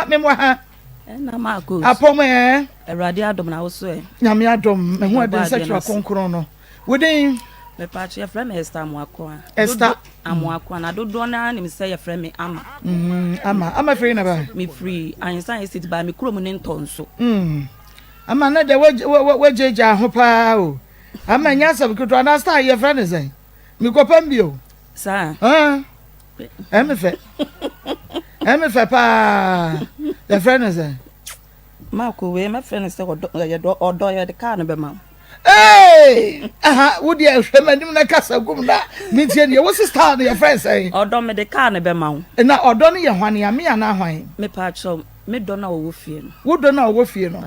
Memmɔ ha. Ɛna Marcos. Apɔm ɛɛ. Awurade adom na woso ɛ. Nyame adom, me ho ɛden sɛ twerɛ kronkron no. Wo din? Mepatwo yɛfrɛ me Esther Amoakoa. Esther. Amoakoa na dodoɔ no ara nim sɛ yɛfrɛ me Ama. Mm, Ama. Ama firi na ba? Mefiri Ahensan Estate baa me kurom ne Ntɔnso. Mm. Ama na deɛ wagyagya ho paa o. Ama nyɛ asɛm ketewa na star yɛfrɛ ne sɛn? Mekɔpam bi o. Saa. Ah. Ɛmi fɛ. Ɛmi fɛ paa. Yɛfrɛ no sɛ. Maako wei mɛfrɛ no sɛ ɔdɔ yɛ dɔ ɔdɔ yɛde kaa no bɛma wo. Ee! Aha wo deɛ hwɛ m'anim na kasa gum na mentie deɛ wo sista no yɛfrɛ sɛn. Ɔdɔ mede kaa no bɛma wo. Na ɔdɔ no yɛ hwan ya me anaa hwan? Mepaakyɛw me dɔ no a ɔwɔ fie no. Wo dɔ no a ɔwɔ fie no.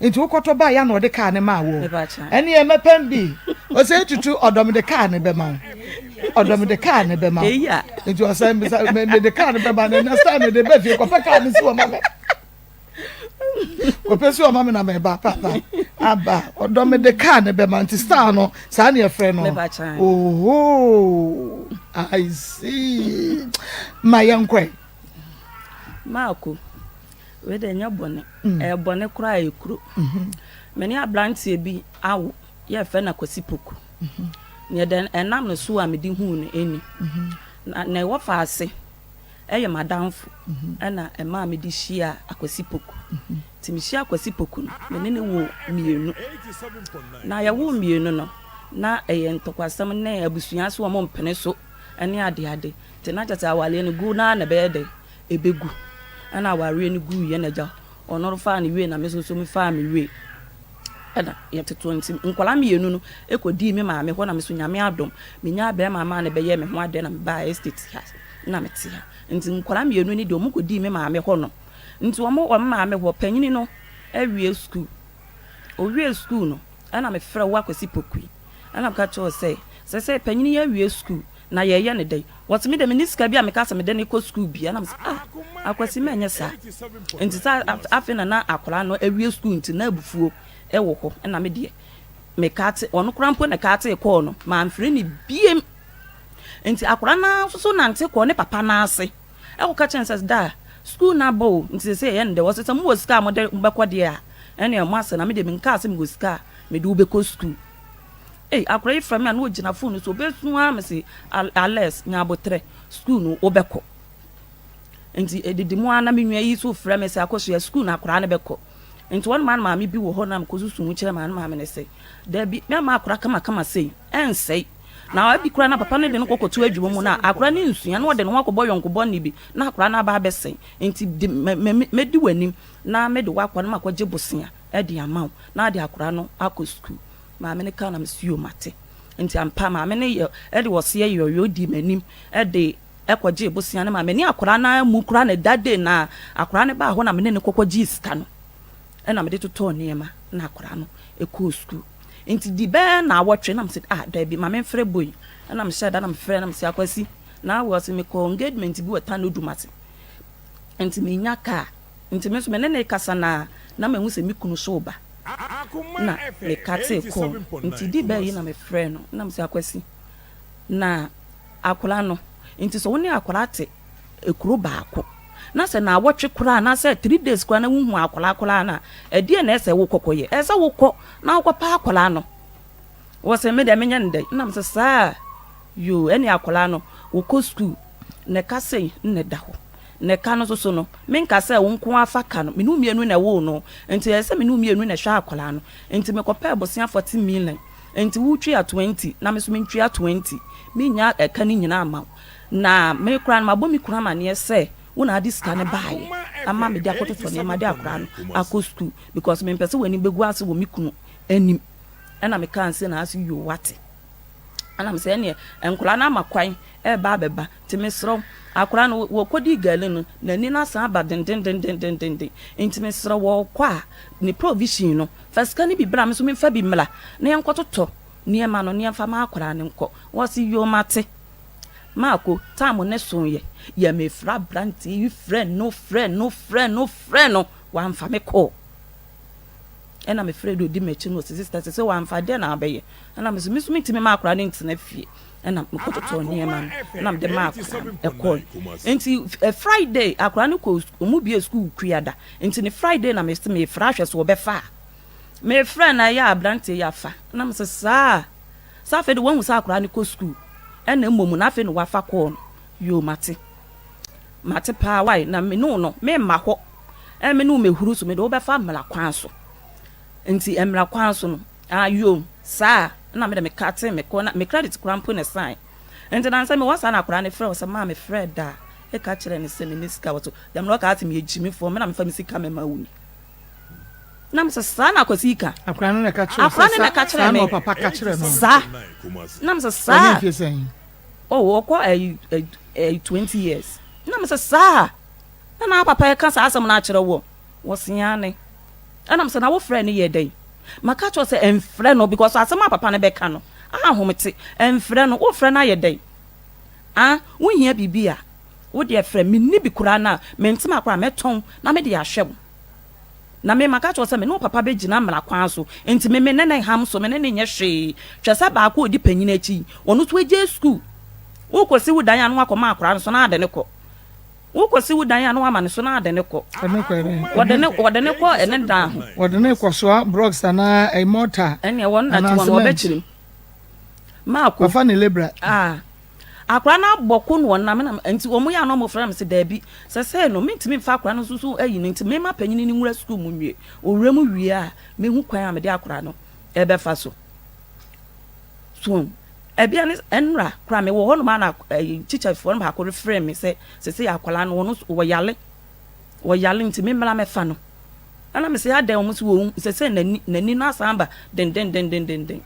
Nti wokɔtɔ baa ya na ɔde kaa no maa wo? Ɛneɛ mɛpɛn bi. Ɔsɛ tutu ɔdɔ mede kaa no bɛma wo. Ɔdɔ mede kaa no bɛma wo. Nti ɔsɛ mbisa mede kaa no bɛma no next time mede bɛ fie kɔpɛ kaa no si wɔ ma me. Kɔpɛ si wɔ ma me na mɛba papa. Aba ɔdɔ mede kaa no bɛma nti star no saa ne yɛfrɛ no. Oho I see. Ma yɛnkɔe. Maako. Wei deɛ ɛnyɛ bɔne. Ɛyɛ bɔne koraa a ɛyɛ kuro. Me ne aberanteɛ bi awo, yɛfrɛ no Akwasi Poku. Neɛ dɛ ɛnam ne so a mede huu no ni. Na ne wɔfaase yɛ m'adamfo ɛna ɛmaa mede hyiaa Akwasi Poku. Nti mehyia Akwasi Poku no, me ne no woo mmienu. Na yɛwoo mmienu no, na ɛyɛ ntɔkwasɛm ne abusua so wɔn mpene so ne adeade. Nti na kyerɛ sɛ awareɛ no gu no ara na ɛbɛyɛ dɛ. ɛbɛgu. Ɛna awareɛ no guiɛ na agya ɔno faa ne wei na me nso so mefaa me wei. Ɛna yɛtotoɔ nti nkwadaa mmienu no kɔdii me maame hɔ na me nso Nyame adom menyaa bɛrima maa no bɛyɛɛ me ho adeɛ na mebaa estate ha na mete ha. Nti nkwadaa mmienu no deɛ wɔn kɔdii me maame hɔ no. Nti wɔn wɔ me maame hɔ panyini no awie sukuu. Ɔwiee sukuu no ɛna mefrɛ wo Akwasi Pokui ɛna meka kyerɛ wo sɛ sɛsɛ panyini yi awie sukuu Na yɛyɛ no dɛn? Wɔse me deɛ menni sika bi a meka sɛ mede no kɔ sukuu bi. Ɛna mese ah Akwasi mɛnyɛ saa. Nti sɛ afei na na akwadaa no awie sukuu nti na abufuo wɔ hɔ. Ɛna me deɛ mekate, ɔno koraa mpo na ɛkatee kɔɔ no, mamfrɛ no biem. Nti akwadaa no ara nso so nante kɔɔ ne papa no ase ɛkɔka kyerɛ no sɛ daa sukuu no aba o, nti seesei yɛyɛ no dɛn? Wɔse sɛ mowɔ sika a mode bɛkɔ deɛ a ɛneɛ moasɛ na me deɛ menkaa sɛ mewɔ sika a mede wo bɛkɔ sukuu. Ei akora yi frɛ me a na ogyina phone no so obesu ara mese Alex nya abotrɛ school no wobɛkɔ nti edidi mu ara na me nua yi so frɛ me sɛ akɔsua school no akora no bɛkɔ nti wɔn maa no maame bi wɔ hɔ na mekɔ susu ho kyerɛ maa no maame no sɛ dabi mɛma akora kamakama sei ɛnsɛe na ebi kora na papa no de no kɔkɔto adwuma mu na akora no nsua na ɔde ne ho akɔbɔ yɔnko bɔne bi na akora no aba abɛsɛe nti de mɛdi w'anim na mede w'akɔ no makɔgye bosea de ama wo na ade akora no akɔ sukuu Maame no kaa na mese yoo mate. Nti ampa maame no yɛ de ɔseɛ yɔyɔ dii m'anim de kɔgyee bosea no maa me ne akwadaa no ara mu koraa na that day na akwadaa no baa hɔ na me ne no kɔkɔ gyee sika no ɛna mede totɔɔ nneɛma na akwadaa no kɔɔ sukuu. Nti di bɛyɛ naawɔtwe na mese ah daabi ma memfrɛ boy ɛna mehyɛɛ da na mefrɛ na mese Akwasi na ɔse mekɔɔ engagement bi wɔ Tano Dumase nti menya kaa nti me nso me ne no rekasa no ara na mahu sɛ me kunu so reba. Na me katee kɔɔ no nti di bɛɛ yi na me frɛɛ no na me se Akwasi na akwadaa no nti sɛ wo ne akwadaa te ekuro baako na sɛ naawɔtwe koraa anaasɛ 3 days koraa na wohu akwadaa koraa no a ɛdeɛ na ɛsɛ wo kɔkɔ yɛ ɛsɛ wo kɔ na wokɔ pa akwadaa no wɔ sɛ me deɛ menyɛ no dɛn na me sɛ saa yoo ɛne akwadaa no wokɔ sukuu na ɛka sei na ɛda hɔ Na ɛka no nso so no, menka sɛ wo nko ara fa ka no, me ne wo mmienu na ɛwoo no, nti ɛyɛ sɛ me ne wo mmienu na ɛhwɛ akwadaa no. Nti mekɔpɛɛ bosea 40 million, nti wotua 20 na me nso mentua 20, mennya ɛka no nyinaa mma wo. Na me koraa no mabɔ me kunu amaneɛ sɛ wo na wode sika no baeɛ ama mede akɔtotɔ nneɛma de akwadaa no akɔ sukuu because mempɛ sɛ w'anim bɛgu ase wɔ me kunu anim. Ɛna mekaa nse na ase yoo wate. Ɛna mesɛ ɛneɛ nkwadaa no ama kwan ɛreba abɛba nti mesrɛ wo, akwadaa no wɔkɔdii gari no n'ani no asan aba dendendendendenden nti mesrɛ wo ɔrekɔ a ne provision no fa sika no bi bra me nso memfa bi mmra na yɛnkɔtotɔ nneɛma no na yɛmfa ma akwadaa no nkɔ. Wɔse yoo mate. Maako, time no soeɛ yɛ mefrɛ aberanteɛ yi frɛ no frɛ no frɛ no frɛ no wamfa me kɔɔ. Ɛna mefrɛɛ deɛ ɔdi m'akyi no, ɔse sister sese wamfa deɛ na wabɛyɛ? Ɛna mese me nso mentumi mma akwadaa no ntena fie. Ɛna mekɔtotɔɔ nneɛma no ɛna mede maa akwadaa no ɛkɔe. Nti Friday akwadaa no kɔ ɔmo bie sukuu Kuada nti ne Friday na mese mefrɛ ahwɛ sɛ ɔbɛfa a. Mefrɛ na ɛyɛ a aberanteɛ yi afa. Ɛna mese saa sɛ afei de wahu sɛ akwadaa no kɔ sukuu ɛna mmom na afei na wafa kɔɔ no. Yoo mate. Mate paa wai na me ne wo no memma hɔ ɛɛ me ne wo mehuru so mede wo bɛfa mmara kwan so nti mmara kwan so no ah yoo saa na mede me kate me kɔ na me credit koraa mpo na ɛsan nti na nsɛ mewɔ saa na akwadaa no frɛ wo sɛ maa me frɛ da a ɛka kyerɛ ne sɛ me ne sika wɔ so dɛm na ɔka ate me yɛ gyimifoɔ me na mefa me sika mɛma wo ni na mesɛ saa na akwasi yi ka akwadaa no na ɛka kyerɛ akwadaa no na ɛka kyerɛ me saa na ɔpapa ka kyerɛ no saa na mesɛ saa Oh ɔkɔ ɛyi ɛyi 20 years. Na mesɛ saa na na papa ɛka saa asɛm no akyerɛ wɔ wɔse aane. Ɛna mesɛ na wo frɛ no yɛ dɛn? Maka kyerɛ sɛ ɛnfrɛ no because asɛm a papa no bɛka no ahomete ɛnfrɛ no wo frɛ no ayɛ dɛn? Ah wo hia biribi a wo deɛ frɛ menni bi koraa no a mentema koraa mɛtɔn na mede ahwɛ wo. Na me, maka akyerɛ wo sɛ me ne wo papa bɛgyina mmara kwan so, enti me, me ne no nham so, me ne no nyɛ hwee. Hwɛ sɛ baako a ɔdi panin akyi yi, ɔno nso agyae sukuu. Wokɔsi wo dan a na woakɔma akwadaa no so na ade no kɔ. Wokɔsi wo dan a na woama no so na ade no kɔ. Ɛno kɔ ɛdɛn? Wɔde ne, wɔde ne kɔ ɛne dan ho. Wɔde ne kɔsoa blocks anaa ɛyɛ mortar Ɛnneɛ wɔn na te anaa wɔn, cement. wɔbɛkyerɛ mu. Maako. Wafa ne labourer. Ah. Akwadaa no abɔ ko na ɔnam na nti wɔn yɛ a na wɔn frɛ me sɛ daabi sɛsɛɛ no mentumi nfa akwadaa no nso so ayi no nti mema panyin no nwura sukuu mu nwie owura mu wie a mehu kwan a mede akwadaa no ɛbɛfa so so ɛbia ne ɛnora koraa mewɔ hɔ nom a na ɛyi tikyafoɔ no baako refrɛ me sɛ sɛsɛ akwadaa no wɔn wɔyale wɔyale nti me mmra mɛfa no ɛna me sɛ adɛn wɔn so wɔn sɛsɛ n'ani n'ani no asan ba dendendendendenden.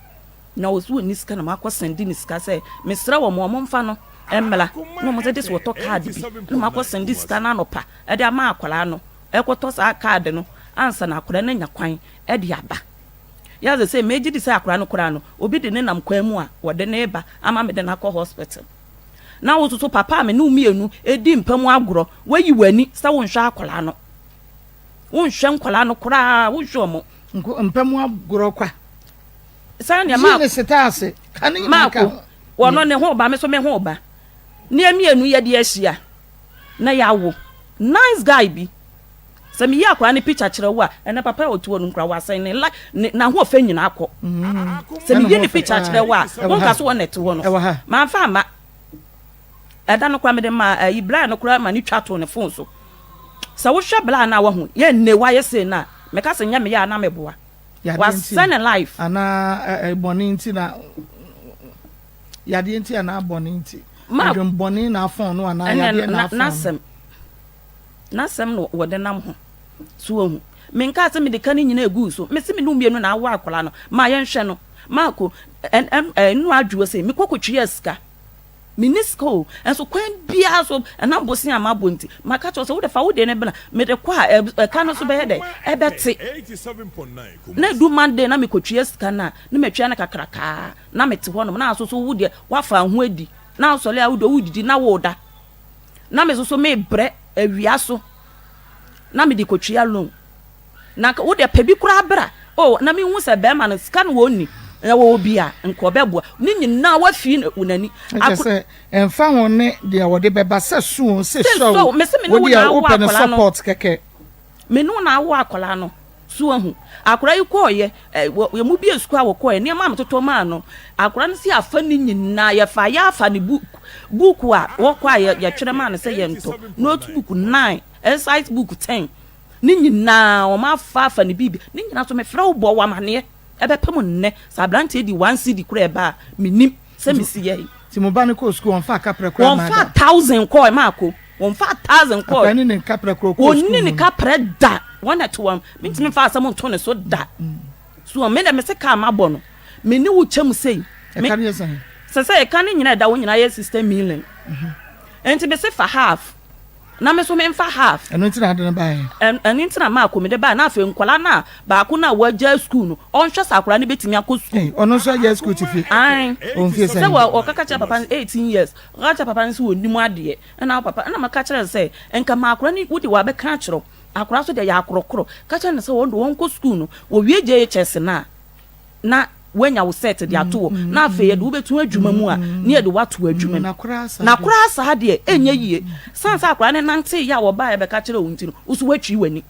Na ɔse ɔnni sika na makɔ sɛnde ne sika sɛ mesrɛ wɔn wɔn mfa no mmra na wɔn sɛ gyesɛ wɔtɔ card bi na makɔ sɛnde sika no anɔpa de ama akwadaa no ɛkɔtɔ saa card no ansa na akwadaa no anya kwan de aba yɛ sɛ sɛ megye di sɛ akwadaa no koraa no obi de ne nam kwan mu a wɔde ne ba ama mede no akɔ hospital na wo soso papa a me ne wo mmienu ɛdi mpa mu agorɔ wayi w'ani sɛ wonhwɛ akwadaa no wonhwɛ nkwadaa no koraa wonhwɛ wɔn mpa mu agorɔ kwa Sɛnea Yi ne setaase ka ne nyinaa ka Maako, ho. wɔno ne ho ba, me nso me ho ba. Ne yɛn mmienu yɛde ahyia na yɛawo. Nice guy bi. Sɛ meyi akwadaa no picture kyerɛ wo a, ɛnɛ papa a ɔte hɔ no nkura wasɛn ne li ne n'ahoɔfɛ nyinaa kɔ. Sɛ meyi ne picture kyerɛ wo a, wonka so wɔn na ɛte hɔ no. Mamfa amma. Ɛda no koraa mede maa ayi bra no koraa ma ne twa too ne phone so. Sɛ wohwɛ bra no a wahu yɛ nne wayɛ sei no a, meka sɛ nyɛ meyɛ a na meboa. Yadeɛ nti Wasɛ ne life. Anaa bɔne nti na yadeɛ nti anaa bɔne nti. Ma Adwen bɔne na afɔn no anaa yadeɛ na afɔn no. N'asɛm n'asɛm na wɔde nam ho. So wahu? Menkaa sɛ mede ka no nyinaa guu so. Mese me ne wo mmienu na awo akwadaa no. Ma yɛnhwɛ no. Marco, ɛ ɛ ɛ nnora adwoɔ sei, mekɔ kɔtwea sika. Menni sika o, nso kwan biara so, ɛnam bosea a mabɔ nti, maka kyerɛ wo sɛ wode fa wo deɛ no bra, mede kɔ a, ɛka no nso bɛyɛ dɛn? Ɛbɛte. Na ɛdu Monday na mekɔtua sika no a, na matua no kakrakaa, na mete hɔnom, na nso so wo deɛ woafa ho adi, na wosɔre a wo deɛ wodidi na woda. Na me nso so mebrɛ awia so, na mede kɔtua loan. Na nka wo deɛ pɛ bi koraa bra. Oh, na mehu sɛ bɛrima no sika no wɔnni, na wɔwɔ bi a, nka ɔbɛboa. Ne nyinaa wafii n'ani. Ɛkyɛ sɛ ɛmfa ho ne deɛ wɔde bɛba sɛ so o, sɛ sua o, mese me ne wo wo deɛ na awo wopɛ no akwadaa no. support kɛkɛ. Me ne wo na awo akwadaa no. So wahu? Akwadaa yi kɔɔeɛ, ɛ, wɔ, yɛn mu bi sukuu a wɔkɔɔeɛ, nneɛma a metotɔ maa no, akwadaa no si afa ne nyinaa, yɛfa yɛ afa ne book, book a wɔkɔ a yɛ, yɛtwerɛ maa no sɛ yɛntɔ, notebook nine, exercise book ten. Ne nyinaa wɔn afa afa ne biribi ne nyinaa so mefrɛ wo bɔ wo amaneɛ ɛbɛpem nnɛ sɛ abranteɛ di one cedi koraa ɛba a menim sɛ mesi yɛe. Nti mo ba no kɔɔ sukuu wɔnfaa kaprɛ koraa maa da? Wɔnfaa thousand kɔɔ maako wɔnfaa thousand kɔɔ. Akwadaa no ne kaprɛ koraa ɔkɔɔ sukuu mu. Ɔnni ne kaprɛ da wɔn na ɛte wɔn mentumi nfa asɛm nto ne so da so wɔn me deɛ mese kaa mabɔ no me ne wo kyɛ mu sei. Ɛka no yɛ sɛn? Sɛ sɛ ɛka no nyinaa ɛda wo nyinaa yɛ sixty million nti mese fa half. Na me nso memfa half. Ɛno nti na ade no baeɛ. Ɛno nti na Marko mede baeɛ. Na afei nkwadaa no a baako no a wagyae sukuu no, ɔnhwɛ sɛ akwadaa no bɛtumi akɔ sukuu. Ei, ɔno nso agyae sukuu te fie? Ae. Ɔwɔ mfie sɛn? Sɛ wɔkaka kyerɛ papa no, 18 years, wɔkaka kyerɛ papa no sɛ ɔnnim adeɛ. Ɛna papa, ɛna meka kyerɛɛ no sɛ, nka ma akwadaa no, wode wabɛka akyerɛ wo. Akwadaa nso deɛ yɛ akorɔkorɔ. Ka kyerɛ no sɛ wɔn deɛ wɔnkɔ sukuu no, wɔwie JHS no a, na woanya wo set de ato hɔ, na afei yɛde wo bɛto adwuma mu a, na yɛde wo ato adwuma mu. Na koraa saa deɛ, ɛnyɛ yie. Sane sɛ akwadaa no nanteeɛ a wɔbaeɛ bɛka kyerɛɛ wo nti no, wo nso woatwi w'ani.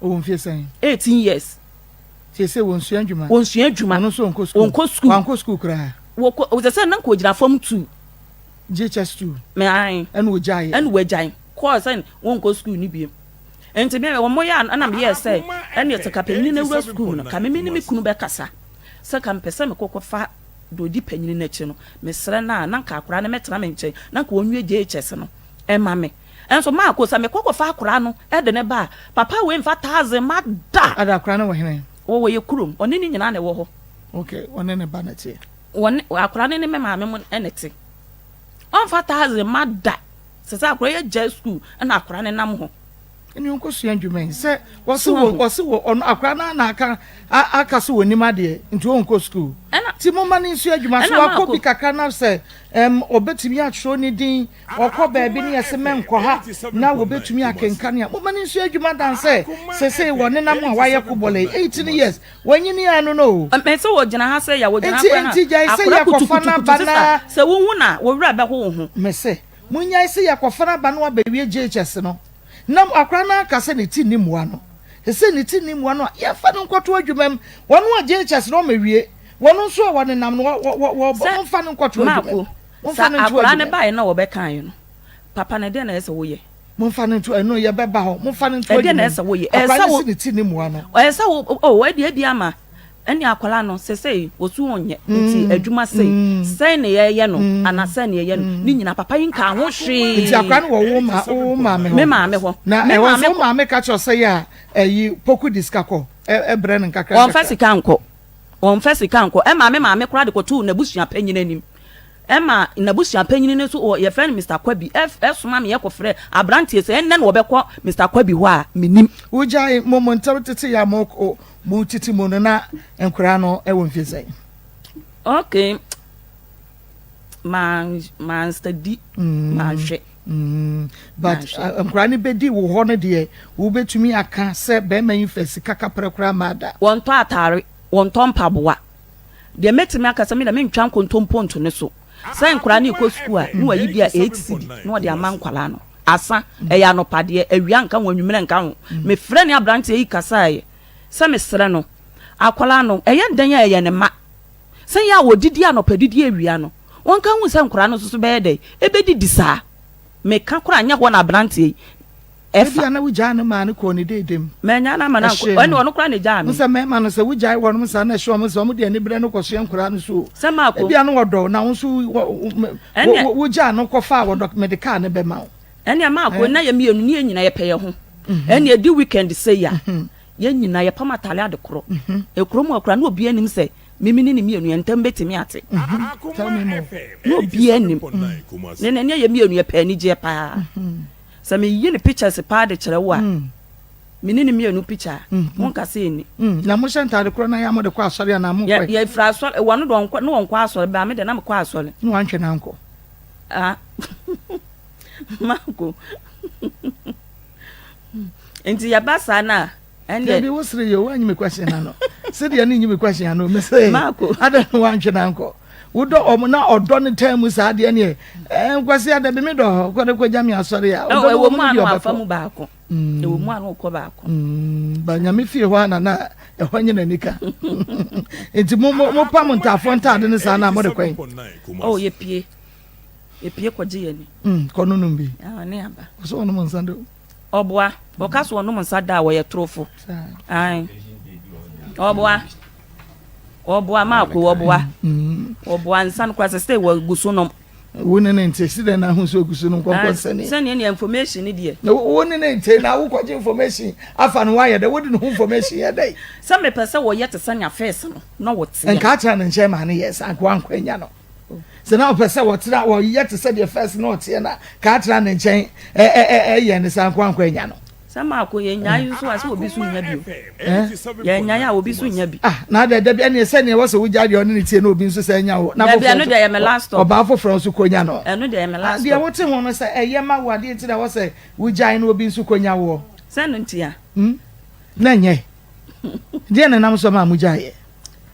Ɔwɔ mfeɛ sɛn? 18 years. Seesei wɔnsua adwuma? Wɔnsua adwuma. Ɔno nso ɔnkɔ sukuu? Ɔnkɔ sukuu. Wankɔ sukuu koraa? Wɔkɔ, sɛ sɛ na nka ɔgyina fam tu. JHS 2. Me ae. Ɛna ɔgyaeɛ? Ɛna wagyae. Kɔɔ sɛ wɔnkɔ sukuu no bio. Nti me wɔn yɛ a ɛna meyɛɛ sɛ ɛneɛ sɛ ka panyini no awura sukuu mu no ka me me ne me kunu bɛkasa sɛ ka mepɛ sɛ mekɔ kɔfa deɛ ɔdi panyini no akyi no mesrɛ no a na nka akwadaa no mɛtena me nkyɛn na nka ɔnwie JHS no ɛma me. Nso maako sɛ mekɔ kɔfa akwadaa no de no ba a papa wei mfa taxi mma da. Ada akwadaa no wɔ hene? Wɔwɔ yɛ kurom. Ɔne ne nyinaa na ɛwɔ hɔ. Okay, ɔne ne ba na ɛteɛ? Wɔne akwadaa no ne me maame mo na ɛte. Ɔmfa taxi mma da. Sɛ sɛ akwadaa yi agyae sukuu ɛna akwadaa no nam hɔ. Ɛne ɔnkɔ sua adwuma yi sɛ wɔse wɔ wɔse wɔ ɔno akwadaa no na aka aka so wɔnim adeɛ nti ɔnkɔ sukuu. Ti mo ma no nsua adwuma so wakɔ bi kakra na sɛ ɛm ɔbɛtumi atwerɛ ne din ɔkɔ baabi ne yɛse mɛnkɔ ha na wɔbɛtumi akenkan a mo ma no nsua adwuma dan sɛ sesei wɔnenam a wayɛ kobɔlɛ yi 18 years Wanyini ano no o. Mɛ sɛ wɔgyina ha sɛ ya wɔgyina ha koraa na akora kutukutukutu sesa sɛ wohu na wo werɛ bɛho wo ho. Mese monyae sɛ yɛkɔfa no aba na wabɛwie JHS no na akora no aka sɛ ne ti nni mmoa no. Sɛ ne ti nni mmoa no a yɛmfa no nkɔto adwuma mu. Wɔn a JHS no wɔmawie wɔn nso a wɔnenam no wɔ momfa no nkɔto adwuma mu. Momfa no nto adwuma mu. Sɛ akora no baeɛ na wɔbɛkaeɛ no papa no ɛdeɛn na ɛsɛ sɛ woyɛ? Momfa no nto, ɛno yɛbɛba hɔ. Momfa no nto Ɛdeɛ na ɛsɛ woyɛ. Ɛsɛ wo. Akwadaa no si ne ti ne mua no. Ɛsɛ wo, oh, ɛdeɛ ebi ama. Ɛne akwadaa no, sɛsɛi, wɔsu ɔnyɛ. Nti adwuma sei, sɛn na yɛyɛ no, anaa sɛn na yɛyɛ no. Ne nyinaa, papa yi nkaa ho hwee. Nti akwadaa no wɔ wo ma, wo maame hɔ. Me maame hɔ. Na ɛwɔ nso wo maame ka kyerɛ sɛ yɛ a, ɛyi, poku di sika kɔ, ɛbrɛ no nkakra nkakra. Wɔnfa sika nkɔ. Wɔnfa sika nkɔ. Ɛmaa me maame koraa de kɔtoo n'abusua panyin anim. Ɛma n'abusua panyin no nso wɔ yɛfrɛ no Mister Kwabi ɛsoma me yɛkɔfrɛ abranteɛ sɛ ɛnnɛ na wɔbɛkɔ Mister Kwabi hɔ a menim. Wogyae mo mo ntam tete yɛ a mo mo tete mu no na nkwadaa no wɔ mfie sɛn? Okay, ma ma study mm. ma hwɛ. Mm. But uh, nkwadaa no bɛdi wo hɔ no deɛ wobɛtumi aka sɛ bɛrima yi fɛ sika kaprɛ koraa ma ada. Wɔntɔ ataare, wɔntɔ mpaboa. Deɛ mɛtumi aka sɛ me deɛ mentwa nkontompo nto ne so. Sɛ nkwadaa no rekɔ sukuu a, na wayi bi a eight cedi na ɔde ama nkwadaa no. Asa, ɛyɛ anɔpa deɛ, awia nka ho, anwummerɛ nka ho. Mefrɛ ne aberanteɛ yi kasaeɛ sɛ mesrɛ no, akwadaa no, ɛyɛ dɛn a ɛyɛ ne mma. Sɛ yɛ a wɔdidi anɔpa didi awia no, wɔnka nhu sɛ nkwadaa no nso so bɛyɛ dɛn, ɛbɛdidi saa. Meka koraa nyɛ hɔ na aberanteɛ yi ɛfa. Ebia na wogyaa no maa no kɔɔ ne deede mu. Mannyaa no amma no ankɔ. Ɛnna ɔno koraa na egyaa me. Sɛ mmarima no, sɛ wogyae wɔnom saa na ɛhyɛ wɔn sɛ wɔde aniberɛ no kɔsoɛ nkoraa no so o. Sɛ maako. Ebia na wɔdɔ wo, na wo nso wogyaa no kɔfaa wɔdɔ mede kaa no bɛma wo. Ɛnna maako, na yɛn mmienu ne yɛn nyinaa yɛpɛ yɛn ho. Ɛnna ɛdi weekend sei a, yɛn nyinaa yɛpam ataade ade korɔ. Ekurom hɔ koraa na obiara nim sɛ mimi ne ne mmienu yɛn ntam bɛtumi ate. Na obiara nim. Ne na ɛnna yɛn mmienu yɛpɛ anigyeɛ paa. Sɛ me yi ne pictures paa de kyerɛ wo a, me ne ne mmienu picture a, wo nka sɛ ɛni. Na mo hyɛ ntaade korɔ na yɛ a mo de kɔ asɔre anaa mo nkɔ? Yɛ firi asɔre, wɔn de ɔnkɔ, ne wɔn kɔ asɔre, baa me de na me kɔ asɔre. Ne wɔn antwe na ankɔ. Ah, manko. Nti yɛ ba saa na. Ɛndeɛ. Dabi wo sere yɛ o wanyi me question ano. Sedeɛ ne nyi me question ano me se. Marco. Adɛn na wantwe na ankɔ. Wodɔ ɔmo na ɔdɔ ne tan mu saa deɛ neɛ. Ɛɛ nkwasi adabi me dɔ hɔ kɔ ne kɔgya me asɔre a. Ɔdɔ no wɔ mu no bi ɔbɛkɔ. mu baako. Ɛwɔ mu a na ɔkɔ baako. Ba nyame fie hɔ a na na ɛhɔ nye n'ani ka. Nti mo mo mo pam ntaafoɔ ntaade ne saa na mo de kɔn. Oh yɛ pie. Yɛ pie kɔgye yɛ ni. Kɔ no nom bi. Ah ne aba. Ɔsɛ ɔnom nsa do. Ɔboa. Ɔka sɛ ɔnom nsa da a ɔyɛ torofo. Ae. Ɔboa. Ɔboa maako ɔboa. Ɔboa nsa no koraa sɛ sɛ wɔgu so nom. Wo ne ne nte si dɛn na ahu sɛ ogu so nom kɔnkɔ nsɛne. Sɛnea nea information ne deɛ. Na wo ne ne nte na wokɔgye information afa no woayɛ dɛ wode ne ho information yɛ dɛ. Sɛ mepɛ sɛ wɔyɛ te sɛ nea first no na wɔteɛ. Nka atena ne nkyɛn maa ne yɛ saa nka wankɔ anya no. Sɛ na ɔpɛ sɛ wɔtena wɔyɛ te sɛ deɛ first na ɔteɛ na ka atena ne nkyɛn ɛyɛ ne saa nko ankɔ anya no. Sɛ maako yɛ nyae nso a sɛ obi so nya bi o. Yɛ nyae a obi so nya bi. Ah na dɛ dabi ɛne sɛ neɛ wɔsɛ wogya deɛ ɔne ne tie na obi nso sɛ anya wo. Na dabi ɛno deɛ yɛ me last stop. Ɔbaa foforɔ nso kɔ nya no. Ɛno deɛ yɛ me last stop. Deɛ wote ho no sɛ ɛyɛ ma wo adeɛ nti na wɔsɛ wogyae na obi nso kɔ nya woɔ. Sɛ no ntia. Hmm? Na ɛnyɛ. Deɛ na nam so ma mo gyaeɛ.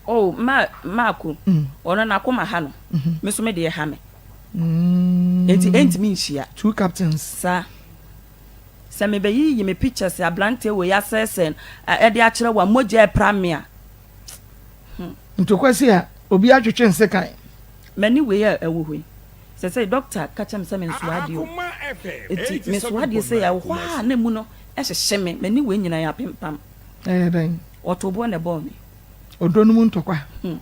Oh, ma Marco. Mm. Ɔno n'akoma ha no. Mm -hmm. Me so me deɛ ha me. Mm. Enti ɛntumi nhyia. Two captains. Saa. Sɛ mebɛyiyi me pictures aberanteɛ wei asɛesɛe no ɛde akyerɛ wo a, mogya ɛpra me a. Hmm. Nti a obi atwetwe nsekan. M'ani wei a ɛwɔ hɔ yi, sɛsɛi dɔkta ka kyerɛ me sɛ mensoa adeɛ o. Nti mesoa adeɛ sei a, ɛwɔ hɔ a na emu no hyehye me. M'ani wei nyinaa yɛ apempam. Ɛyɛ dɛn? Ɔtoo boɔ na ɛbɔɔ me. Ɔdɔ no mu ntɔkwa. Hmm.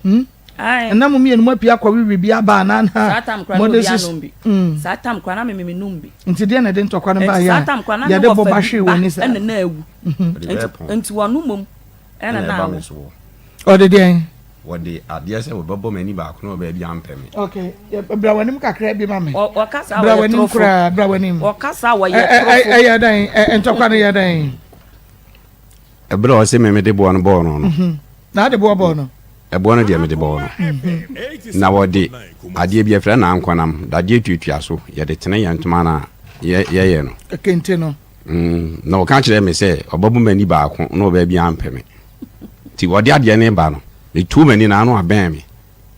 Hmm? Ae. Ɛna mo mmienu mo apia akɔ wewe bi aba anaa na Saa tam koraa na mode obi sisi. anom bi. Hmm. Saa tam koraa na me me nom bi. Nti deɛ na ɛde ntɔkwa no Nti baeɛ saa a tam koraa na me yɛde wɔfa boba bi hwee ba w'ani saa? ɛna na awu. Ɔde Nti bɛyɛ pɔn. nti ɔno mmom ɛna Ɛna na ɛba awo. me soɔ. Ɔde deɛn? Wɔde adeɛ sɛ wɔbɛbɔ m'ani baako na ɔbaa bi ampɛ me. Okay, bra w'anim kakra bi ma me. Ɔkasa Bra wɔyɛ w'anim torofo. koraa, bra w'anim. Ɔkasa wɔyɛ torofo. Ɛyɛ dɛn? Ntɔkwa no yɛ dɛn? Ɛberɛ a ɔse me mede boɔ no bɔɔ no no. Mhm. Na ade boɔ bɔɔ no? Ɛboɔ no deɛ mede bɔɔ no. Na wɔde adeɛ bi yɛfrɛ no ankɔnam, dadeɛ tuatua so, yɛde tene yɛn ntoma no a yɛyɛ no. Kente no. Mm, na ɔka kyerɛɛ me sɛ ɔbɛbɔ m'ani baako na ɔbaa bi ampɛ me. Nti ɔde adeɛ no reba no, metuu m'ani na ano abɛn me.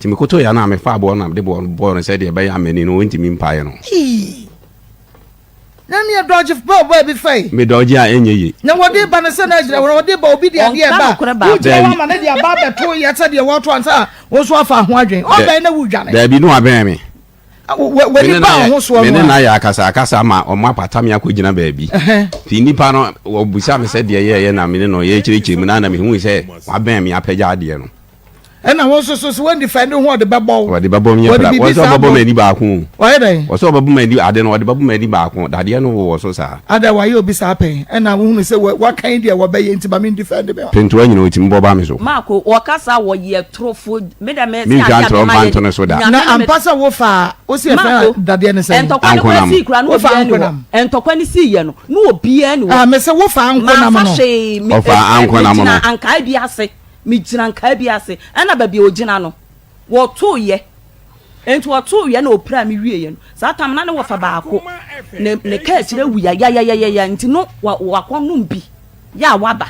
Nti mekotoeɛ a na mefaa boɔ no na mede boɔ no bɔɔ no sɛdeɛ ɛbɛyɛ a m'ani no ɔntumi mpae no. Eii! Na neɛ dɔgye bɔɔ bɔɔ bi fɛe. Me dɔgye a ɛnyɛ ye. Na wɔde ba no sɛ na agyina hɔ na wɔde ba obi de adeɛ Ɔnka ba nokorɛ baako. wogyina hɔ Daabi. ama no de aba abɛto yɛ sɛ deɛ wɔreto ansa a wo nso afa ho adwene. Ɔbɛn na wodwane. Daabi na wabɛn me. W'ani ba wo ho soɔ no a. Me ne no ayɛ akasakasa ama wɔapata me akɔgyina baabi. Nti nnipa no, wɔbisa me sɛ deɛ yɛɛyɛ na me ne no yɛrekyerɛkyerɛ mu no a na mehuu sɛ wabɛn me apagya adeɛ no. Ɛna wo nso so sɛ woandifɛnde ho ɔde bɛbɔ wo. Ɔde bɛbɔ me Wɔde pra. biribi Wɔsɛ saa ɔbɛbɔ bɔ. m'ani baako o. Ɔyɛ dɛn? Wɔsɛ ɔbɛbɔ m'ani ade no ɔde bɛbɔ m'ani baako. Dadeɛ no wowɔ so saa. Ada wayɛ obi saa pɛn ɛna wohunu sɛ wakan deɛ wɔbɛyɛ nti ma mendifɛnde me ho. Pentoa nyina ɔtumi bɔ ba me so. Marko, wɔkasa wɔyɛ torofo. Me dɛ me se Mentwa adeɛ a ntorɔ mema mfa yɛ nto no so da. Nyame Na ne me ampa sɛ wofaa wo se yɛfrɛ Marko, dadeɛ no sɛn? ntɔkwa no koraa Ankonam. sii koraa na Wofaa obiara ni hɔ. ankonam? Ntɔkwa no siiɛ no, na obiara ni hɔ. Ah, mese wofaa ankonam Mamfa no. hwee, me, Ɔfaa eh, ankonam no. megyina ankaa bi ase. Megyina nkaa bi ase. Ɛna baabi a ɔgyina no, wɔtoeɛ. Enti ɔtoeɛ na ɔpiraa me wieeɛ no, saa tam na ne wɔfa baako, ne, ne kaa akyire awu yayayayaya nti no wa, wakɔnom bi yɛ a waba.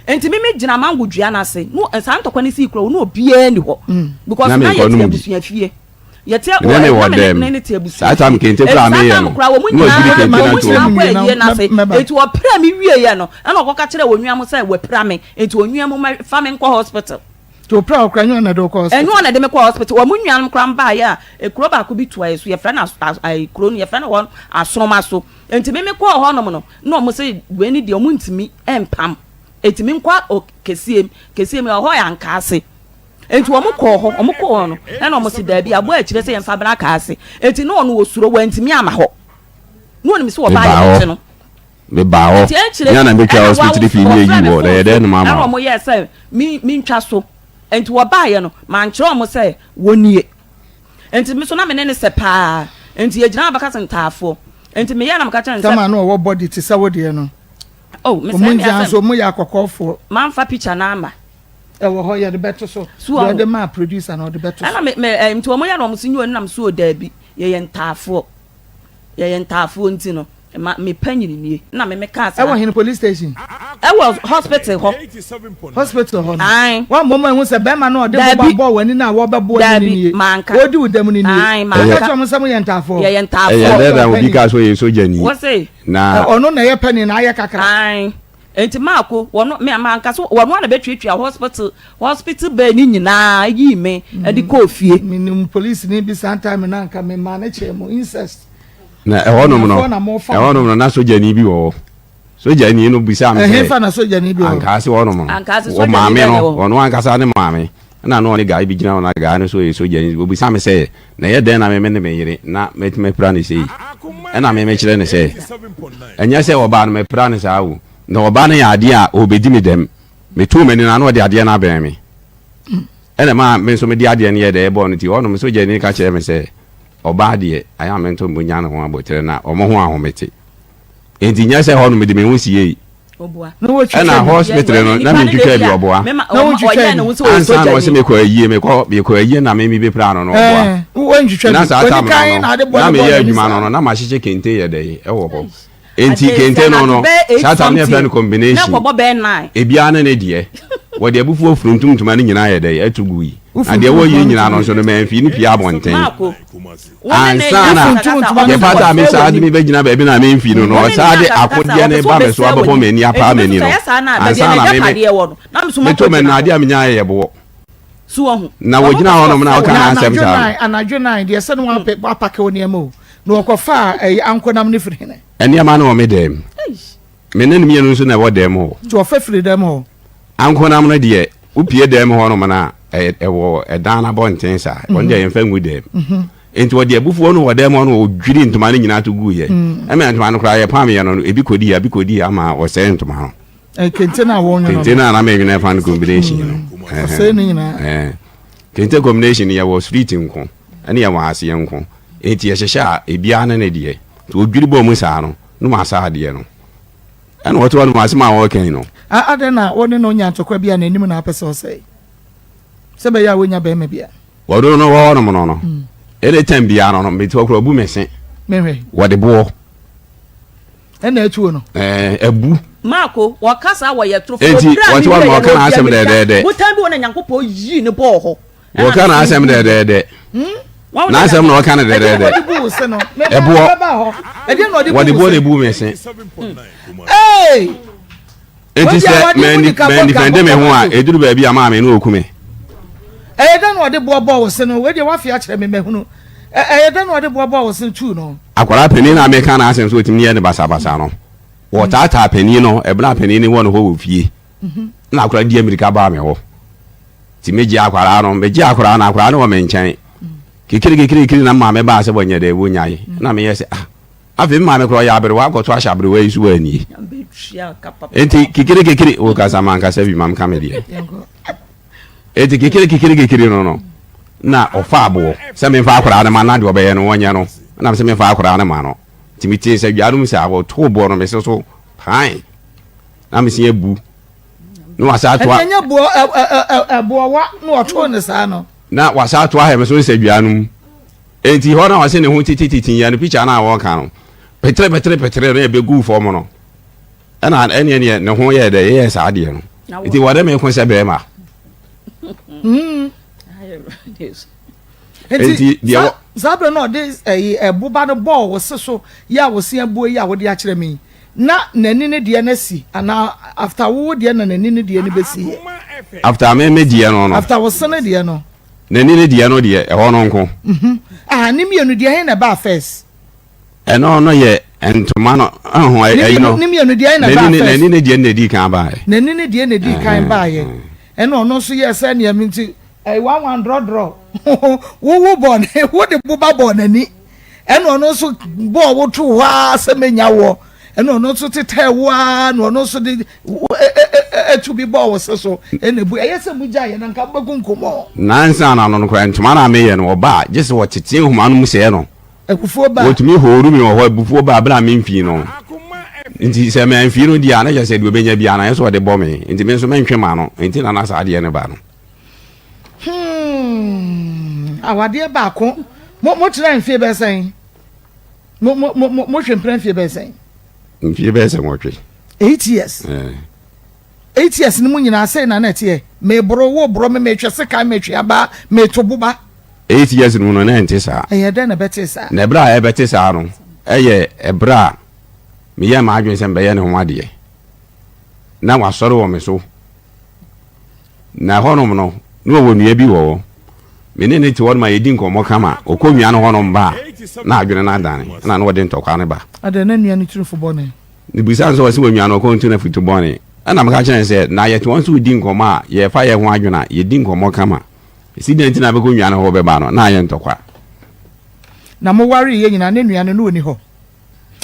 Enti me megyina mango dua no ase, no, saa ntɔkwa no sii koraa, no obiara ni hɔ. Because Na na menkɔ yɛte nom bi. abusua fie. Yɛte Me ne ne wɔ na me ne dɛm. ne ne te abusua Saa tam fie. kente Enti koraa saa meyɛ tam no, koraa wɔn na wɔadwiri nyinaa kente no wɔn ato nyinaa hɔ. kɔ ayie no ase. Mɛba. Enti ɔpira me wieeɛ no, ɛna ɔkɔka kyerɛɛ onua mo sɛ wapira me, enti onua mo mma fa me nkɔ hospital. Nti ɔpira wo koraa ɛnyɛ ɔno na ɛde wo kɔ hospital? Ɛnyɛ ɔno na ɛde me kɔɔ hospital. Wɔn nuanom koraa baeɛ a, kuro baako bi toa yɛ so, yɛfrɛ no as, as, kuro no yɛfrɛ no hɔ Asoroma so. Enti me mekɔɔ hɔnom no, na wɔn se wei ne deɛ wɔn ntumi mpam. Enti me nkɔ Kesiem, Kesiem ɛhɔ yɛ Ankaase. Enti wɔn kɔɔ hɔ, wɔn kɔɔ hɔ no, ɛna wɔn se daabi, aboa akyire sɛ yɛmfa bra Akaase. Enti na ɔno ɔsuro, wantumi amma hɔ. Na ɔnim sɛ ɔbaa Mebaa yɛbɛkye hɔ. no. Mebaa hɔ. Enti akyire Me a na metwa ɛna hospital fee ne wɔfrɛ ayi me hɔ, na phone ɛyɛ so, dɛn na mama ɛna wo? wɔn yɛɛ sɛ me mentwa so. Enti wɔbaeɛ no, mankyerɛ wɔn sɛ wɔnie. Enti me nso na me ne no sɛ paa. Enti yɛgyina hɔ bɛka sɛ ntaafoɔ. Enti meyɛɛ na meka kyerɛɛ no sɛ. Tama na ɔwɔ body te sɛ wo deɛ no. Oh, mesɛe Wɔn me nyinaa asɛm. nso wɔyɛ akɔkɔɔfoɔ. Mamfa picture no amma. Ɛwɔ hɔ yɛde bɛto so. So Deɛ ɔho. ɔde maa producer no ɔde bɛto so. Ɛna me me ɛɛ nti wɔn yɛ na wɔn si nyɛ nam so o daabi yɛyɛ ntaafoɔ yɛyɛ ntaafoɔ nti no ma me panyin nie na me me kaa saa. Ɛwɔ hene police station. Ɛwɔ hospital hɔ. Hospital hɔ no. Ae. Wɔn mmom ehu sɛ bɛrima no ɔde boba Daabi. bɔɔ w'ani no a wɔbɛbo ani no Daabi nie. manka. Ɔredi wo dɛm no nie. Ae Wɔka manka. kyerɛ wɔn sɛ moyɛ ntaafoɔ. Yɛyɛ Ɛyɛ ntaafoɔ. dɛn na obi kaa sɛ ɔyɛ sogyani Wɔse. na. Ɔno na ɛyɛ panin na ayɛ kakra. Ae. Enti Marko, wɔno, me, manka so, wɔno ara na bɛtuatua hospital, hospital bed no nyinaa yii me de kɔɔ fie. Menim polisini bi saa time no anka memaa no kyɛɛ mu, incest. Na ɛhɔnom no, Abusuafoɔ na mofa ɛhɔnom mo. no, na sogyani bi wɔ hɔ. Sogyani no bisaa me sɛ, Ɛhefa na sogyani bi wɔ hɔ? Ankaase hɔnom no, Ankaase wɔ sogyani maame bɛn na no, ɛwɔ hɔ? ɔno ankasa ne maame, ɛna na ɔne guy bi gyina hɔ, na guy no nso yɛ sogyani. Ɔbisaa me sɛ, Na ɛyɛ dɛn na me ne me yere na mɛtumi apira no sei? Ɛna me mekyerɛ no sɛ, Ɛnyɛ sɛ ɔbaa no mapira no saa o, na ɔbaa no yɛ adeɛ a ɔrebɛdi me dɛm. Metoo m'ani no a na ɔde adeɛ no abɛn me. Ɛna ɛmaa me nso mede adeɛ no yɛɛ dɛ ɛbɔɔ no ti. Hɔnom sogyani no ka kyerɛɛ me sɛ, Ɔbaa deɛ, ayɛ a mento mbo nya ne ho aboterɛ na wɔn ho ahomete. Enti nyɛ sɛ hɔnom mede me ho siei. Ɛna hospital no na mentwitwa bi ɔboa. Ansa na ɔsɛ mekɔ ayie mekɔ mekɔ ayie na me mebɛpira no no ɔboa. Na saa tam no no na meyɛ adwuma no no na mahyehyɛ kente yɛ dɛ ɛwɔ hɔ. Enti kente no no, saa tam no yɛfrɛ no combination. Ebiara ne ne deɛ. Wɔde abufuo funtum ntoma no nyinaa yɛ dɛ ɛto gui. Na deɛ wɔyɛ nyinaa no nso no mamfi no pie abɔnten. Ansa na yɛpata a me saa de me bɛgyina baabi na memfi no no, ɔsaa de akodeɛ no ba me so abɛbɔ m'ani apaa m'ani no. Ansa na me me meto m'ani no adeɛ a menyaeɛ yɛ boɔ. Na wɔgyina hɔnom na ɔka n'asɛm saa no. Anadwo nan deɛ sɛ no wapake wo nneɛma o. Na wɔkɔfaa ɛyi ankonam no firi hene? Nneɛma no wɔ me dan mu. Me ne no mmienu nso na ɛwɔ dan mu hɔ. Nti wɔfa firi dan mu hɔ? Ankonam no deɛ, wopue dan mu hɔnom no a, ɛwɔ ɛdan no abɔnten saa. Wɔn deɛ yɛmfa ngu dan mu. Nti wɔde abufuo no wɔ dan mu hɔ no wɔdwiri ntoma no nyinaa to guiɛ. Ɛma ntoma no koraa yɛpameeɛ no, ebi kɔdii ha, ebi kɔdii ha ma wɔsɛee ntoma no. Kente no a wɔnwono no. Kente no a na menwene fa no combination no. Ɔsɛe ne nyinaa. Kente combination no yɛwɔ street nko. Ɛne yɛn wɔ aseɛ nko. Enti yɛhyehyɛ a, ebiara ne ne deɛ. Nti wɔdwiri bɔɔ mu saa no, na wɔasa adeɛ no. Ɛna wɔte hɔ nom, asɛm a wɔreka yi no. A Adɛn na wo ne no nya ntɔkwa bi a n'anim na apɛ sɛ ɔsɛe, sɛ ɛbɛyɛ a wonnya barima bi a? Wɔde no wɔ hɔnom no no, anytime biara no no, mete hɔ koraa ɔbu me se. Mehwɛ. Wɔde boɔ. Ɛna atuo no. Ɛɛ, abu. Marko, wɔka saa wɔyɛ torofo. Enti wɔte hɔ nom, wɔka n'asɛm dɛdɛɛdɛ. Botan bi wɔ na Nyankopɔn yii no bɔɔ hɔ. Wɔka n'asɛm dɛdɛɛdɛ. N'asɛm na ɔka no dɛdɛɛdɛ. Ɛboɔ. Wɔde boɔ na ebu me se. Eti sɛ mɛndifɛnde me ho a, eduru baabi a maame no oku me. Ɛyɛ dɛn na ɔde boɔ bɔɔ wo se no? Wei deɛ wafe akyerɛ me mahunu. Ɛyɛ dɛn na ɔde boɔ bɔɔ wo se tuu no? Akwadaa panin no a meka n'asɛm sɛ ɔtumi yɛ no basabasa no, wɔtaataa panin no ɛberɛ a panin no wɔ ne hɔ wɔ fie. Na akwadaa no di amirika baa me hɔ. Nti megyee akwadaa no, megyee akwadaa no, akwadaa no wɔ me nkyɛn. Kekere kekere kekere na maame baa sɛ wɔnyɛ dɛ wɔnyae. Na meyɛ sɛ ah, afei me maame koraa ɔyɛ aberewa akɔto ahyɛ aberewa yi so wɔ anie. Nti kekere kekere, wo kasa mankasa bi ma meka me deɛ. Nti kekere kekere kekere no no, na ɔfa aboɔ sɛ memfa akwadaa no ma na deɛ ɔbɛyɛ no wɔnyɛ no. Na mesɛ memfa akwadaa no ma no. Nti metee sɛ dwa no mu sɛ wɔtoo boɔ no mese so pan. Na mese abu. na wasa atoa. Ɛnna ɛnyɛ boɔ ɛ ɛ ɛ boɔwa na ɔtoo ne saa no. Na wasa atoa ahɛ me so nsadua no mu. Enti hɔ na ɔse ne ho titititi yɛ no pikya no a wɔka no petere petere petere no ɛbɛguu fam no ɛna ɛneɛ neɛ ne ho yɛɛ dɛ yɛyɛ saa adeɛ no nti wɔde me ko sɛ bɛrima. Nti deɛ wɔ. Saa berɛ no ɔde ɛyi ɛboba no bɔɔ wo se so yɛ a wo se abuo yi a wode akyerɛ me yi. Na n'ani ne deɛ no asi anaa after wo wo deɛ na n'ani ne deɛ no bɛsi yɛ. After me me deɛ no no. After wo sene deɛ no. N'ani ne deɛ no deɛ ɛhɔ no nko. Mhm ah ne mmienu deɛ he na ɛbaa first. Ɛno no yɛ ntoma no ɛho ɛyi no. Ne mmienu deɛ he na ɛbaa first. N'ani ne deɛ no na ɛdii kan baeɛ. N'ani ne deɛ na ɛdii kan baeɛ ɛna ɔno nso yɛɛ sɛ neɛ me nti ɛyi one one drɔdrɔ wo wo bɔɔ ne wo de boba bɔɔ n'ani. Ɛna ɔno nso bɔɔ wo too hɔ ara sɛ menya woɔ. Ɛna ɔno nso tetɛɛ wo ara na ɔno nso de ɛtu bi bɔɔ wo se so ɛna ebu. Ɛyɛ sɛ mo gyaeɛ na nka mobɛkunkum wɔn. Nansa na ano no koraa ntoma no a meyɛ no ɔba a gye sɛ wɔtete nhoma no mu sɛɛ no. Abufuo ba. Wɔtumi horu me wɔ hɔ abufuo ba berɛ a memfii no. Nti sɛ mamfii no deɛ a na kyerɛ sɛ deɛ ɔbɛnya biara no ayɛ sɛ ɔde bɔ me. Nti me nso mentwe m'ano. Nti na na saa adeɛ no ba no. Hmm, awadeɛ baako. Mo mo tena mfie bɛyɛ sɛn? Mo mo mo mo hwɛ mpena mfie bɛyɛ sɛn? Mfie bɛyɛ sɛ nwɔtwe. Eight years. Eh. Eight years ni mu nyinaa sɛ na na ɛteɛ. Meboro wo boro me metwe sekan metwe abaa meto boba. Eight years no mu no na ɛnte saa. Ɛyɛ dɛn na ɛbɛte saa? Na ɛberɛ a ɛbɛte saa no ɛyɛ ɛberɛ a meyɛɛ m'adwene sɛ mebɛyɛ ne ho adeɛ na wasɔre wɔ me so. Na ɛhɔnom no, na ɔwɔ nua bi wɔ hɔ. Me ne no te hɔnom a yɛdi nkɔmmɔ kama. Ɔkɔ nua no hɔnom ba a, na adwene no adane, ɛnna na ɔde ntɔkwa no ba. Adɛn, na nua no tiri fo bɔne? Mebisaa no sɛ ɔse onua no ɔkɔ ntu no afotu bɔne. Ɛnna meka kyerɛɛ no sɛ, Na yɛte hɔ nso redi nkɔmmɔ a, yɛrefa yɛn ho adwene a, yɛdi nkɔmmɔ kama. Ɛsi dɛn nti na bɛkɔ nua no hɔ bɛba no, na ayɛ ntɔkwa? Na mowareeɛ nyinaa, na nua no, na ɔnni hɔ?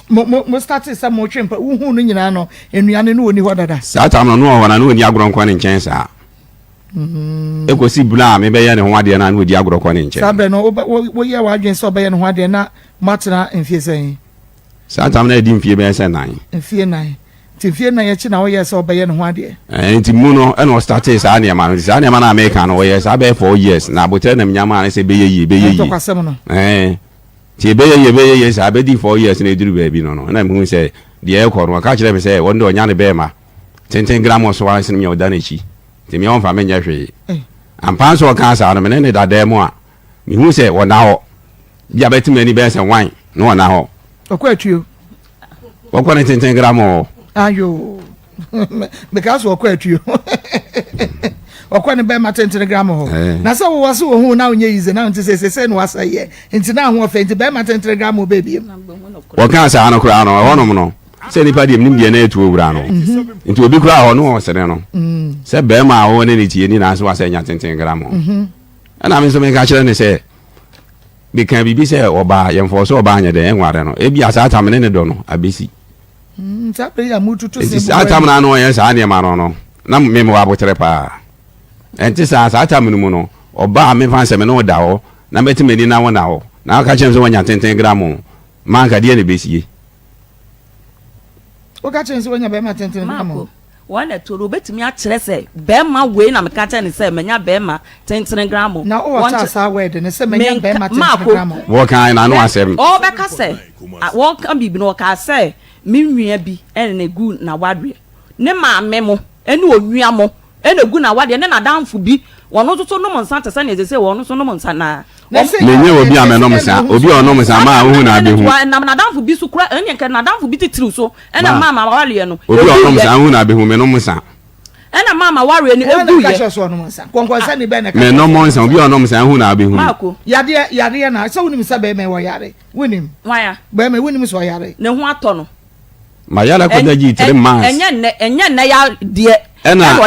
Mo mo mo startee sɛ motwe mpa wohuu no nyinaa no nnua no na ɔni hɔ dada. Saa tam no na ɔwɔ hɔ na na ɔnni agorɔ nkɔ ne nkyɛn saa. Ɛkɔsi berɛ a mebɛyɛ ne ho adeɛ no a na ɔdi agorɔ kɔ ne nkyɛn. Saa berɛ no woyɛɛ w'adwene sɛ ɔbɛyɛ ne ho adeɛ na moatena mfie sɛn? Saa tam no adi mfie bɛyɛ sɛ nan. Mfie nan. Nti mfie nan akyi na woyɛɛ sɛ ɔbɛyɛ ne ho adeɛ? Ɛɛ nti mu no ɛna ɔstartee saa nneɛma no. Nti saa nneɛma no a meka no ɔyɛɛ saa bɛyɛ 4 years na aboterɛ na menya maa no sɛ ɛbɛyɛ yie ɛbɛyɛ yie. Ntɔkwasɛm no. Ɛɛ. Nti ɛbɛyɛ yie ɛbɛyɛ yie saa bɛdi 4 years na ɛduru baabi no no na mehu sɛ deɛ ɛrekɔ no, ɔka kyerɛɛ me sɛ ɔno deɛ ɔnya ne bɛɛma tenten gramoo so ara sene me a ɔda n'akyi, nti me ɔmfa me nyɛ hwee. Ampa nso ɔkaa saa no, me ne no da dan mu a, mehu sɛ ɔnna hɔ. Bi a bɛte m'ani bɛyɛ sɛ wan na ɔnna hɔ. Ɔkɔ atuo. Wɔkɔ ne tenten gramoo hɔ. Ayo. Meka so ɔkɔ atuo. Ɔkɔ ne bɛrima tenten gramoo hɔ. Eh. Na sɛ wowɔ so wɔ ho na wonyɛ yize na nti sɛ sɛ na wasa yɛ. Nti na ho ɔfɛ nti bɛrima tenten gramoo bɛɛ biem. Wɔkaa saa no koraa no ɛhɔnom no sɛ nipa deɛ menim deɛ na ɛtuo wura no. Mhm. Nti obi koraa hɔ no ɔsere no. Mm. Sɛ bɛrima a wɔwɔ ne ne tie ni na nso wasɛ nya tenten gramoo. Mhm. Ɛna me nso meka kyerɛ ne sɛ Meka biribi sɛ ɔbaa, yɛmfɔɔ sɛ ɔbaa nyɛ dɛn ɛnware no. Ebia saa tam ne ne dɔ no abɛsi. Mm, saa bere yi a motutu se Nti saa tam no ano ɔyɛ saa nneɛma no no, na me mewɔ aboterɛ paa. Ɛnte saa, saa tam no mu no, ɔbaa memfa nsɛ me ne wo da hɔ, na mɛte m'ani na wo na hɔ, na woka kyerɛ me sɛ woanya tenten gram o, ma anka deɛ na ɛbɛsie? Woka kyerɛ me sɛ woanya bɛrima tenten gram o. Marco, Wɔn na ɛto no, obetumi akyerɛ sɛ bɛrima wei na meka kyerɛ no sɛ manya bɛrima tentene gramo. Na wowɔ taa saa word no sɛ manya bɛrima tentene gramo. Wɔka n'ano asɛm. Ɔbɛka sɛ, wɔka biribi no, ɔkaa sɛ me nua bi na egu n'awareɛ, ne maame mo ne onua mo na egu n'awareɛ ne n'adamfo bi, wɔn nso so nom nsa te sɛ nea seesei wɔn nso nom nsa no ara. Menyɛ obi a mɛnom nsa. Obi a ɔnom nsa ma wohu na abehu. Ɛnam n'adamfo bi so kura, ɛnneɛ nka n'adamfo bi titiriw so ɛna maa ma awareɛ no Obi a ɔnom nsa wohu na abehu. Menom nsa. Ɛna maa ma awareɛ no eguiɛ. Menom nsa. Obi a ɔnom nsa wohu na abehu. Maako. Yadeɛ yadeɛ na sɛ wonim sɛ bɛrima wɔ yare wonim. Hwan a? Bɛrima wonim sɛ ɔyare. Ne ho atɔ no. Mayare akɔda gyi three months. Ɛnyɛ nnɛ, ɛnyɛ nnɛ ya deɛ. Ɛna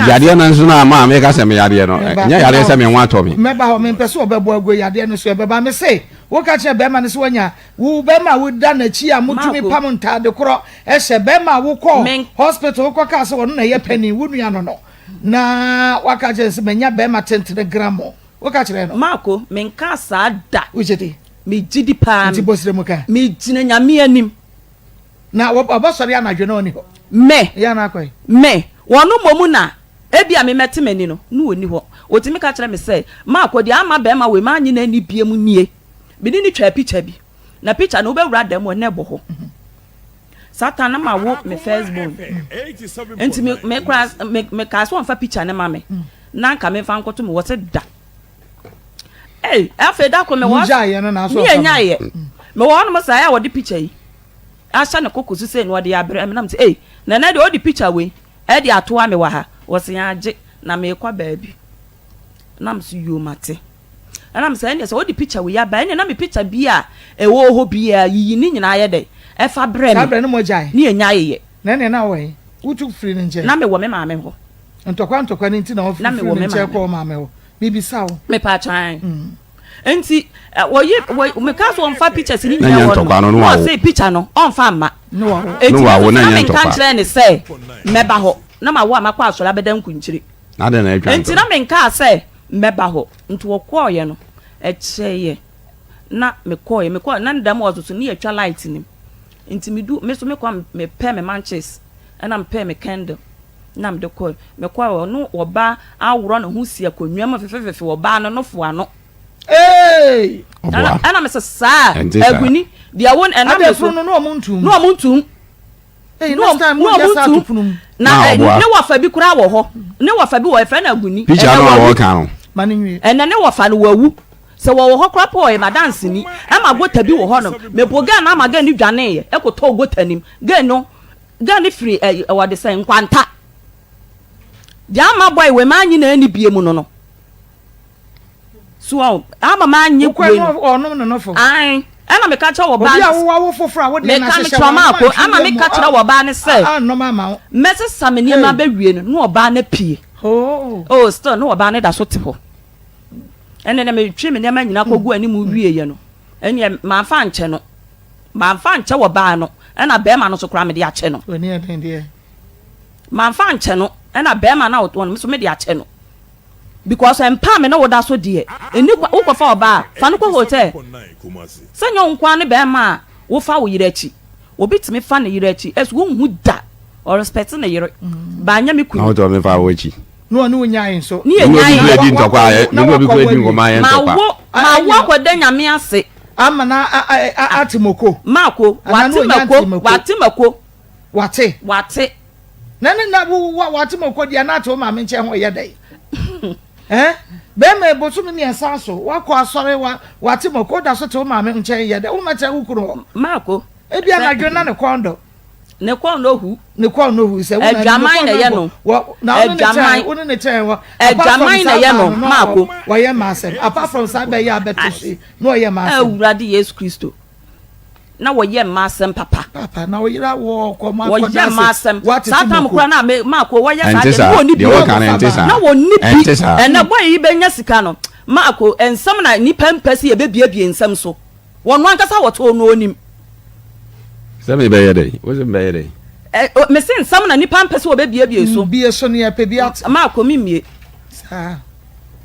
yadeɛ no nso na ama meka sɛ me yadeɛ no, ɛnyɛ yadeɛ sɛ me ho atɔ me. Mɛba hɔ, mempɛ sɛ ɔbɛbɔ aguo yadeɛ no so ɛbɛba. Me se, woka kyerɛ bɛrima no sɛ wanya, wo bɛrima a woda n'akyi a motumi pam ntaade korɔ hyɛ, bɛrima a wokɔ hospital wokɔ kaa sɛ ɔno na ɛyɛ panin, wo nua no no, na waka kyerɛ no sɛ manya bɛrima tentene gramo. Woka kyerɛ no. Marco, menkaa saa da. Wogye di? Megye di paa. Nti bɔ srɛ mu ka. Megyina Nyame anim. Na ɔbɛsɔre anadwo na ɔnni hɔ. Me. Yɛ anaa kɔe. Me. Wɔn mmom na ebia me mɛte m'ani no, na ɔnni hɔ. Ɔtumi ka kyerɛ me sɛ, Marco, deɛ ama barima wei mannye no anni biom nie. Me ne no twaa pikya bi. Na pikya no, wobɛwura dan mu a, na ɛbɔ hɔ. Satan na ma wo me first born. Nti me me kora me me kaa sɛ ɔnfa picture ne ma me. Na nka me nfa nkɔto me wɔ se da. Ei, afei da koro me wɔ. Mugyaeɛ no na asɔ Ne yɛ nyaeɛ. Me wɔ hɔnom saa a wɔde picture yi ahyɛ ne koko so sei na ɔde abrɛ me na me sɛ ei, nana deɛ ɔde picture wei ɛde atoa me wɔ ha. Wɔse agye na meekɔ baabi. Na me so yoo mate. Ɛna me sɛ ɛneɛ sɛ wode picture wei aba ɛneɛ na me picture bi a ɛwɔ hɔ biara yiyi ne nyinaa yɛ dɛn ɛfa brɛ me. Saa berɛ no moagyae? Ne yɛnya ayeyɛ. Na ɛneɛ na wowɔ he? Wotu firii ne nkyɛn? Na mewɔ me maame hɔ. Ntɔkwa ntɔkwa no nti na wofiri ne nkyɛn kɔɔ wo maame hɔ? Mebisa wo. Mepaakyɛw ae. Nti wɔyi wɔ mekaa sɛ ɔmfa pictures ne nyinaa wɔ no na ɔse picture no ɔmfa mma. Enti me nso na menka nkyerɛɛ no sɛ mɛba hɔ na mawo a makɔ asɔre abɛda nkunkyire. Enti na menkaa sɛ Mɛba hɔ. Nti wɔkɔɔeɛ no, ɛkyɛeɛ na mekɔɔeɛ. Mekɔɔeɛ na ne dɛm hɔ nso ne yɛatwa light no mu. Nti medu, me nso mekɔ a mepɛɛ me manches ɛna mepɛɛ me candle na mede kɔɔe. Mekɔɔeɛ hɔ no ɔbaa aworɔ ne ho si akonnwa mu fefefefe, ɔbaa no nofo ano. Eeii! Ɔboa. Ɛna mese saa, Ɛnte saa. Aguni, deɛ wo ɛnam Adɛn me so. pono no na wɔn ntum? Na wɔn ntum. Hey, next time mo yɛ saa to pono mu. Na eh, ne wɔfa bi koraa wɔ hɔ. Ne wɔfa bi wɔ yɛfrɛ no aguni. Picture no a wɔka no. Ma no nwie. Ɛnɛ ne wɔfa no wawu. Sɛ wɔwɔ hɔ koraa po ɔyɛ m'adanseni. Ɛma gota bi wɔ hɔ nom. Mebɔ girl no ama girl no dwaneeɛ ɛkɔtɔɔ gota no mu. Girl no girl no firi ɛ wɔde sɛn nkwanta. Deɛ ama boy wei mannye no anni bie mu no no. So ɔn ama mannye wei no. Ɔnom ne nofo. Ae. Ɛna meka kyerɛ wɔ baa no. Obi a wowɔ wo foforɔ a wode no ahyehyɛ wɔn maako ama meka kyerɛ wɔ baa no sɛ. Annom ama wo. Mɛsesa me nneɛma bɛwie no na ɔbaa no apue. Oh still na ɔbaa no da so te hɔ. Ɛnna na metwe me nneɛma nyinaa kɔgu anim wieɛ no ɛnneɛ mamfa ankyɛ no. Mamfa ankyɛ wɔ baa no ɛna bɛrima no nso koraa mede akyɛ no. W'ani yɛ den deɛ. Mamfa ankyɛ no ɛna bɛrima no a ɔtɔn no nso mede akyɛ no. Because mpa a me ne wo da so deɛ, ɛnni kwa, wokɔfa ɔbaa a, fa no kɔ hotel. Sɛ nyɛ wo nko ara ne bɛrima a wofa wo yere akyi. Obi tumi fa ne yere akyi, ɛso wonhu da, ɔrespect ne yere, but nyɛ me kunu. Na wotɔ me fa wo akyi. Na ɔne wo nyae nso. Ne yɛ nyae. Me ne obi kura di ntɔkwa a, me ne obi kura di nkɔmɔ ayɛ ntɔkwa. Mawo, mawo akɔda Nyame ase. Ama na ate moko. Mako, wate mako, wate mako. Wate. Wate. Na ne na wo wa wate ma okɔ di a na ate wo maame nkyɛn ho yɛ dɛn? Eh? Bɛrima bosome mmiɛnsa so wakɔ asɔre wa wate ma okɔ da so te wo maame nkyɛn yɛ dɛn? Wo mɛkyɛ wo kunu hɔ. Maako. Ebi anadwo na ne kɔn dɔ. Ne kɔn no hu. Ne kɔn no hu sɛ wo na Adwaman na ɛyɛ no. Wɔ na wo ne ne kyɛn wo ne ne kyɛn wɔ. Adwaman na ɛyɛ no maako. Wɔyɛ mmaa asɛm apart from saa bɛyɛ abɛto so yi na ɔyɛ mmaa asɛm. Awurade Yesu Kristo. Na wɔyɛ mmaa asɛm papa. Papa na ɔyera wɔ kɔ mo akɔ Wɔyɛ mmaa asɛm. Saa tam koraa na me maako wɔyɛ saa Ɛnte deɛ saa. na wɔnni bi. Deɛ wɔka no ɛnte saa. Na wɔnni bi. Ɛnte saa. Ɛnɛ boy yi bɛnya sika no maako nsɛm na nnipa mpɛ sɛ yɛbɛbiebie nsɛm so. Wɔn ankasa wɔtoo no onim. Sɛ mebɛyɛ dɛn? Wo se mebɛyɛ dɛn? Ɛ, o, mese nsɛm na nnipa mpɛ sɛ wɔbɛbiebie so. Bie so no yɛpɛ bi ate. Maako memmie. Saa.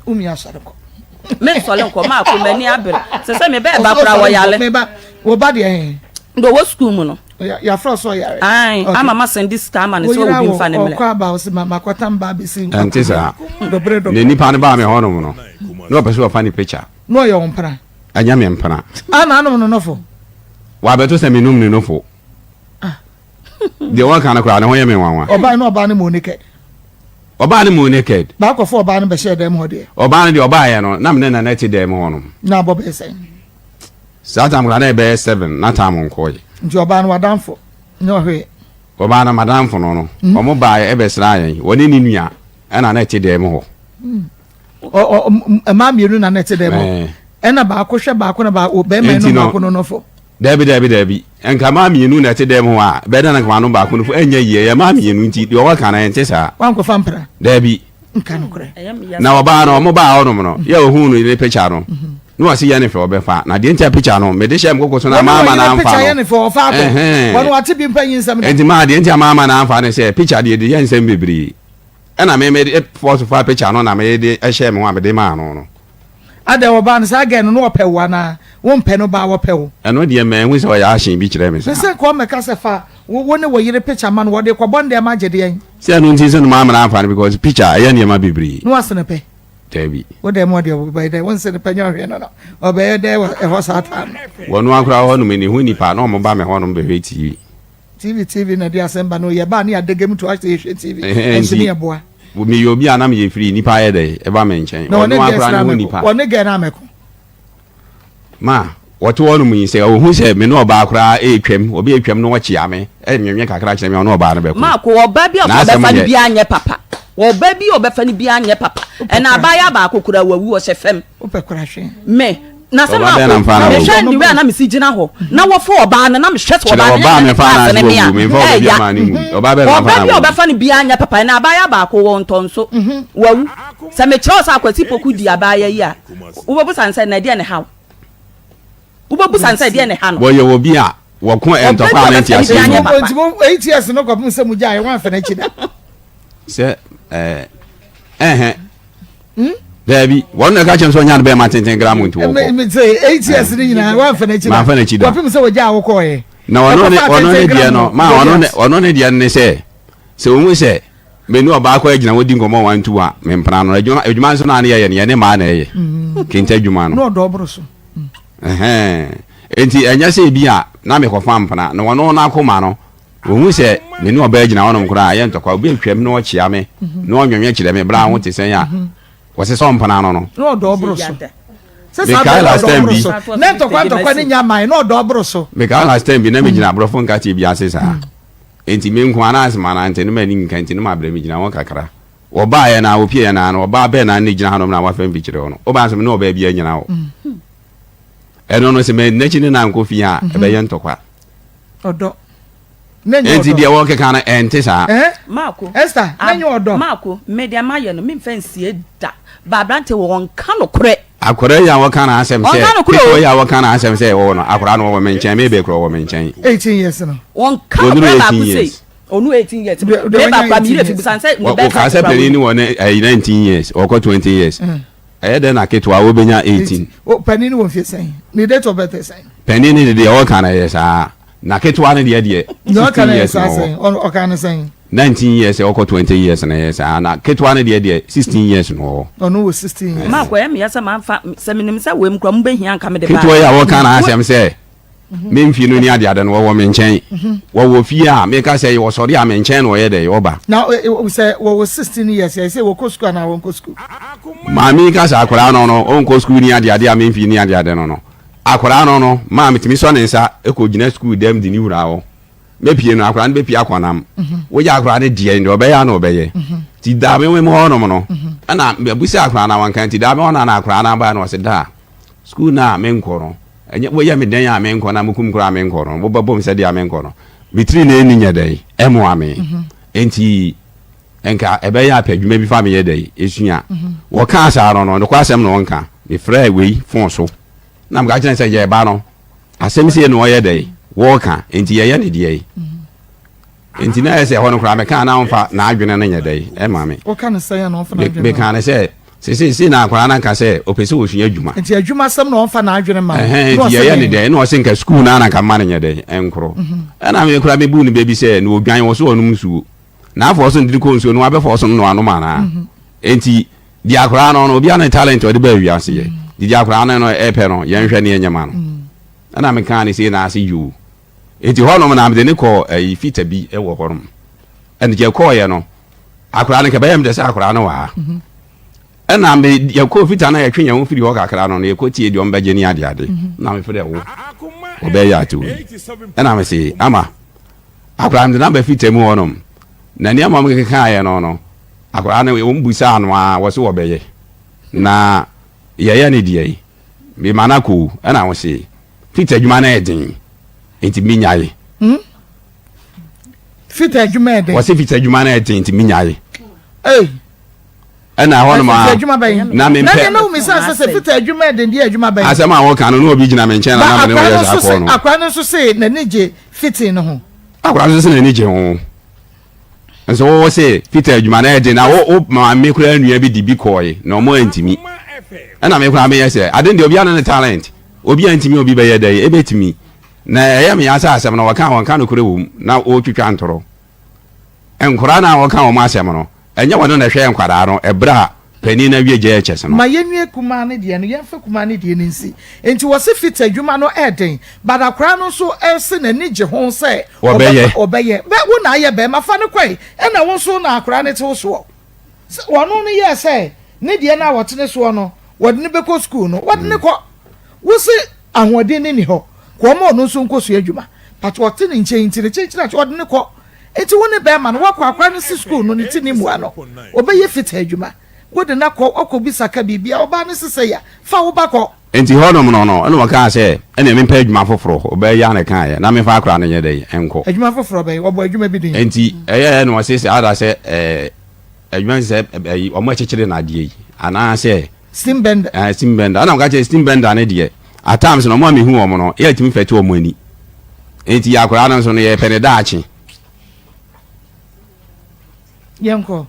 Womia sɔre kɔ. Mensɔre nkɔ. Maako m'ani abere. Sɛ sɛ mebɛɛ ba koraa wɔyare. Meba, wo ba deɛ he? Deɛ ɔwɔ sukuu mu no. Yɛafrɛ sɛ ɔyare. Ae, ama masan de sika ama no sɛ obi mfa no mmrɛ. Ɔkɔ aba wo sɛ makɔtam ba abɛsi. Ɛnte saa. Dɔbere dɔbere. Ne nipa no baa me hɔnom no, na ɔpɛ sɛ ɔfa ne picture. Na ɔyɛ wo mpena. Ɛnyɛ me mpena. A na anom no nofo. Wabɛto sɛ menom ne nofo. Ah. Deɛ wɔka no koraa ne ho yɛ me nwanwa. Ɔbaa no ɔbaa no mu naked. Ɔbaa no mu naked. Baakɔfo ɔbaa no bɛhyɛɛ dɛm hɔ deɛ. Ɔbaa no deɛ ɔbaeɛ no na me ne nana te dɛm hɔ nom. Na abɔ bɛyɛ sɛn? Saa tam koraa na ɛbɛyɛ seven na tam nkɔe. Nti ɔbaa no wadamfo nyɛ ɔhwee. Ɔbaa no madamfo no no. Hmm. Wɔn baeɛ ɛbɛsraa yɛn wɔne ne nua ɛna na ɛte dɛm hɔ. Hmm. Mmaa mmienu na na ɛte dɛm hɔ. Ɛna baako hwɛ baako na baako bɛrima no baako no nofo. Dabi dabi dabi nka mmaa mmienu na ɛte dɛm hɔ a bɛda na nka manom baako nofo ɛnyɛ yie ɛyɛ mmaa mmienu nti deɛ ɔwɔ ka no ɛnte saa. Wankɔfa mpena. Dabi. Nka nokorɛ. Na ɔbaa no ɔmo baa hɔnom no yɛ ohun no ne picture no na ɔsi yɛ ne fɛ ɔbɛfa na deɛ nti a picture no mede hyɛ me koko so na maa ama na anfa no. Wɔn ɔfa akɔ wɔn wate bi mpa yi nsɛm da. Nti maa deɛ nti a maa ama na anfa no sɛ picture deɛ de yɛ nsɛm bebree ɛna me mede force fa picture no na mede ɛhyɛ me ho a mede maa no no. Adɛn ɔbaa no saa girl no na ɔpɛ wo anaa wo mpɛ no baa ɔpɛ wo. Ɛno deɛ manhu sɛ ɔyɛ action bi kyerɛ me saa. Mese nka ɔmmɛka sɛ fa wo ne wo yere picture ma no wɔde kɔbɔ ndɛɛma agye deɛn. Sɛ ɛno nti nso na maamena amfa no because picture ɛyɛ nneɛma bebree. Na wase no pɛ. Daabi. Wo dɛm ɔdeɛ ɔbɛyɛ dɛ wonse no pɛ nyɛ ɔhwɛ no no ɔbɛyɛ dɛ wɔ ɛhɔ saa time no. Wɔn akora hɔ nom ne ho nipa na wɔn ba me hɔ nom bɛhwɛ TV. TV TV na ɛde asɛm ba no yɛ ba ne adega mu to asɛ yɛhwɛ TV ɛnso ne yɛboa. Meyɛ obi a na meyɛ firi nipa ayɛ dɛ ɛba me nkyɛn ɔno akora ne ho nipa. Ɔne gɛ na amɛko. Ma wɔte hɔ nom yi sɛ ɔhu sɛ me ne ɔbaa koraa ɛretwam obi ɛretwam na ɔkyea me ɛnwenwe kakra kyerɛ me ɔne ɔbaa no bɛko. Maako ɔbaa bi a ɔbɛfa no biara nyɛ papa ɔbaa bi a ɔbɛfa no biara nyɛ papa ɛna abaayewa baako koraa wawu ɔhyɛ fam. Wopɛ kora hwɛ. Me na sɛ maako mehwɛ ne wei a na mesi gyina hɔ na wɔfa ɔbaa no na mehwɛ sɛ ɔbaa no yɛ paase ne me a ɛya ɔbaa bi a ɔbɛfa no biara nyɛ papa na abaayewa baako wɔ ntɔnso wawu sɛ mekyerɛ wo sɛ akwasi poku di abaayewa yi a wobɛbusa no sɛ na ɛdeɛ ne haw wobɛbusa no sɛ ɛdeɛ ne ha no wɔyɛ obi a wɔko ntɔkwa ne nteaseɛ mu nti mo 8 years no kɔpem sɛ mo gyae wɔamfa n'akyi da sɛ ɛɛ ɛhɛn Hmm? Daabi, wɔn na ɛka kyerɛ sɛ ɔnya no bɛrima tenten gram nti wɔkɔ. Mi sɛ 8 years ni nyinaa wɔamfa n'akyi da. Mamfa n'akyi da. Kɔpem sɛ wɔgya a wokɔɔɛ. Na ɔno ne ɔno ne deɛ no ma ɔno ne ɔno ne deɛ no ne sɛ sɛ ohun sɛ menu ɔbaa kɔ agyina wɔdi nkɔmɔ wɔn ntu a mempena no adwuma adwuma nso naa ne yɛyɛ no yɛne mmaa na ɛyɛ mm. kente adwuma no. Na ɔdɔ ɔboro so. Mm. Nti ɛnyɛ sɛ ebi a na mekɔfa mpena na ɔno n'akoma no Ohu sɛ me ne ɔbaa gyina hɔnom koraa a, ɛyɛ ntɔkwa. Obi atwam na ɔkyea me na ɔnwonwe kyerɛ me bere a ho te sɛn a, wɔse sɛ ɔmpena no no. Na ɔdɔ ɔboro so. Sɛ saa Mekae bere last ɔdɔ time ɔboro bi. so. Na ntɔkwa ntɔkwa ne nya mae na ɔdɔ ɔboro so. Mekae last time bi na megyina aborɔfo nkateɛ bi ase saa. Enti me nko ara na asɛ manante no m'ani nka nti na mabrɛ megyina hɔ kakra. Wɔbaeɛ no ara wɔpieeɛ no ara no ɔbaa bɛn na na ɛgyina hanom na wafa mfikyire hɔ no. Wobaa nso me ne ɔbaa biara nnyina hɔ. Ɛno no sɛ manni n'akyi ne no ankɔ fie a ɛbɛyɛ ntɔkwa. Ɔdɔ. Na nyɛ Enti ɔdɔ. deɛ wɔkeka no ɛnte saa. Eh? Maako. Esther, na nyɛ ɔdɔ. Maako, me deɛ mayɛ no, memfa nsie da. Ba aberante wɔ ɔnka nokorɛ. Akwadaa yi a wɔka n'asɛm sɛ, Ɔnka nokorɛ o. ketewa yi a wɔka n'asɛm sɛ ɔwɔ no, akwadaa no ɔwɔ me nkyɛn, me bɛ kura ɔwɔ me nkyɛn. 18 years no. Ɔnka Wɔduru nokorɛ 18 baako sei. years. Ɔno 18 years. Deɛ- deɛ Me wanya baako a 18 meyere fi years. busan sɛ ne Wɔ- bɛka Wɔkaa sɛ koraa panin wɔnim. no wɔ ne ɛyi 19 years, ɔkɔ 20 years. Ɛyɛ dɛn na ketewa wobɛnya 18? O, panin no wɔ mfie sɛn? Ne date of birth sɛn? Panin no de deɛ ɔka no ɛyɛ saa. Na ketewa no deɛ deɛ Deɛ ɔka 16 no yɛ years saa na ɔwɔ. sɛn? Ɔ- Ɔka no sɛn? 19 years ɔkɔ 20 years na ɛyɛ saa. Na ketewa no deɛ deɛ 16 years na ɔwɔ. Ɔno wɔ 16 years. Maako ɛyɛ meya sɛ mamfa sɛ menim sɛ wei mu koraa mobɛhia nka mede Ketewa yi a wɔka n'asɛm sɛ. Me mfie no ni adeade no wɔwɔ me nkyɛn. Wɔwɔ fie a meka sɛ wɔsɔre a me nkyɛn na ɔyɛ dɛ ɔba. Na sɛ wɔwɔ 16 years yɛ sɛ wɔkɔ sukuu anaa wɔnkɔ sukuu? Maame yi ka sɛ akwadaa no no ɔnkɔ sukuu ni adeade a me mfie ni adeade no no akwadaa no no maa metumi sɔ ne nsa kɔ gyina sukuu dɛm de ne wura hɔ. Mɛpie no akwadaa no bɛpie akɔnam. Wogya akwadaa no deɛ deɛ ɔbɛyɛ a na ɔbɛyɛ. Nti daa me hɔ nom no ɛna mabisa akwadaa no a wanka nti daa me hɔ no na akwadaa no aba na ɔse daa sukuu no a menkɔ no Ɛnyɛ woyɛ me dɛn a menkɔ na mokum koraa a menkɔ no, wobɛbɔ me sɛdeɛ a menkɔ no, me tiri na ɛnni nyɛ dɛn ɛmmoa me. Enti nka ɛbɛyɛ a pɛ adwuma bi fa meyɛ dɛn ɛsua. Wɔkaa saa no no, nokwasɛm na ɔnka. Mefrɛɛ wei fon so na meka kyerɛ no sɛ yɛreba no, asɛm sei na ɔyɛ dɛn wɔreka, enti yɛyɛ ne deɛn. Nti na ɛyɛ sɛ ɛhɔ no koraa mekaa na ɔmfa n'adwene no nyɛ dɛn ɛma me. Woka no sɛn a na ɔmfa n'adwene ma? Mekaa no sɛ seesei na akwadaa no anka sɛ ɔpɛ sɛ ɔsua adwuma. Nti adwuma asɛm na ɔmfa n'adwene ma wo? Ɛhɛn, nti yɛyɛ ne dɛn? Ɛna ɔse nka sukuu no ara na nka mma no nyɛ dɛn ɛnkorɔ. Ɛna me koraa mebuu no bɛ bi sɛ na ɔdwan wɔ so ɔnom nsuo. Na afɔ ɔso no de kɔ nsuo no wabɛfɔ ɔso no na wanom anaa? Nti deɛ akwadaa no no obiara ne talent ɔde baa wiase yɛ. Nti deɛ akwadaa no no ɛpɛ no yɛnhwɛ ne yɛnyɛ ma no. Ɛna mekaa no sei na ase yoo. Enti hɔnom na mede no kɔɔ ayi fita bi wɔ hɔnom. Ɛna yɛkɔɔeɛ no, akwadaa no nka bɛyɛ me dɛ sɛ akwadaa no wɔ ha. Ɛna me yɛkɔɔ fita no a yɛtwe yɛn ho firi hɔ kakra no na yɛkɔtie deɛ ɔmbɛgye ne adeade. Na mefrɛ wo ɔbɛyɛ ate wei. Ɛna mese ama akwadaa no de no aba fita mu hɔnom. Na nneɛma a wɔkekaeɛ no no, akwadaa no wɔn busaa no a wɔse wɔbɛyɛ. Na yɛyɛ ne deɛ yi, mema no akɔ o. Ɛna wɔse Fita adwuma no yɛ den nti menyae. Hmm? Fita adwuma yɛ den. Wɔsi fita adwuma no yɛ den nti menyae. Hey. Ɛna ɛhɔ nom a na mempɛ. Na deɛ na wumi sɛ sɛ fita adwuma yɛ den deɛ adwuma bɛn. Asɛm a wɔka no na obi gyina me nkyɛn na na me ne wɔyɛ saa kɔɔ no. Akora no nso se n'ani gye fitin no ho. Akora no nso se n'ani gye ho. Nso wo se Peter adwuma no yɛ den na wo wo maame koraa nua bi de bi kɔɔe na ɔmo antumi. Ɛna me koraa meyɛ sɛ ade no deɛ obiara ne ne talent. Obi antumi obi bɛyɛ dɛn ebetumi. Na ɛyɛ me ya sɛ asɛm no wɔka a wɔnka nokorɛ wɔ mu na wɔretwitwa ntorɔ. Nkwadaa no a wɔka wɔn asɛm no ɛnyɛ wɔn na ɛhwɛɛ nkwadaa no ɛberɛ a panin no awie JHS no. Ma yɛnwie kumaa no deɛ no, yɛmfa kumaa no deɛ no nsi. Nti wɔse fiti adwuma no ɛɛden, but akwadaa no nso se n'ani gye ho sɛ Ɔbɛyɛ. ɔbɛyɛ. Bɛ wo na ayɛ bɛɛma, fa no kɔe, ɛna wo nso na akwadaa no te wo soɔ. Sɛ ɔno no yɛɛ sɛ ne deɛ no a ɔte ne soɔ no, wɔde no bɛkɔ sukuu no, wɔde no kɔ. Wo se ahoɔden no nni hɔ, kɔ ɔma ɔno nso nkɔsua adwuma, but ɔte ne nkyɛn nti no, kyenkyen akye wɔde no kɔ. Nti wo ne bɛɛma no wakɔ akora no si sukuu no ne ti ne mua no ɔbɛyɛ fitaa adwuma wode no akɔ wakɔ bisa ka biribia ɔbaa no sesɛi a fa wo ba kɔ. Nti hɔnom no no ɛna ɔkaa sɛ ɛneɛ mempɛ adwuma foforɔ ɔbaa yi ara na ɛkaeɛ na memfa akora no nyɛ dɛn nkɔ. Adwuma foforɔ bɛn? Ɔbɔ adwuma bi din. Nti ɛyɛɛ na ɔse sɛ ada sɛ ɛɛ adwuma sɛ ɛyi ɔmo ɛkyekyere no adeɛ yi anaa sɛ. Steam bender. Ɛɛ steam bender ɛna ɔka kyerɛ steam bender no deɛ at times no ɔmo a mehu wɔn no yɛ tumi fɛte wɔn ani nti yɛ akwadaa no nso no yɛpɛ ne daakye. Yɛnkɔ.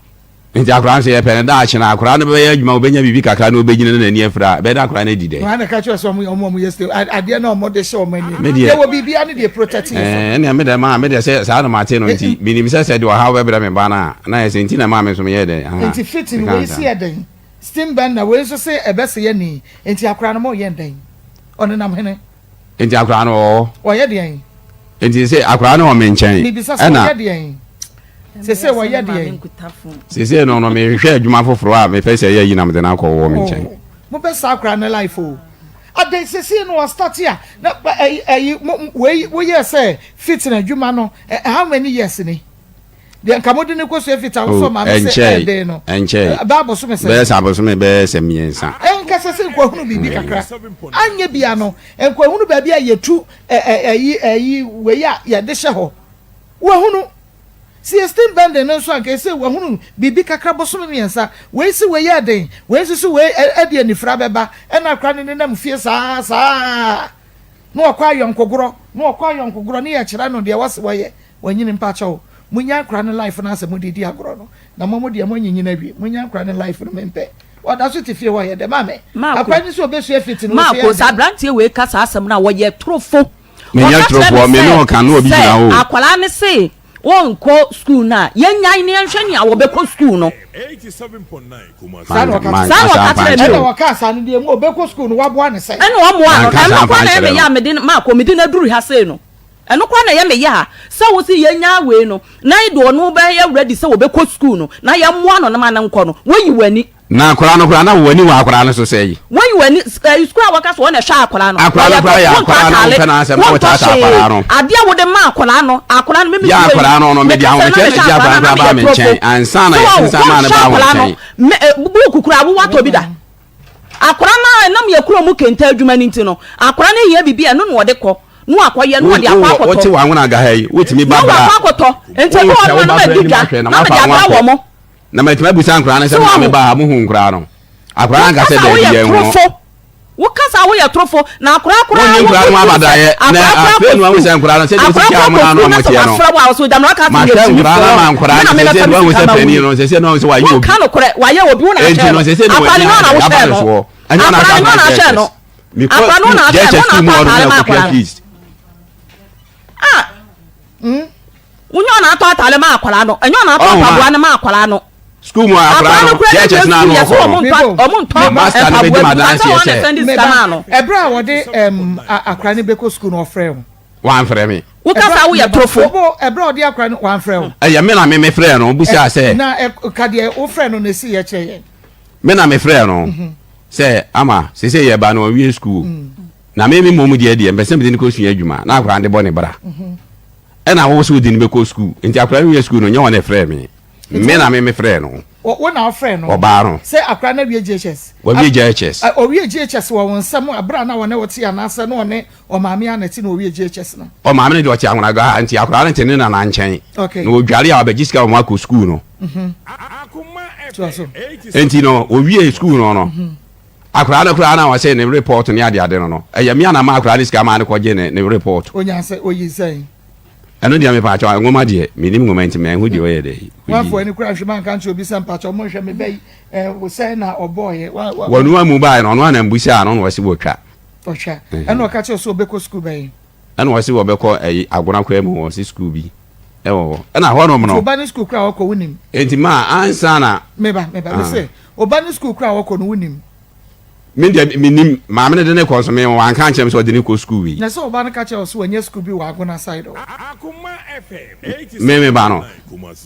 Nti akwadaa nso yɛpɛ ne daakye na akwadaa no bɛyɛ adwuma obɛnya biribi kakra na obɛgyina na n'ani afira bɛyɛ dɛ akwadaa no adi dɛ. Wɔn na ka kyerɛ sɛ ɔmo ɔmo ɔmo yɛ steam adeɛ na ɔmo de hyɛ ɔmo ani. Me deɛ yɛwɔ biribi ano deɛ protect yɛ fam. Ɛnna me deɛ maa me deɛ sɛ saa na ma te no nti menim sɛ sɛ deɛ ɔhaw bɛbrɛ me ba no a na yɛ sɛ nti na maa me nso meyɛ dɛ. Nti fitting wei si yɛ dɛn. Steam bɛn na wei nso se ɛbɛse yɛ nii nti akora no mo yɛn dɛn ɔnenam hene. Nti akora no wɔ hɔ. Ɔyɛ deɛn. Nti se akora no wɔ me nkyɛn. Mebisa sɛ ɔyɛ deɛn. Sese wɔyɛ deɛn. Sese no no mehwehwɛ adwuma foforɔ a mepɛ sɛ ɛyɛ yi na mede no akɔ wɔ me nkyɛn. Oh, mobɛ saa akora no life o. Adɛn sese no ɔstarte a na ɛyi ɛyi wei woyɛ sɛ fit na adwuma no how many years ni? Deɛ nka mode no kɔsua fita wo sɛ maame sɛ ɛden no. Ɛnkyɛe. Ɛbɛyɛ abosome sɛn? Bɛyɛ sɛ abosome bɛyɛ sɛ mmiɛnsa. Ɛnka sɛ sɛ nkoahunu biribi kakra. Anyɛ bia no, nkoahunu baabi a yɛtu ɛyi ɛyi wei a yɛde hyɛ hɔ. Wahunu. Sɛ yɛ steam bending no nso anka ɛsɛ wahunu biribi kakra bosome mmiɛnsa. Wei se wei yɛ den, wei nso se wei ɛde anifira bɛba. Ɛna akora no nenam fie saa saa. Na ɔkɔ ayɔnkogorɔ, na ɔkɔ ayɔnkogorɔ ne yɛkyerɛ no deɛ wɔse wɔyɛ. Wanyini mpakyɛw munya akora no life no asɛ mode di agorɔ no na mo mo deɛ moanyinyin awie munya akora no life no mempɛ ɔda so te fie hɔ yɛ dɛ maame akora no sɛ ɔbɛsua fiti no Maako sɛ aberanteɛ wei ka saa asɛm no a wɔyɛ torofo. Menyɛ Ɔka kyerɛ torofoɔ, me me ne sɛ ɔka na obi sɛ gyina hɔ o. akwadaa no se. Wɔnkɔ sukuu no a, yɛnnyae na yɛnhwɛ nea wɔbɛkɔ sukuu no. Saa na ɔka Saa na ɔka kyerɛɛ me o. Ɛna ɔkaa saa no deɛ mu ɔbɛkɔ sukuu no waboa no sɛn? Ɛna ɔmmoaa no. Manka Ɛno saa koraa na ɛyɛ amfa me ankyerɛ ya a no. mede no maakɔ, mede no aduru ha sei no. Ɛno koraa na ɛyɛ me ya a sɛ wo se yɛnnyaa wei no na deɛ ɔno bɛyɛ ready sɛ ɔbɛkɔ sukuu no na yɛmmoa no na ma no nkɔ no, woayi w'ani. Na akwadaa no koraa na w'ani wɔ akwadaa no so sɛn? Woayi w'ani, ɛyi sukuu a wɔka sɛ wɔn na ɛhwɛ akwadaa no. Akwadaa no koraa yɛ Wɔyɛ akwadaa na wontɔ wompɛ ataale, n'asɛm na wontɔ wotaataa hwee. akwadaa no. Adeɛ a wode ma akwadaa no, akwadaa no, me me Yɛ fie yi, akwadaa no no, mede meka sɛ na ahomekyɛ na mehwɛ gye akwadaa akwadaa no no na koraa baa meyɛ me torofo. nkyɛn ansa na So yɛsensan wɔn, maa no wɔnhwɛ baa wo akwadaa no, nkyɛn. me, eh, buuku koraa wowatɔ bi da? Akwadaa no a ɛnam yɛ kurom mu kente adwuma no nti no, akwadaa no hia biribi a ɛno na ɔde kɔ, na wakɔyɛ, na Wo, ɔde akɔ wo, akɔtɔ. wote w'anwona ga ha yi, wotumi ba Na bra wakɔ a, akɔtɔ. Nti ebi wɔ wohwɛ hɔ wo nom a na ba bra madi anim dwa, ahwɛ na na mede woafa ho abrɛ akɔ. wɔn. Na matumi abisa nkwadaa no sɛ, So me maame wahu? baa ha, mohu nkwadaa no? Akwadaa no anka Wokasa sɛ, a Daabi, woyɛ yɛnhu no. torofo. Wokasa a woyɛ torofo. Na akwadaa koraa Wonnye wo nkwadaa no ho wo sɛ abadaeɛ. Na akwadaa koraa afei kɔ na wahu sukuu. sɛ nkwadaa no, sɛdeɛ wosi Akwadaa tia koraa wɔn kɔ ano sukuu a na sɛ wɔteɛ no. wafrɛ wo a ɔsɛ ogyamena waka sɛ Mahwɛ yɛ nkwadaa no gyimifoɔ. ama Me nkwadaa na no, mebɛfa seesei me na wahu sika sɛ ma wo panin yi. no, seesei na wahu sɛ wayɛ obi. Wonka nokorɛ, wayɛ obi, wo na Enti ahwɛ no, no. seesei na Akwadaa w'ani no nyɛ wo na ayɛ dɛ, aba wohwɛɛ ne no. soɔ. Ɛnyɛ wo na Akwadaa ahwɛ no nyɛ wo na akwadaa ahwɛɛ no. JHS. Mekɔ Akwadaa no wo na sukuu, ahwɛɛ no, JHS wo na sukuu mu atɔ hɔ no ataare na ma ɛkɔtua akwadaa no. fees. Ah! Wonyɛ ɔna atɔ ataare ma akwadaa no. Ɛnyɛ ɔna atɔ Ɔho ma. mpaboa no ma akwadaa no. Sukuu mu a akwadaa Akwadaa no no kura ne JHS wie no sukuu ano yɛ sɛ ɔkɔ ɔmo no. ntɔ ɔmo ntɔ Master no mpaboa bɛdi bi. m'adanseɛ Sɛ wɔn na sɛ. ɛsɛn de Me sika ba, maa no. ɛberɛ a wɔde ɛm, a- akwadaa no bɛkɔ sukuu no ɔfrɛɛ wo? Wamfrɛ me. Woka Ɛberɛ saa a, woyɛ me ba, torofo. wobo, ɛberɛ a ɔde akwadaa no, wamfrɛ wo? Ɛyɛ me na me mefrɛɛ no bisaa Ɛ, sɛ. na ɛ, ka deɛ wofrɛɛ no no ɛsi yɛ kyerɛ yɛn. Me na mefrɛɛ no sɛ, Ama, seesei yɛreba no, wawie sukuu. Na me me mmom deɛ deɛ, mepɛ sɛ mede no kɔsua adwuma na akwadaa no de bɔ ne bra. Ɛna wo sɛ wode no bɛkɔ sukuu. Nti akwadaa no wie sukuu no, nyɛ wɔn na ɛfrɛɛ me. Me na me mefrɛɛ no. Wo na wofrɛɛ no? Ɔbaa no. Sɛ akwadaa no awie JHS? Wawie JHS. Ɔwie JHS wɔ wo nsam berɛ a na wɔne wo te anaasɛ na ɔne ɔmaame a na ɛte na ɔwie JHS no? Ɔmaame no deɛ ɔte Ahonaga ha nti akwadaa no te ne nana nkyɛn. Okay. Na ɔdware a ɔbɛgye sika wɔn akɔ sukuu no. Toa so. Nti no ɔwie sukuu no no. Akwadaa no koraa na ɔsɛ ne report ne adeade no no, ɛyɛ me a na ma akwadaa no sika maa no kɔgye ne ne report. Onya sɛ oyi sɛn? Ɛno deɛ mepakyɛw, nwoma deɛ menim nwoma nti manhu deɛ ɔyɛ dɛ yi. Wamfa w'ani koraa nhwɛ mu anka nkyerɛ obi sɛ mpakyɛw monhwɛ me ba yi eh, sɛn na ɔbɔɔyɛ? Wa wa. Wɔnoa mu baeɛ no ɔno a na mbusaa no na ɔse wɔtwa. Ɔtwa. Ɛna ɔka kyerɛ sɛ ɔbɛkɔ sukuu bɛn? Ɛna ɔse wɔbɛkɔ ɛyi Agona kwaa mu hɔ ɔse sukuu bi ɛwɔ hɔ ɛna hɔ nom no. Nti ɔba ne sukuu koraa ɔkɔ wonim? Nti maa ansa na. Meba meba mese ɔba ne sukuu koraa ɔkɔ no wonim? Me deɛ menim maame no de ne kɔ nso me wanka ankyerɛ me sɛ ɔde ne kɔ sukuu wei. Na sɛ ɔba no ka kyerɛ wo sɛ wanya sukuu bi wɔ Agona side hɔ? Me me ba no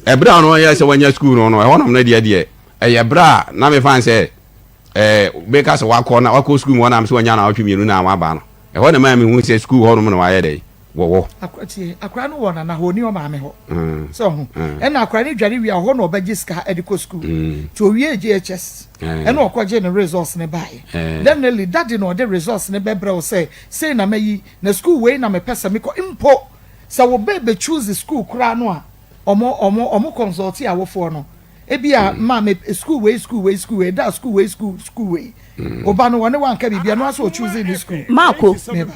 ɛberɛ a ɔno ɔyɛ sɛ wanya sukuu no no ɛhɔ nom no deɛ deɛ ɛyɛ berɛ a na mefa no sɛ ɛɛ meka sɛ wakɔ na wakɔ sukuu mu hɔ na mesɛ wanya naawɔtwe mmienu na waba no. Ɛhɔ na ɛmaa mehuu sɛ sukuu hɔnom na wɔayɛ dɛn? Wɔwɔ. Akora tie, akora no wɔ nana hɔ, ɔni ɔmaame hɔ. Sɛ ɔho. Ɛna akora no dware wie a, ɔhɔ na ɔbɛgye sika de kɔ sukuu. Nti ɔwiee JHS, ɛna ɔkɔgyee ne results no baeɛ. Definitely, daddy na ɔde results no bɛbrɛ wo sɛ, sei na mayi, na sukuu wei na mepɛ sɛ mekɔ. Mpo, sɛ wo ba bɛ choose sukuu koraa no a, ɔmo, ɔmo, ɔmo consult awofoɔ no. Ebia ma me sukuu wei sukuu wei sukuu wei da sukuu wei sukuu sukuu wei. Oba no wɔne wanka biribi ɛno ara sɛ ɔchoose ne sukuu. Marco. Meba.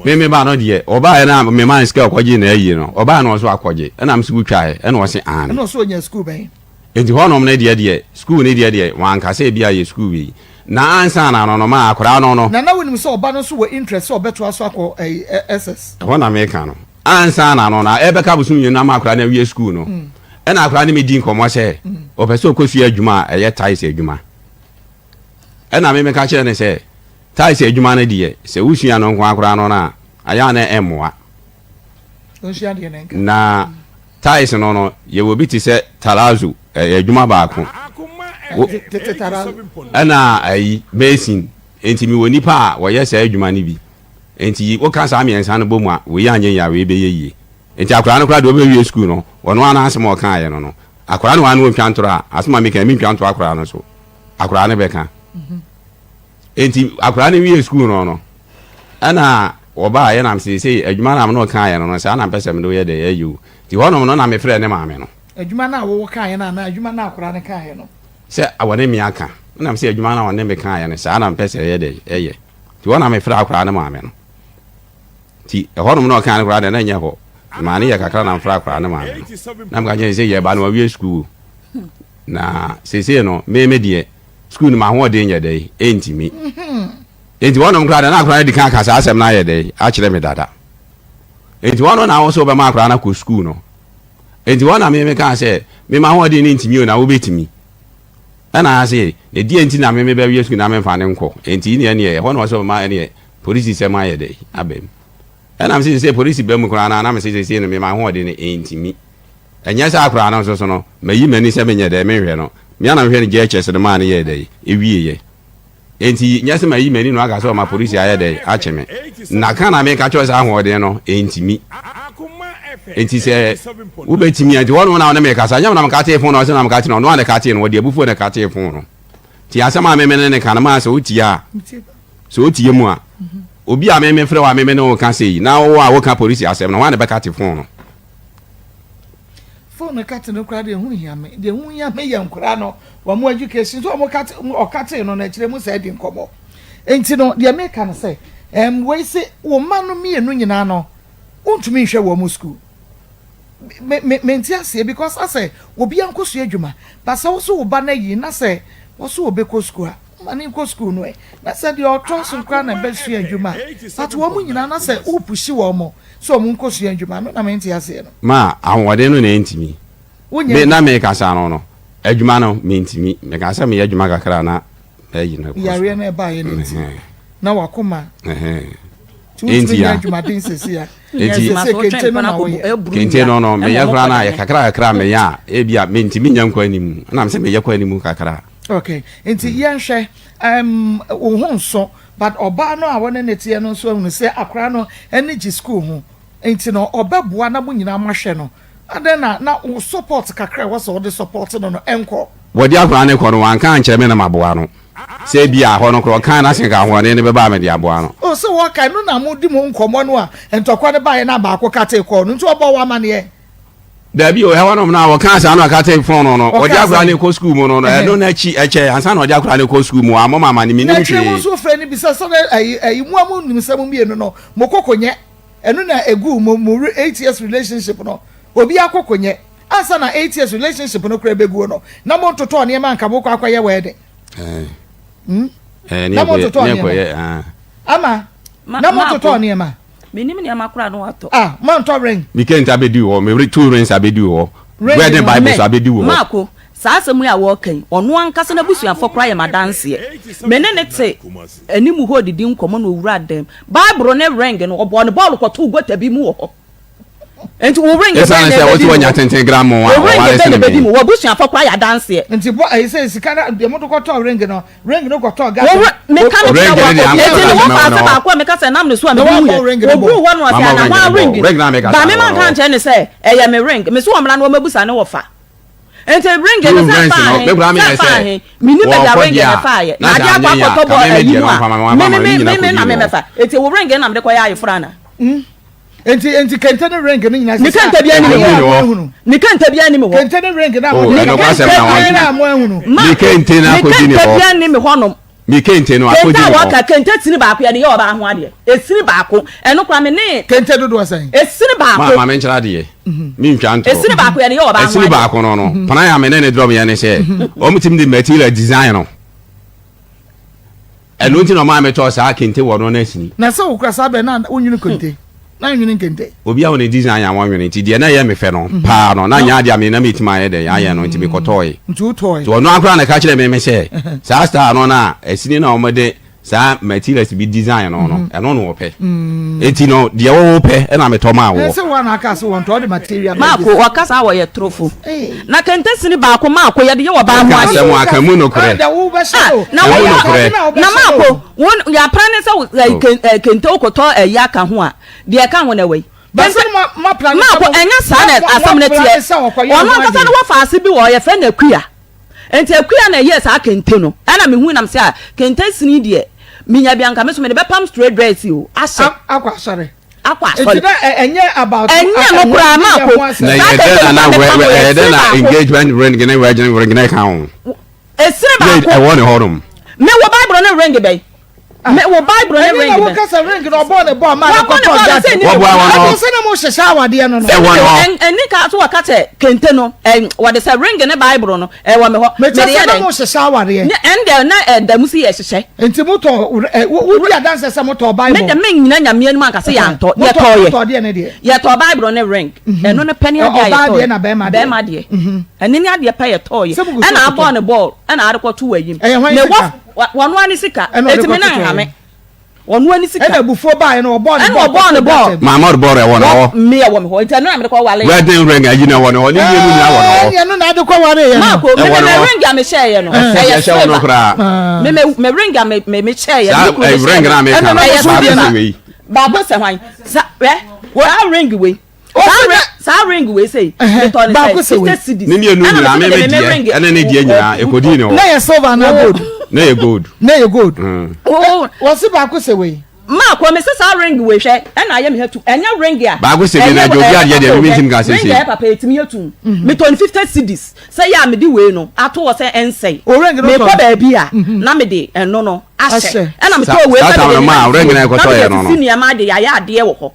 Me me ba no deɛ ɔbaeɛ na me maa no sika ɔkɔgye na ayi no ɔbaeɛ na ɔso akɔgye ɛna me so wotwaeɛ ɛna ɔse aane. Ɛna ɔso ɔnya sukuu bɛn. Nti hɔnom no deɛ deɛ sukuu no deɛ deɛ wanka sɛ ebia yɛ sukuu wei na ansa na no no maa akwadaa no no. Nana wonim sɛ ɔba no nso wɔ interest sɛ ɔbɛtoa so akɔ ɛyi SS. Ɛhɔ na meka no. Ansa na no na ɛbɛka bosom mmienu ama akwadaa no awie sukuu no, ɛna akwadaa no medi nkɔmmɔ sɛ ɔpɛ sɛ ɔkɔsua adwuma a ɛyɛ tiles adwuma. Ɛna me meka kyerɛ no sɛ tiles adwuma no deɛ sɛ wosua no nko akwadaa no no a ayɛ a na ɛmmoa. Na tiles no no yɛwɔ bi te sɛ tarazo ɛyɛ adwuma baako. Ɛna ayi mason nti mewɔ nipa a wɔyɛ saa adwuma no bi. Enti woka saa mmiɛnsa no bɔ mu a, wei anyɛ yie a, wei bɛyɛ yie. Enti akwadaa no koraa deɛ ɔbɛwie sukuu no, ɔno ara n'asɛm a ɔkaeɛ no no, akwadaa no wɔ ha no ɔntwa ntorɔ a, asɛm a meka yi, mentwa nto akwadaa no so. Akwadaa no bɛka. Enti akwadaa no wie sukuu no no, ɛna wɔbaeɛ na seesei adwuma no a me ne ɔkaeɛ no no, saa na mpɛ sɛ mede woyɛ dɛ ɛyɛ o. Nti hɔnom no na mefrɛɛ ne maame no. Adwuma no a wowɔ kaeɛ no anaa adwuma no a akwadaa no kaeɛ no? Sɛ wɔne me aka. Ɛna mese adwuma no a ɔne me kaeɛ no, saa na mepɛ sɛ ɛyɛ dɛ ɛyɛ. Nti hɔ na mefrɛɛ akwadaa no maame no. Nti ɛhɔnom na ɔkaa no koraa deɛ na ɛnyɛ hɔ. Memaa no yɛ kakra na mefrɛɛ akwadaa no maame no. Na meka kyerɛ no sɛ yɛba no wawie sukuu. Na seesei no me me deɛ sukuu no m'ahoɔden nyɛ dɛn ɛntumi. Nti hɔnom koraa deɛ na akwadaa no adi kan aka saa asɛm no ayɛ dɛn akyerɛ me dada. Nti hɔ no na wo sɛ wobɛma akwadaa no akɔ sukuu no. Enti hɔ na me mekaa sɛ, Me m'ahoɔden no ntumi o, na wobɛtumi? Ɛna ase, na deɛ nti na me mebɛwie sukuu na memfa no nkɔ? Enti neɛ neɛ, ɛhɔ na ɔsɛ ɔma ɛneɛ polisi sɛm ayɛ dɛ aba mu. Ɛna mese sɛ polisi ba mu koraa no a, na mese seesei no me m'ahoɔden no ɛntumi. Ɛnyɛ saa koraa no nso so no, mayi m'ani sɛ menyɛ dɛ, menhwɛ no. Me ara na mehwɛ no JHS no maa no yɛɛ dɛ, ɛwieɛ. Enti nyɛ sɛ mayi m'ani na waka sɛ ɔma polisi ayɛ dɛn akye me. Na ka na meka kyerɛ sɛ ahoɔden no ɛntumi. Enti sɛ wobɛtumi a, nti hɔ nom na wo ne me kasa. Nyɛ me na mekatee fon no, ɔse na mekatee no, ɔno a na ɛkatee no, wɔde abufuo na ɛkatee fon no. Nti asɛm a me me ne ne ka no, maa sɛ wotie a, sɛ wotie mu a, obi a me mefrɛ wo a me me ne wo ka sei, na wo a woka polisi asɛm no, hwan na ɛbɛkate fon no? Phone no kate no koraa deɛ ɛho hia me deɛ ɛho hia me yɛ nkoraa no wɔn education so wɔn kate ɔkate no na akyire mu sɛ ɛdi nkɔmɔ nti no deɛ meka no sɛ ɛm wei se wɔn mma no mmienu nyinaa no wontumi nhwɛ wɔn school me me mente aseɛ because asɛ obi ankɔsua adwuma ba sɛ woso wo ba no ayi na sɛ wɔso wɔbɛkɔ school a ma ne nkɔ school no ɛ na sɛ deɛ ɔtɔ so koraa na ɛbɛsua adwuma but wɔn nyinaa na sɛ wopushi wɔn Sɛ ɔmo nkɔ sua adwuma no na mente aseɛ no. Ma ahoɔden no na ɛntumi. Wonyɛ Me na adwuma. mekasa no no adwuma no mentumi. Meka sɛ meyɛ adwuma kakra na mayi no kɔ so. Yareɛ no ɛbaeɛ no nti Ɛhɛn. na wakoma Ɛhɛn. nti wontumi Enti nyɛ a. adwumaden sɛsi a. Enti. Sɛsɛ kente no na woyɛ. Kente no no meyɛ koraa no a kakra kakra a meyɛ a ebi a mentumi nyɛ nkɔ anim. Ɛna mesɛ meyɛ kɔ anim kakra. Okay nti yɛnhwɛ um, wo ho nso But ɔbaa no a wɔne no teɛ no nso ahunu sɛ akwadaa no ani gye sukuu ho nti no ɔbɛboa na mo nyinaa moahwɛ no. Adɛn na na wo support kakra a ɛwɔ sɛ wode support no no ɛnkɔ? Wɔde akwadaa no kɔ no wanka ankyerɛ me na maboa no. Sɛ ebia hɔ no koraa ɔkaa no ase nka ahoɔden no bɛba a mede aboa no. Oh sɛ wɔka ɛno na modi mo nkɔmmɔ no a ntɔkwa no baeɛ na baako katee kɔɔ no nti ɔbɔɔ wo amaneɛ? Dabi o, ɛhɔ nom na wɔkaa saa na ɔkate fon no no, ɔde Ɔkaa akora sɛn? no kɔ sukuu mu no no, Ɛhɛn. ɛno n'akyi ɛkyɛ ansa na ɔde akora no kɔ sukuu mu, wammɔ me amane, Na mennim akyire mu hwee. nso wofrɛ no bisa sɛ na ɛyi ɛyi mo a mo nim sɛ mo mmienu no mo koko nyɛ ɛno na eguu mo mo 8 years relationship no obiara koko nyɛ ansa na 8 years relationship no koraa beguo no na mo ntotɔɔ nneɛma anka mo kɔ akɔyɛ wedding Ɛɛ, hmm ɛɛ, ne na mo ɛkɔyɛ, ntotɔɔ ne nneɛma ɛkɔyɛ, ah. ama Ma, na mo Maako, ntotɔɔ nneɛma. Mennim nneɛma koraa na watɔ. Ah, moantɔ ring? Me kente abɛdi hɔ, me two rings abɛdi hɔ, Ring wedding no. bible Me, nso abɛdi hɔ. Marko, saa asɛm yi a wɔreka yi, ɔno ankasa n'abusuafoɔ koraa yɛ m'adanseɛ. Me ne no te anim hɔ redidi nkɔmmɔ na ɔwura dan mu. Bible ne ring no, ɔbɔɔ ne bɔɔlo kɔtoo gota bi mu wɔ hɔ. Enti wo ring bɛn Esiane na sɛ ɛbɛdi wote mu? wanya tenten gram a Wo ring ɔware bɛn na sene ɛbɛdi me. mu? W'abusuafoɔ koraa yɛ adanseɛ. Nti bɔ ɛyi sɛ sika na deɛ mode kɔtɔɔ ring no, ring no kɔtɔɔ Wo gutter ri, meka no kyerɛ Ring wo, no deɛ enti ankasa ne na wɔfa mɛwɔ ase no hɔ. baako a meka sɛ nam ne so a Na mede woabɔ wuiɛ. ring no bɔ. Ɔduruu hɔ no ɔse Mama ana ring hwan no bɔ. ring? Ring no a meka Ba sɛ me wɔ manka no hɔ. ankyerɛ no sɛ ɛyɛ me ring. Mese ɔmmra na ɔmmɛbusa ne wɔfa. Nti ring Two no sɛ rings faa no, he, me koraa sɛ meyɛ faa sɛ he, mennim baabi a wɔkɔ ring deɛ no a, faeɛ. na Na sɛ adeɛ akɔ anyɛ yie a, akɔtɔ ka bɔ me me ayi deɛ mu no a, ɔmfa ma me, me wamfa me ama me, ne me nyinaa me na kɔdii hɔ. memɛfa. Nti wo ring no na mede kɔyɛ ayeforɔ anaa? Nti nti kente ne ring no nyinaa Ne sisi a kente biara nni me ayɛ a hɔ. moahunu. Ne kente biara nni me hɔ. Kente ne ring no a Oh, mode Ne ɛno kente kwasɛm na biara wɔn. ayɛ a moahunu. Ma Ne kente no ne akɔdi ne kente hɔ. biara nni me hɔnom. Me kente no Kente akɔdi a ne hɔ. wɔka kente sini baako yɛde yɛ ɔbaa ho adeɛ. Esini baako ɛno koraa me ne Kente dodoɔ sɛn? esini Ma baako. ma menkyerɛ adeɛ. Mentwa ntorɔ. Esini baako yɛde yɛ ɔbaa ho Ɛsini adeɛ. baako no no, plan a me ne ne drɔm yɛ ne sɛ, wɔn tumi de material design no. Ɛno nti na ɔmaa metɔɔ saa kente wɔ no no asini. Na sɛ wokura saa bɛn na wonwene kente? Na nwene nkente. Obi a ɔne design a wɔnwene nti deɛ na ɛyɛ me fɛ no paa no na nyɛ adeɛ a me na metumi ayɛ dɛn ayɛ no nti mekɔtɔɔe. Nti wotɔɔe. Nti ɔno ara koraa na ɛka kyerɛɛ me me sɛ saa style no na asini na wɔde saa materials bi design no no ɛno na wɔpɛ. Nti no deɛ wopɛ ɛna metɔ maa woɔ. Ɛsɛ wɔn na aka sɛ wɔn tɔ ɔde material. Maako wɔka saa wɔyɛ torofo. Na kente sini baako maako yɛde yɛ ɔbaa ho Ɔka adeɛ. asɛm aka mu nokorɛ. Ah, na Ɛmu wɔyɛ nokorɛ. na maako wɔn yɛapra ne sɛ kente wokɔtɔ ɛyi aka ho a deɛ ɛka ho na ɛwɔ yi. Kente maako ɛnyɛ saa na asɛm no teɛ. Ɔno ankasa no wɔfa ase bi wɔ yɛfrɛ no akua. Nti akua na ɛyɛɛ saa kente no. Ɛna mehu nam sɛ a kente sini deɛ menya bi anka me so mede bɛpam straight dress o ahyɛ. Akɔ asɔre. Akɔ asɔre. Nti na ɛnyɛ about. Ɛnyɛ no koraa maako. Na Saa yɛ kente dɛ na no na koraa mepam wɛ yɛ ɛyɛ dɛ sini na baako. engagement ring ne wedding ring ne ka ho. Esini Yɛ baako. ɛwɔ ne hɔnom. Mewɔ Bible ne ring bɛn. Me wo Bible ne ring bɛ. Ɛni na wo kasa ring na ɔbɔ ne bɔ ɔma ne kɔtɔ gya. Wɔboa wɔn hɔ. Ɛdi sɛ na mo hyehyɛ awadeɛ no no. Ɛwɔ no hɔ. Ɛni ka so wɔka sɛ kente no ɛ wɔde sɛ ring ne Bible no ɛwɔ me hɔ. Mɛ kyɛ sɛ na mo hyehyɛ awadeɛ. Ne ɛn deɛ na ɛda mu si yɛ hyehyɛ. Nti mo tɔ ɛ wo di adanse sɛ mo tɔ Bible. Me de me nyina nyame anim anka sɛ yɛantɔ yɛtɔ yɛ. Mo tɔ deɛ ne deɛ. Yɛtɔ Bible ne ring. Ɛno ne pɛ ne adeɛ a yɛtɔ. Ɔbaa deɛ na bɛrima deɛ. Bɛrima deɛ. Ɛne ne adeɛ pɛ yɛtɔ yɛ. Ɛna abɔ ne bɔɔl ɛna ade kɔto wɔ ayim. Ɛyɛ hwan sika? Wɔn ani sika. Eti me nan ha me. Wɔn ani sika. Ɛna abufuo baeɛ no ɔbɔɔ ne bɔɔl. Ɛna ɔbɔɔ ne bɔɔl. Maama ɔde bɔɔl ɛwɔ ne hɔ. Me ɛwɔ me hɔ nti ɛno na mede kɔ wale. Wedding ring ayi na ɛwɔ ne hɔ ne mmienu nyinaa wɔ ne hɔ. Ɛɛ ɛno na ade kɔ wale yɛ no. Maako me me me ring a me hyɛ yɛ no. Ɛyɛ silver. Me me me ring a me me me hyɛ yɛ no. Saa ring na me ka no. Ɛyɛ silver. Baako sɛ hwan. Sa ɛ saa ring wei. Saa ring wei sei metɔ ne sɛ 50 cedis. Ne mmienu nyinaa me me deɛ ɛne ne deɛ nyinaa ɛkɔdii ne hɔ. Na yɛ silver na gold. Na yɛ gold. Na yɛ gold. Wɔsi baako sɛ wei. Maa kɔ me sɛ saa ring wei hwɛ ɛna ayɛ me ha tu ɛnyɛ ring a. Baako sɛ wei na agye obi adeɛ deɛ mi ntim ka sɛ sei. Ring a ɛyɛ papa etimi yɛ tum. Metɔ ne 50 cedis sɛ yɛ a mede wei no ato hɔ sɛ ɛnsɛe. Mekɔ baabi a na mede ɛno no ahyɛ ɛna metɔ wei sɛ mede ne na mede asisi nneɛma de ayɛ adeɛ wɔ hɔ.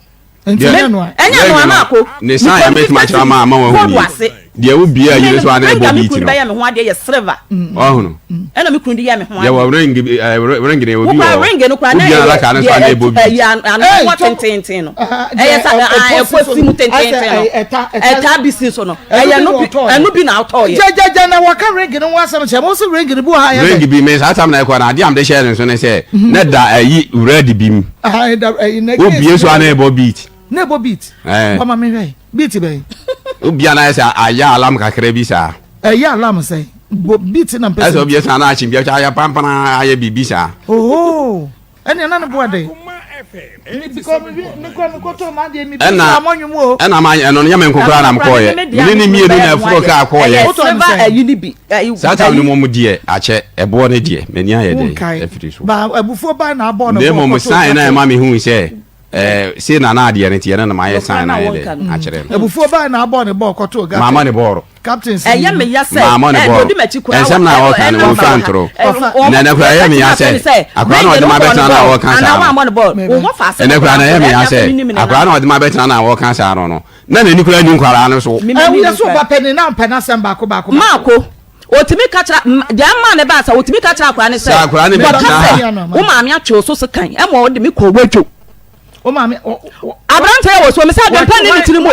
Nti ɛnyɛ noa. Ɛnyɛ noa ma ako. Ne san yɛ mɛtumi akyerɛ ama ama wɔn ahu nie. Deɛ wo bie ayi no so a na ɛbɔ beat no. Ring a me kunu de bɛyɛ me ho adeɛ yɛ silver. Ɔhunu. Ɛna me kunu de yɛ me ho adeɛ. Yɛwɔ ring ɛɛ ring na ɛwɔ bi wɔ hɔ. Ring no kora na ɛyɛ deɛ ɛyi ano wɔ tententen no. Ɛyɛ sa ɛkɔ si mu tententen no. Ɛta bi si so no. Ɛyɛ no bi ɛno bi na atɔ yɛ. Gyɛgyɛgyɛ na wɔka ring no ho asɛm kyerɛ mo sɛ ring no bi wɔ ha yɛ dɛ. Ring bi me saa tam na ɛkɔ na adeɛ a mede hyɛɛ ne nso ne sɛ na da ɛyi red bi mu. Wobie so a na ɛbɔ beat. Na ɛbɔ beat. Bɔ ma me hwɛ beat bɛn. Wobia na ayɛ sɛ ayɛ alarm kakra bi saa. Ɛyɛ alarm sɛn bɔ beat na mpɛ sɛ. Ɛsɛ obie so a na akye bi ayɛ pampana ayɛ biribi saa. Ohoo. Ɛnna na ne bo ɛdɛ. Ɛna ɛna ma ɛno no nyɛ me nko koraa na mekɔɔyɛ mene ne mmienu na ɛforo kaa kɔɔyɛ saa tam no mmom deɛ akyɛ ɛboɔ no deɛ m'ani ayɛ dɛ afiri so na mmom sign na ɛma mehu sɛ ɛɛ sei na na adeɛ no teɛ no na mayɛ sign na ayɛ dɛ akyerɛ no abufuo baa na abɔ ne bɔɔl kɔtoo gata maama ne bɔɔl Captain sɛ. Ɛyɛ me ya sɛ. Maamɔ ne bɔɔl. Nsɛm na ɔka no wɔmfa ntoro. Na ɛnɛ koraa ɛyɛ me ya sɛ akwadaa na ɔde ma bɛtena na ɔka saa no. Ɛnɛ koraa na ɛyɛ me ya sɛ akwadaa na ɔde ma bɛtena na ɔka saa no no. Na n'ani koraa ni nkwadaa no so. Ɛwɔ so ba pɛ ne na mpɛ n'asɛm baako baako. Maako otumi ka kyerɛ deɛ ama ne ba sa otumi ka kyerɛ akwadaa ne sɛ wɔka sɛ wo maame atwe wo so sekan ɛma ɔde me kɔ wadwo. Aberanteɛ wɔ so mesɛ adwempa ne ne tirim o.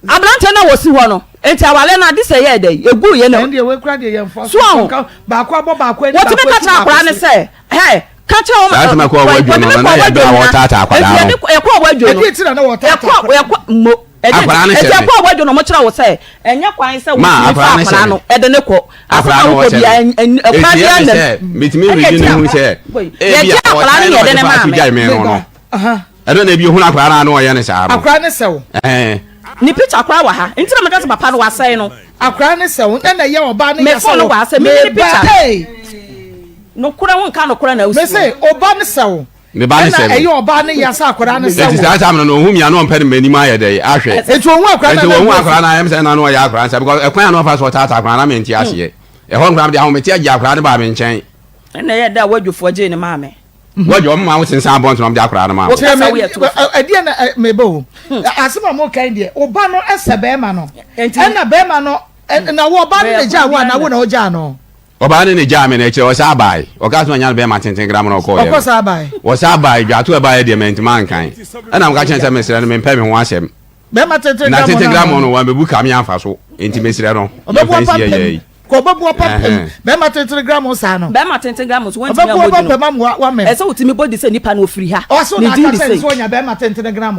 Aberanteɛ no a wɔsi hɔ no, enti awareɛ no ade sɛ ɛyɛɛ dɛn? Ɛguiɛ no. So aho? Wɔtumi ka kyerɛ akwadaa no sɛ, hɛ, ka kyerɛ wɔn, Saa asɛm ɛkɔɔ wadwo no, na yɛ bere a wɔtaataa akwadaa no. Ɛkɔɔ wadwo no. Ɛkɔ, ɛkɔ, mo. Akwadaa no Enti hyɛ me. ɛkɔɔ wadwo no, wɔkyerɛ wo sɛ, ɛnyɛ kwan sɛ Ma, wotumi fa akwadaa no hyɛ akwadaa me. no ɛde ne kɔ. Asɛm Akwadaa a no wokɔ wɔhyɛ biara, me. ɛn- ɛkwan Enti biara ɛmi nnam. sɛ, metumi Ɛna redi ɛti ne hu akwa- sɛ, ebi Yɛgye a akwadaa no ɔtan na na yɛde ɔde ne fa maa so me. gyae me no no. Ɛno na ebi ohunu akwadaa no a na ɔyɛ ne saa no. Akwadaa ne sɛ wo. Ɛɛ. Ne picture koraa wɔ ha. Nti na meka sɛ papa no wasɛe no. Akwadaa ne sɛ wo. Ɛna ɛyɛ ɔbaa ne Me yɛ sɛ phone no wo. wɔ ha sɛ me ne Meba picture. ee. Nokorɛ wo nka nokorɛ na Me wosi. se ɔba ne sɛ wo. Me ba ne Ɛna sɛ me. ɛyɛ ɔbaa ne yɛ sɛ akwadaa ne sɛ Eti wo. saa time no no ohun mi a na ɔmpɛ ne m'anim ayɛ dɛ ahwɛ. Eti ohun akwadaa Eti na na ohun ɛbu akwadaa na ayɛ sɛ na na ɔyɛ akwadaa nsa because ɛkwan a na ɔfa so ɔtaataa akwadaa na mente aseɛ. Ɛhɔ nkwadaa de ahomete agye akwadaa no baa me nkyɛn. Ɛna ɛyɛ dɛ a wadwofoɔ gyee ne maame. Wɔgye wɔn ma wo sensan abɔnten wɔn de akwadaa no ma wo. Kyerɛ me ɛdeɛ na meba o asɛm a mo kan deɛ ɔba no ɛsɛ bɛrima no ɛna bɛrima no na wo ɔba no na gyaa wo ana wo na ɔgyaa no. Ɔbaa no na gyaa me na akyire ɔsan abae ɔkaa sɛ ɔnya no bɛrima tenten gram na ɔkɔɔ yɛ ɔkɔ saa abae. Ɔsan abae dwato ɛbaeɛ deɛ mantumi ankan ɛna meka kyerɛ sɛ mesrɛ no mempɛ me ho asɛm. Bɛrima tenten Na tenten gram no wɔn bɛbu ka me amfa so nti mesrɛ no ɔbɛbu yɛmfa nsi apampam yɛyɛ yi. Kɔ ɔbɛbu apampam bɛrima tenten gram saa no. Bɛrima tenten gram so wɔntumi Ɔbɛbu ammɔ di no. apampam ama wamem. Ɛsɛ wotumi bɔ di sɛ nipa no ofiri ha. Ɔso Ne na din aka de kyerɛ sei. ne sɛ ɔnya bɛrima tenten gram.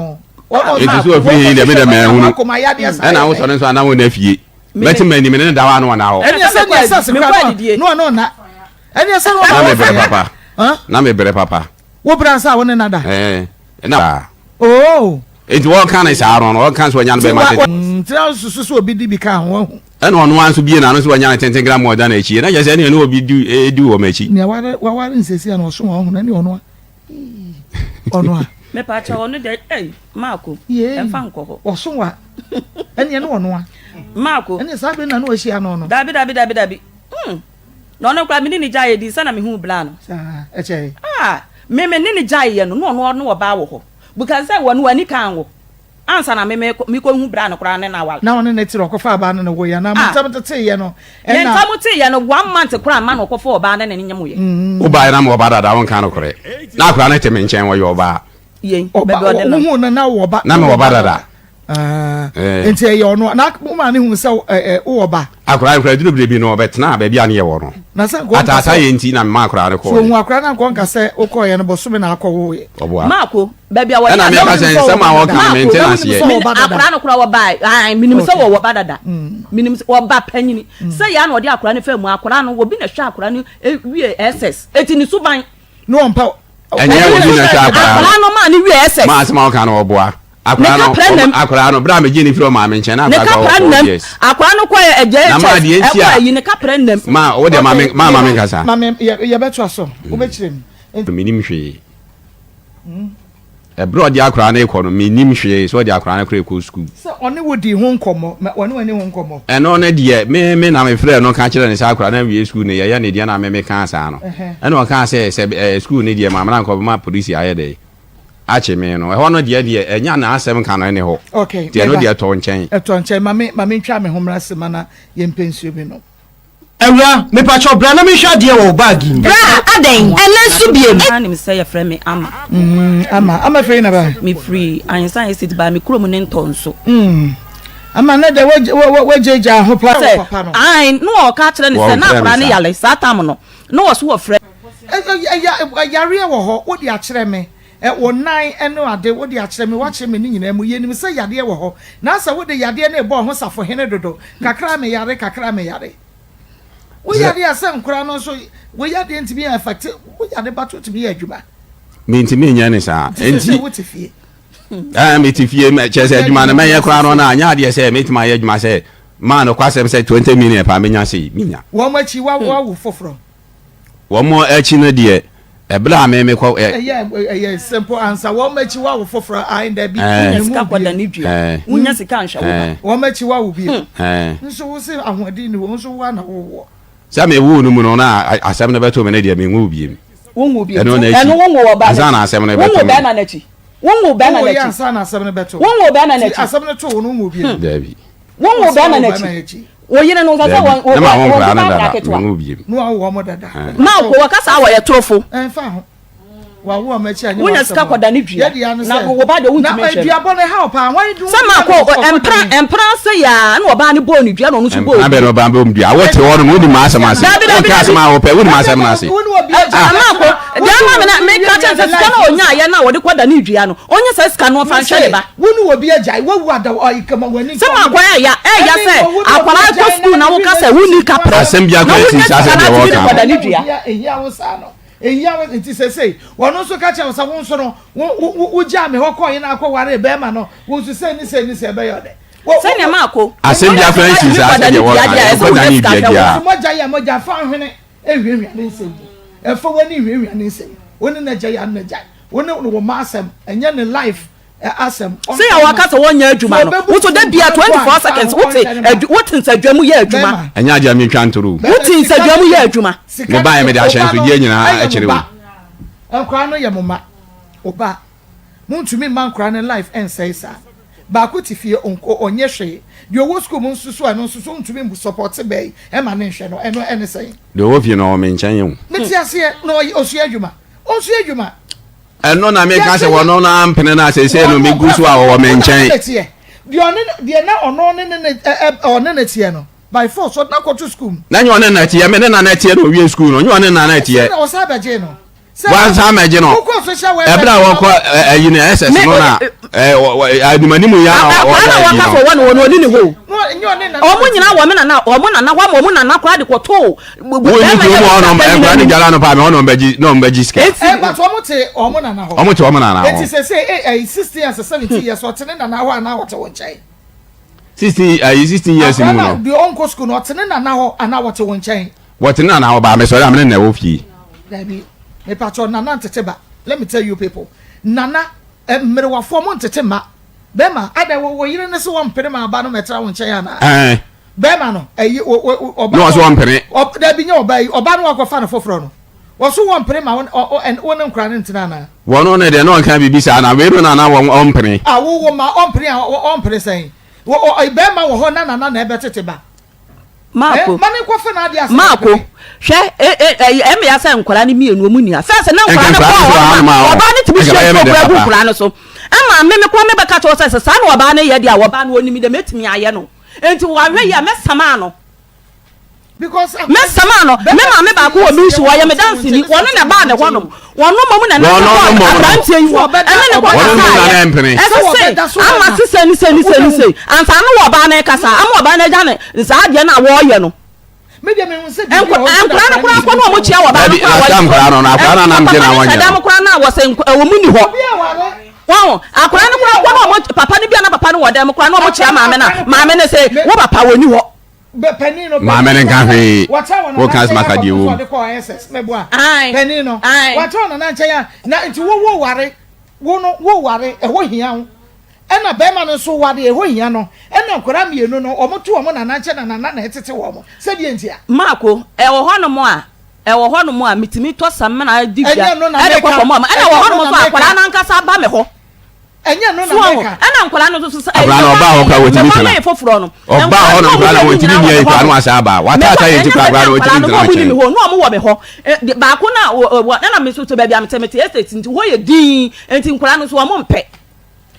Eti so ofiri he deɛ me deɛ manhunu. Ɛna wosɔre nso a na wonna fie. Mɛte m'anim ne ne da hɔ a na ɔnna hɔ. Ɛne sɛ ne ɛsɛ se kora no ɔno ɔnna. Ɛne sɛ no Na mebrɛ papa. Na mebrɛ papa. Wo brɛ ansa a wo ne no ada? Ɛɛ na. Oh. Enti wɔka ne saa no, wɔka sɛ wɔanya no bɛrima tenten. Nti na wosusu sɛ obi di bi ka ho, wahu. Ɛna ɔno ara nso bie n'ano sɛ wanya no tenten gram ɔda n'akyi. Na kyerɛ sɛ ɛne ɛne obi di di wɔ m'akyi. Nea ware waware nsɛsi a na ɔso wɔn ho no ɛne ɔno a. Ɔno a. Mepa kyɛw ɔno deɛ ɛy Maako ɛnfa nkɔ hɔ. Ɔso wa ɛne ɛne ɔno a. Maako. Ɛne saa bere na na wahyia no no. Dabi dabi dabi dabi hmm. Na ɔno koraa me ne no gyaeɛ di sɛ na mehuu bra no. Saa, ɛkyɛe. Ah, me me ne no gyaeɛ no, na ɔno ɔne ɔbaa wɔ hɔ. Because sɛ wɔn w'ani kan wo. Ansa na me me mekɔhu bra no koraa ne no aware. Na ɔne ne te na ɔkɔfaa baa no ne woeɛ anaa? Mo Ah. ntam teteeɛ no Yɛn ɛna. ntam teeɛ no, one month koraa amma na ɔkɔfaa ɔbaa ne ne nyemoeɛ. Wobaeɛ na mewɔ ba dada, wonka nokorɛ. Na akwadaa no te me nkyɛn, ɔyɛ ɔbaa. Yei, Ɔba, baabi a ɔde no. wohuu no na wowɔ ba. Na mewɔ ba dada. Ah, Eh. nti ɛyɛ ɔno a, na wo maame hu sɛ ɛ ɛ wowɔ ba. Akwadaa no koraa duru bere bi no ɔbɛtenaa baabi a ne yɛwɔ no. Na sɛ nkɔ nka Ataata sɛ yɛ nti na memaa akwadaa no so ohun kɔɔeɛ. akwadaa no ankɔ nka sɛ wokɔɔeɛ no bosome na akɔwoeɛ. Ɔboa. Maako, baabi a wɔde Ɛna na meka sɛ wonim sɛ nsɛm ɔwɔ a ba wɔka dada. no Maako, mente Na no wonim aseɛ. sɛ ɔwɔ Min, ba dada. akwadaa no koraa wɔbae, ae, menim sɛ Okay. wɔwɔ ba dada. Menim sɛ wɔba panyini. Sɛ yɛ a na ɔde akwadaa no faa mu, akwadaa no, obi na ɛhwɛ akwadaa no eh, wie SS. Eti ne suban. Na ɔmpa. Ɛnyɛ obi na ɛhwɛ akwadaa no. Akwadaa no maa no wie SS. Maa asɛm a wɔka no ɔboa. Akwadaa Ne no, kapra nam. akwadaa no, berɛ a megyee no firi ɔmaame nkyɛn na Ne akwadaa kapra kɔ wɔ nam. years. Akwadaa no kɔ ɛ Na maa JHS, deɛ nti ɛkɔ a, ayi, ne kapra nam. maa wo deɛ ma me, maa ma me nkasa. Ma me, yɛ, yɛbɛtoa so. Wobɛkyerɛ mu. Nti. Menim hwee. Ɛberɛ a ɔde akwadaa no rekɔ no, mennim hwee sɛ ɔde akwadaa no koraa rekɔ sukuu. Sɛ ɔne wo dii ho nkɔmmɔ, ma ɔne wo anni ho nkɔmmɔ. Ɛno no deɛ, me, me na mefrɛɛ no ka kyerɛɛ no sɛ akwadaa no awie sukuu no, yɛyɛ no deɛ na me mekaa saa no. Ɛna ɔkaa sɛ, sɛ ɛɛ sukuu no deɛ, maame no ankɔbɛma polisi ayɛ dɛn? Akye me no. Ɛhɔ no deɛ deɛ, ɛnya n'asɛm ka no ɛne hɔ. Okay, Nti ɛno meba. deɛ ɛtɔ nkyɛn. Ɛtɔ nkyɛn. Ma me, ma mentwa me ho mmra sima na yɛmpɛ nsuo bi nom. Awura, mepakyɛw bra na menhwɛ adeɛ wɔ wo bag yi mu. Bra, adɛn? Ɛnnɛ nso biom? Obiara nim sɛ yɛfrɛ me Ama. Mm, Ama. Ama firi na ba? Mefiri Ahensan Estate baa me kurom ne Ntɔnso. Mm. Ama na dɛ wagyagya ho paa wɔ papa no. Ae, na ɔka kyerɛ no sɛ na akwadaa no yare saa tam no, na ɔso wɔfrɛ. Yareɛ wɔ hɔ, wode akyerɛ me. Wo nan ne ade, wode akyerɛ me, woakyerɛ me ne nyinaa mu. Yɛnim sɛ yadeɛ wɔ hɔ. Na sɛ wode yadeɛ no rebɔ wo ho safohene dodo, kakra meyare, kakra meyare. Wo yadeɛ a sɛ nkora no nso, wo yadeɛ ntumi yɛ affect, wo yare but wotumi yɛ adwuma. Mentumi nyɛ ne saa. Nti sɛ wote fie. Ɛɛ mete fie, kyerɛ sɛ adwuma no mɛyɛ koraa no na anyɛ adeɛ sɛ mɛtumi ayɛ adwuma sɛ maa nokwasɛm sɛ 20 million paa mɛnya sei, menya. Wɔn akyi wawo foforɔ. Wɔn akyi no deɛ, ɛberɛ a me mekɔ ɛ. Ɛyɛ ɛyɛ simple answer. Wɔn akyi wawo foforɔ ayi dabi. Wonya sika kɔda ne dua. Wonya sika nhwɛ wo ba. Wɔn akyi wawo bi. Nso wo se ahoɔden ni hɔ nso wo ana wo wɔ. Sɛ me woo no mu no na asɛm no bɛto me no deɛ me nwoo biem. Wo nwoo biem. Ɛno n'akyi. Ɛno wo nwoo ɔbaa Ansa na asɛm no bɛto me. Wo nwoo bɛrima n'akyi. Wo nwoo bɛrima Wo n'akyi. ansa na asɛm no bɛto. Wo nwoo bɛrima n'akyi. Asɛm no to wo no wo nwoo biem. Dabi. Wo nwoo bɛrima n'akyi. Wo yere no sɛ sɛ wɔn na ma wɔn nkwadaa no wɔn dada ketewa. menwo biem. No awo wɔn dada. Ma ko wɔka saa wɔyɛ torofo. Ɛnfa ho. Wawo wɔn akyi anyɛ Wonya sika kɔda ne dua. Na wo ba deɛ wontumi nhwɛ no. Na aduabɔ no ha paa. Wɔn sɛ ma ko mpra mpra sɛ yaa na ɔbaa no bɔɔ ne dua na ɔno nso bɔɔ Mpra bɛ na ɔbaa bɔ mu dua. Wo te hɔ nom wonim asɛm ase. Wonka asɛm a wopɛ wonim asɛm no ase. Ama ko deɛ ama me na meka kyɛn sɛ sika na ɔnyaayɛ na wɔde kɔda ne dua no ɔnyɛ saa sika no ɔmfa nhwɛ ne ba. Wo ne obi agyae, woawu ada ɔyi kama w'ani Sɛ ma akɔ ɛya ɛya sɛ akwadaa kɔ sukuu na woka sɛ wonni kaprɛ Asɛm biara na koraa wonya nsi saa sika sɛ na deɛ atumi de wɔka kɔda no. ne dua. Ehia wo saa no, ehia wo nti sesei ɔno nso ka kyerɛ wo sɛ wo nso no wo wo wogyaa me hɔ kɔɔ na akɔwaree bɛrima no wo nso sei ne sei ne sei ɛbɛyɛ ɔdɛ. Sɛnea ma akɔ Asɛm biara koraa nsi saa sɛ deɛ wɔka no, ɛnkɔda ne dua biara. Mogya yɛ mogya fa nhwene nhwiahwia ne nsɛm mu ɛfa w'ani nhwiahwia ne nsɛm mu wo ne n'agya yɛ ano n'agya wo ne wo mma asɛm ɛnyɛ ne life asɛm. Sɛ yɛ waka sɛ wɔnyɛ adwuma no woso da bia 24 seconds wote adu wote nsadwa mu yɛ adwuma. Ɛnyɛ adeɛ a metwa ntoro o. Wote nsadwa mu yɛ adwuma. Me baeɛ mede ahyɛnsodeɛ nyinaa kyerɛ o. Nkwadaa no yɛ mo mma oba montumi mma nkwadaa no life ɛnsɛe saa baako te fie ɔnkɔ ɔnyɛ hwee deɛ ɔwɔ school mu nso so ɛno nso so ntumi support bɛyi ɛma ne nhwɛ no ɛno ɛne sɛn. Deɛ ɔwɔ fie no ɔwɔ me nkyɛn o. Mete aseɛ na ɔsua adwuma ɔnsua adwuma. Ɛno na meka sɛ wɔno no ampene no a seesei no megu so a ɔwɔ me nkyɛn. Deɛ ɔne deɛ na ɔno ne ne ɔne ne teɛ no by force ɔde no akɔto school mu. Na nyɛ ɔne na teɛ me ne na na teɛ na ɔwie school no nyɛ ɔne na na teɛ. Sɛ na ɔsan bɛgye no. Wansan mɛgye no. Ɛberɛ a wɔkɔ ɛyi no SS no na animanim yɛ na wɔyɛ ɛyi no. Akwadaa na wɔka sɛ ɔwɔ no wɔn ɔni ne hɔ. Ɔmo nyinaa wɔ me nana ɔmo nana hɔ ama ɔmo nana koraa de kɔtoo. Wo ni kurom hɔ nom nkwadaa no dware anɔpa a ɔnom bɛgye na ɔmo bɛgye sika. Eti but ɔmo te ɔmo nana hɔ. Ɔmo te ɔmo nana hɔ. Eti sese eh eh 16 years 17 years ɔte ne nana hɔ anaa ɔte wo nkyɛn. 16 ayi 16 years mu no. Akwadaa deɛ ɔnkɔ sukuu no ɔte ne nana hɔ anaa ɔte wo nkyɛn. Wɔte ne nana hɔ baa mesɔre a me ne na ɛwɔ fie. Dabi mepatwɔ nana ntete ba let me tell you people nana mmerewafoɔ mo ntete mma bɛma adɛn wo wo yere ne se wɔmpene ma aba no mɛtra wo nkyɛn anaa. Ɛɛ. Bɛrima no, ɛyi, ɔba. Na ɔso ɔmpene. Dabi nyɛ ɔba yi, ɔba no wakɔfa no foforɔ no. Ɔso wɔmpene ma wo ne nkora no ntena anaa? Wɔn no deɛ na ɔnka biribi saa na wei no na na wɔn ɔmpene. A wo wo ma ɔmpene a ɔmpene sɛn? Bɛrima wɔ hɔ na nana na ɛbɛtete ba. Maako, Ma ne nkɔfa n'adeɛ ase Maako, hwɛ, e, e, e, ɛmɛ ya sɛ nkwadaa no mmienu wɔn nua. Fɛs na nkwadaa no kɔɔ hɔ ma ɔbaa no tumi hyɛ nsuo kura gu nkwadaa no so. Ɛma me me kora mebɛka kyerɛ sɛ sɛ saa na ɔbaa no yɛ deɛ a ɔbaa no ɔnim dɛ mɛtumi ayɛ no. Enti wɔahwɛ yie a mɛsamaa no. Mɛsamaa no. Me maame baako wɔ me nsu ɔyɛ me danseni. Wɔno na ɛbaa ne hɔnom. Wɔno mmom na ɛnante kɔɔ aberanteɛ yi hɔ ɛne ne kɔ kasaeɛ. Ɛsɛ se ama se sei ne sei ne sei ne sei. Ansa no wɔ ɔbaa no rekasa ama ɔbaa no agya ne saa adeɛ no a wɔreyɛ no. Nkwadaa no koraa kɔ na wɔn kyia wɔ ɔbaa no koraa wɔyɛ. Papa no hyɛ dɛm koraa na wɔsɛ wɔn ni hɔ. Wɔn akwadaa no koraa kɔ na wɔn papa no bi a na papa no wɔ dɛm koraa na wɔn kyia maame no maame no sɛ wo papa wɔ ni hɔ. Maame no nka hwee. Woka asɛm aka deɛ ɛwɔ mu. Panin no, wakyerɛ nana nkyɛn a na nti wo wo ware wo no wo ware ɛhɔ hia wo ɛna bɛrima no nso ware ɛhɔ hia no ɛna nkwadaa mmienu no wɔn to wɔn nana nkyɛn na nana na ɛtete wɔn sɛdeɛ ntia. Maako, ɛwɔ hɔnom a ɛwɔ hɔnom a metumi tɔ samina di dwa ɛde kɔ kɔmɔ ɛna ɛwɔ hɔnom nso a akwadaa no ankasa ba me hɔ. Ɛnyɛ no na meka. Ɛna nkwadaa no nso sɛ Akwadaa no ɔbaa hɔ koraa wɔntumi ntena. Mekɔ foforɔ no. Ɔbaa hɔ nom koraa na wɔntumi nni ayi koraa na wasan aba. Wataata yɛn ti koraa koraa na wɔntumi ntena nkyɛn. Hɔ na wɔn wɔ me hɔ. Baako na wɔ ɛna me nso sɛ baabi a mete mete estate nti hɔ yɛ dinn nti nkwadaa no nso wɔn mpɛ.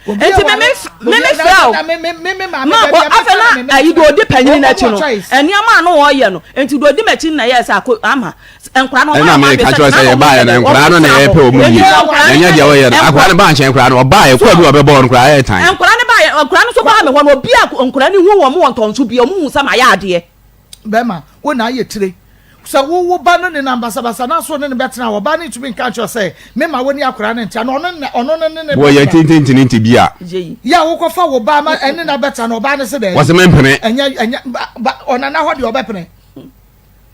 Nti me me me frɛ o. Ma kɔ afɛ na ayi deɛ ɔdi panyin n'akyi no nneɛma a na ɔyɛ no nti deɛ ɔdi m'akyi no na ɛyɛ sɛ ako ama nkwadaa no ɛna meka kyerɛ sɛ yɛbaeɛ no nkwadaa no na yɛpɛ wɔn yie ɛnyɛ deɛ wɔyɛ no akwadaa no baa nkyɛn koraa no ɔbaa ɛkɔ bi ɔbɛbɔɔ no koraa ɛyɛ tan nkwadaa no baa nkwadaa no nso baa me hɔ no obi a nkwadaa no hu wɔn wɔ ntɔnso bi wɔn hu sɛ mayɛ adeɛ. Bɛrima, wo na ayɛ tire. Sɛ wo wo ba no nenam basabasa na so ne no bɛtena a, ɔbaa no ntumi nka nkyerɛ sɛ, Mema wo ne akwadaa no ntra, na ɔno ne ɔno no ne no Wɔyɛ bɛtena. tententene nti bi a. Yɛ a wokɔfa wo ba ma ɛne no abɛtena no, ɔbaa no se dɛn? Wɔse mempene. Ɛnyɛ ɛnyɛ ba ba ɔnana hɔ deɛ ɔbɛpene.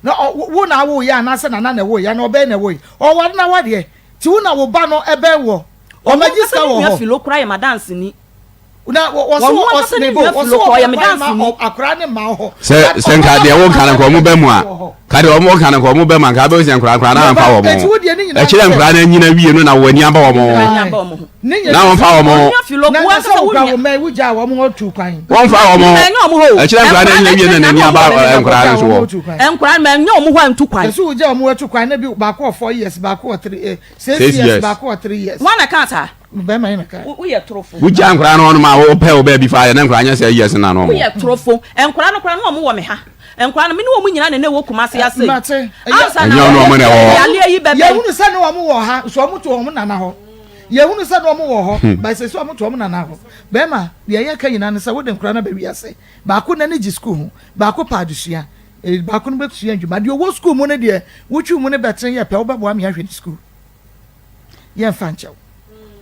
Na ɔ wo wo na awoeɛ anaasɛ nana na ɛwoeɛ anaa ɔbɛn na ɛwoeɛ? Ɔware na awadeɛ. Nti wo na wo ba no ɛbɛn woɔ. Ɔno Ɔmagye ankasa sika ne wɔ nua hɔ. Philo koraa yɛ m'adanseni. Na wɔ wɔse Ɔno wɔ ankasa ɔse ne mebo nua wɔse Philo koraa ɔyɛ wɔbɔ me kwan ma danseni. ɔ akwadaa no mma wo hɔ. Sɛ But sɛ nka ɔbaa deɛ no woka no nka ɔmo bɛ mu a wɔ hɔ. ka deɛ ɔmo ka no nka ɔmo bɛ mu a nka abɛhu sɛ nkora nkora no Meba amfa wɔn eti wo deɛ ne nyinaa ne ɛkyerɛ sɛ nkora no anyina wie no na wɔn ani aba wɔn ho M'ani aba wɔn ho. ne na nyinaa wɔmfa sɛ wɔn ho Onua Philo, na wo na sɛ ankasa wo wo kura nua. wo mma yi wogyaa wɔn hɔ tu kwan. wɔmfa wɔn ho Manyɛ wɔn hɔ o. ɛkyerɛ nkora no Nkwadaa no anyina wie no akyerɛ na na ani na aba wɔn wɔ me eh, nkora Wogyaa no so wɔn wɔ hɔ tu kwan. Nkwadaa no manyɛ wɔn hɔ antu kwan. Ɛsɛ wogyaa wɔn atu kwan na bi baako wɔ 4 years baako wɔ 3 eh, 6 Six years years. baako wɔ 3 years. Hwan na ɛkaa saa? Bɛrima yi na ɛkaa. Wo woyɛ torofo. Wogyaa nkora no hɔnom a wopɛ wo baabi fa yɛ na nkora nyɛ sɛ years na no ɔmo Woyɛ torofo. Nkwadaa no koraa na wɔn wɔ me ha. Nkwadaa no me ne wɔn nyinaa na na ɛwɔ Kumasi ha sei. Mate. Ansa na Ɛnyɛ ɔno ɔmo na ɛwɔ hɔ. yareɛ yi bɛba yi. Yɛhunu sɛ ne wɔn wɔ ha nso wɔn to wɔn nana hɔ. Yɛhunu sɛ ne wɔn wɔ hɔ but sɛ sɛ wɔn to wɔn nana hɔ. Bɛrima, deɛ yɛka nyinaa ne sɛ wode nkwadaa no aba wiase. Baako n'ani gye sukuu ho, baako pɛ adesua, baako no bɛsua adwuma. Deɛ ɔwɔ sukuu mu no deɛ, wotwi mu no bɛtene yɛ pɛ, wobɛboa me ahwɛ ne sukuu. Yɛmfa nkyɛ wo.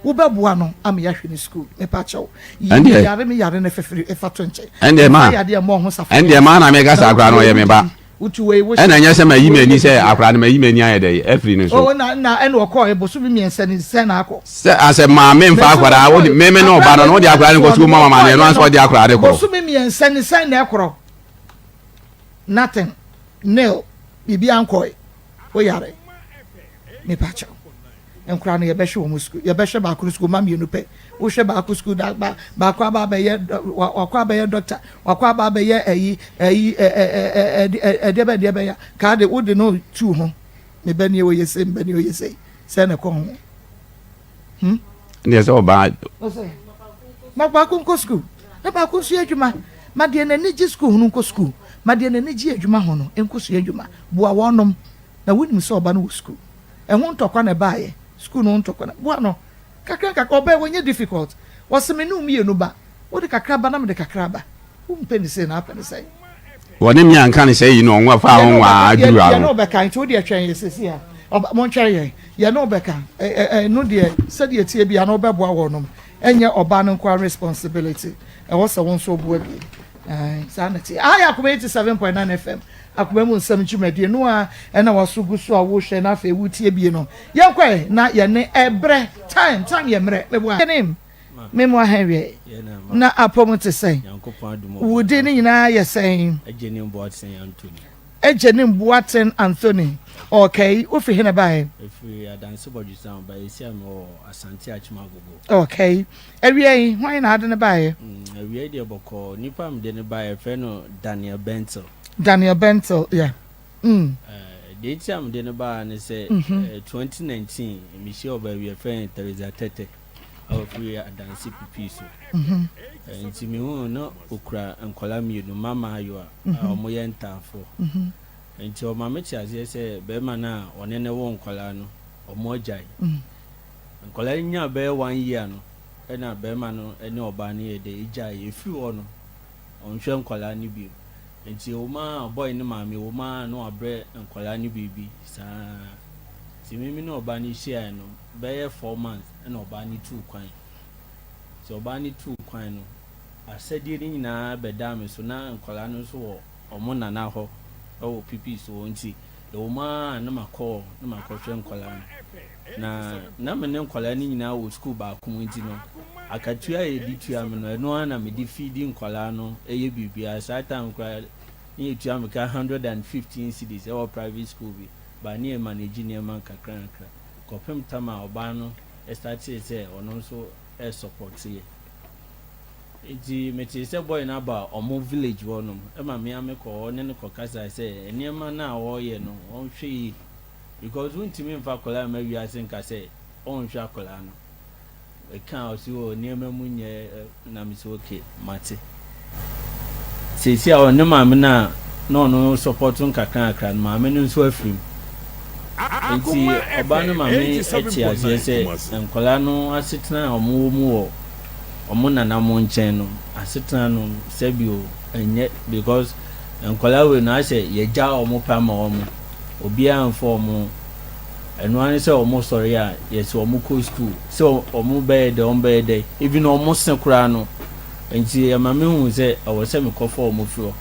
Wobɛboa no ama yɛahwɛ ne sukuu. Mepa kyɛw. Yi me yare me yare no fɛfiri fa to nkyɛn. Ɛndeɛ ma, Mfa yadeɛ mmɔ ho safoa. ɛndeɛ ma na meka sɛ akora no ɔyɛ me ba. Wotu wei, wohyɛ Ɛna ɛnyɛ sɛ mayi wei m'ani yɛ sɛ biribiara. akora no mayi m'ani ayɛ dɛ afiri ne so. Oh, na na ɛna ɔkɔɔ bosome mmiɛnsa ni sɛn na akɔ. Sɛ asɛ maame mfa Mese akwadaa ɔkɔe wode meme ne akora ɔba no no wei wode akwadaa no mmiɛnsa kɔ sukuu no ma mama no ɔkɔeɛ ɛno ansa no ɔde akwadaa no korɔ. bosome mmiɛnsa ni sɛn na ɛkorɔ. Nothing. Nil. Biribiara nkɔe. Woyare. Mepa kyɛw. Nkora no yɛbɛhwɛ wɔn sukuu yɛbɛhwɛ baako no sukuu ma mmienu pɛ wohwɛ baako sukuu da ba baako aba abɛyɛ wakɔ abɛyɛ dɔkta wakɔ aba abɛyɛ ɛyi ɛyi ɛ ɛ ɛ ɛ ɛdeɛ bɛ deɛ bɛyɛ kaa de wode no tu ho me ba nie oyɛ sei me ba nie oyɛ sei sɛ na ɛkɔ ho hmm. Deɛ sɛ ɔbaa. Ma baako nkɔ sukuu na baako nso yɛ adwuma ma deɛ n'ani gye sukuu ho no nkɔ sukuu ma deɛ n'ani gye adwuma ho no nkɔ sua adwuma boa wɔnom na wonim sɛ ɔba no wɔ sukuu Ɛho ntɔkwa na ɛbaeɛ. Sukuu no ho ntɔkwa na. Boa no. Kakra nkakra, ɔbaa yi, ɔnyɛ difficult. Ɔse me ne wo mmienu ba. Wode kakra ba na mede kakra aba. Wompɛ no sei na apɛ no sɛn? Wɔne me anka no sɛ yi na ɔnwa faa ho Yɛne wo nwaa bɛka, aduru yɛne ano. wo bɛka, nti wo deɛ twɛn yɛn seesei a. Ɔba, montwɛn yɛn. Yɛne wo bɛka. Ɛ, ɛ, ɛno deɛ, sɛdeɛ ɛteɛ biara no wobɛboa wɔnom. Ɛnyɛ ɔbaa no nko ara responsibility. Ɛwɔ sɛ wo nso woboa bi. Ae, saa na ɛteɛ. Aha yɛ Akoma 87.9 FM, Akoma mu nsɛm dwumadie no a ɛna waso gu so a wohwɛ na afei wotie bie no. Yɛnkɔ ɛ na yɛne ɛbrɛ, time, time yɛ mmerɛ. Meboa. Your name? Me mo ahɛn wiɛ. Na apɔ mu te sɛn? Wo din ne nyinaa yɛ sɛn? Agyenim Boateng Anthony. Agyenim Boateng Anthony. Okay, wofi he na baeɛ? Ɛfiri Adanse Bɔdwesan, ba yɛsi a mewɔ Asante Akyem Agogo. Okay. Awia yi, hwan na ade no baeɛ? Awia yi deɛ bɔkɔɔ, nipa a mede no baeɛ yɛfrɛ no Daniel Bentil. Daniel Bentil, yeah. Deɛ nti a mede no baeɛ ne sɛ, 2019 mehyia ɔbaa bi yɛfrɛ no Teresa Tete a ɔfiri Adanse Pipii so. Nti mehuu no na ɔkura nkwadaa mmienu, mma mmaayewa a wɔyɛ ntaafoɔ. Nti ɔma mete aseɛ sɛ barima no a ɔne no wo nkwadaa no, wɔagyae. Nkwadaa no nyaa bɛyɛ one year no, ɛna barima no ne ɔbaa no yɛɛ dɛ, ɛgyae. Ɛfiri hɔ no, ɔnhwɛ nkwadaa no bio. Nti ɛwɔ mu ara boy no maame, ɛwɔ mu ara na wabrɛ nkwadaa no biribi saa ara. Nti me me ne ɔbaa no hyiaeɛ no, bɛyɛ 4 months ɛna ɔbaa no tuu kwan. Nti ɔbaa no tuu kwan no, asɛdeɛ no nyinaa bɛdaa me so. Na nkwadaa no nso wɔ wɔn nana hɔ wɔ pipi so hɔ. Nti ɛwɔ mu ara na makɔ hɔ na makɔhwɛ nkwadaa no. Na na me ne nkwadaa no nyinaa wɔ sukuu baako mu nti no, akatua a yɛde tua me no, ɛno ara na mede feedi nkwadaa no yɛ biribiara. Saa time koraa ne yɛtua me ka 115 cedis ɛwɔ private school bi, but ne yɛ manage nneɛma nkakra nkakra kɔpem tam a ɔbaa no startee sɛ ɔno nso ɛsupport yɛ. Nti metee sɛ boy no aba ɔmo village hɔ nom, ɛma me a mekɔ hɔ ne no kɔkasa sɛ nneɛma no a ɔreyɛ no, ɔnhwɛ yie, because wontumi mfa akwadaa mma wiase nka sɛ ɔnhwɛ akwadaa no. Ɛka a ɔsi wɔ nneɛma mu nyɛ na me sɛ okay, mate. Seesi a ɔne maame no a na ɔno support nkakra nkakra no, maame no nso afiri mu. Nti ɔbaa no maame te aseɛ sɛ nkwadaa no asetena a wɔwɔ mu wɔ wɔn nananom nkyɛn no, asetena no sɛbio ɛnyɛ, because nkwadaa wei no asɛ yɛgya wɔn pɛ ama wɔn, obiara mfa wɔn ho. Ɛno ara ne sɛ wɔn sɔre a, yɛsɛ wɔn kɔ school, sɛ wɔn bɛyɛ dɛ, wɔn bɛyɛ dɛ, even wɔn se koraa no. Nti ɛma me hu sɛ ɛwɔ sɛ mekɔfa wɔn firi hɔ.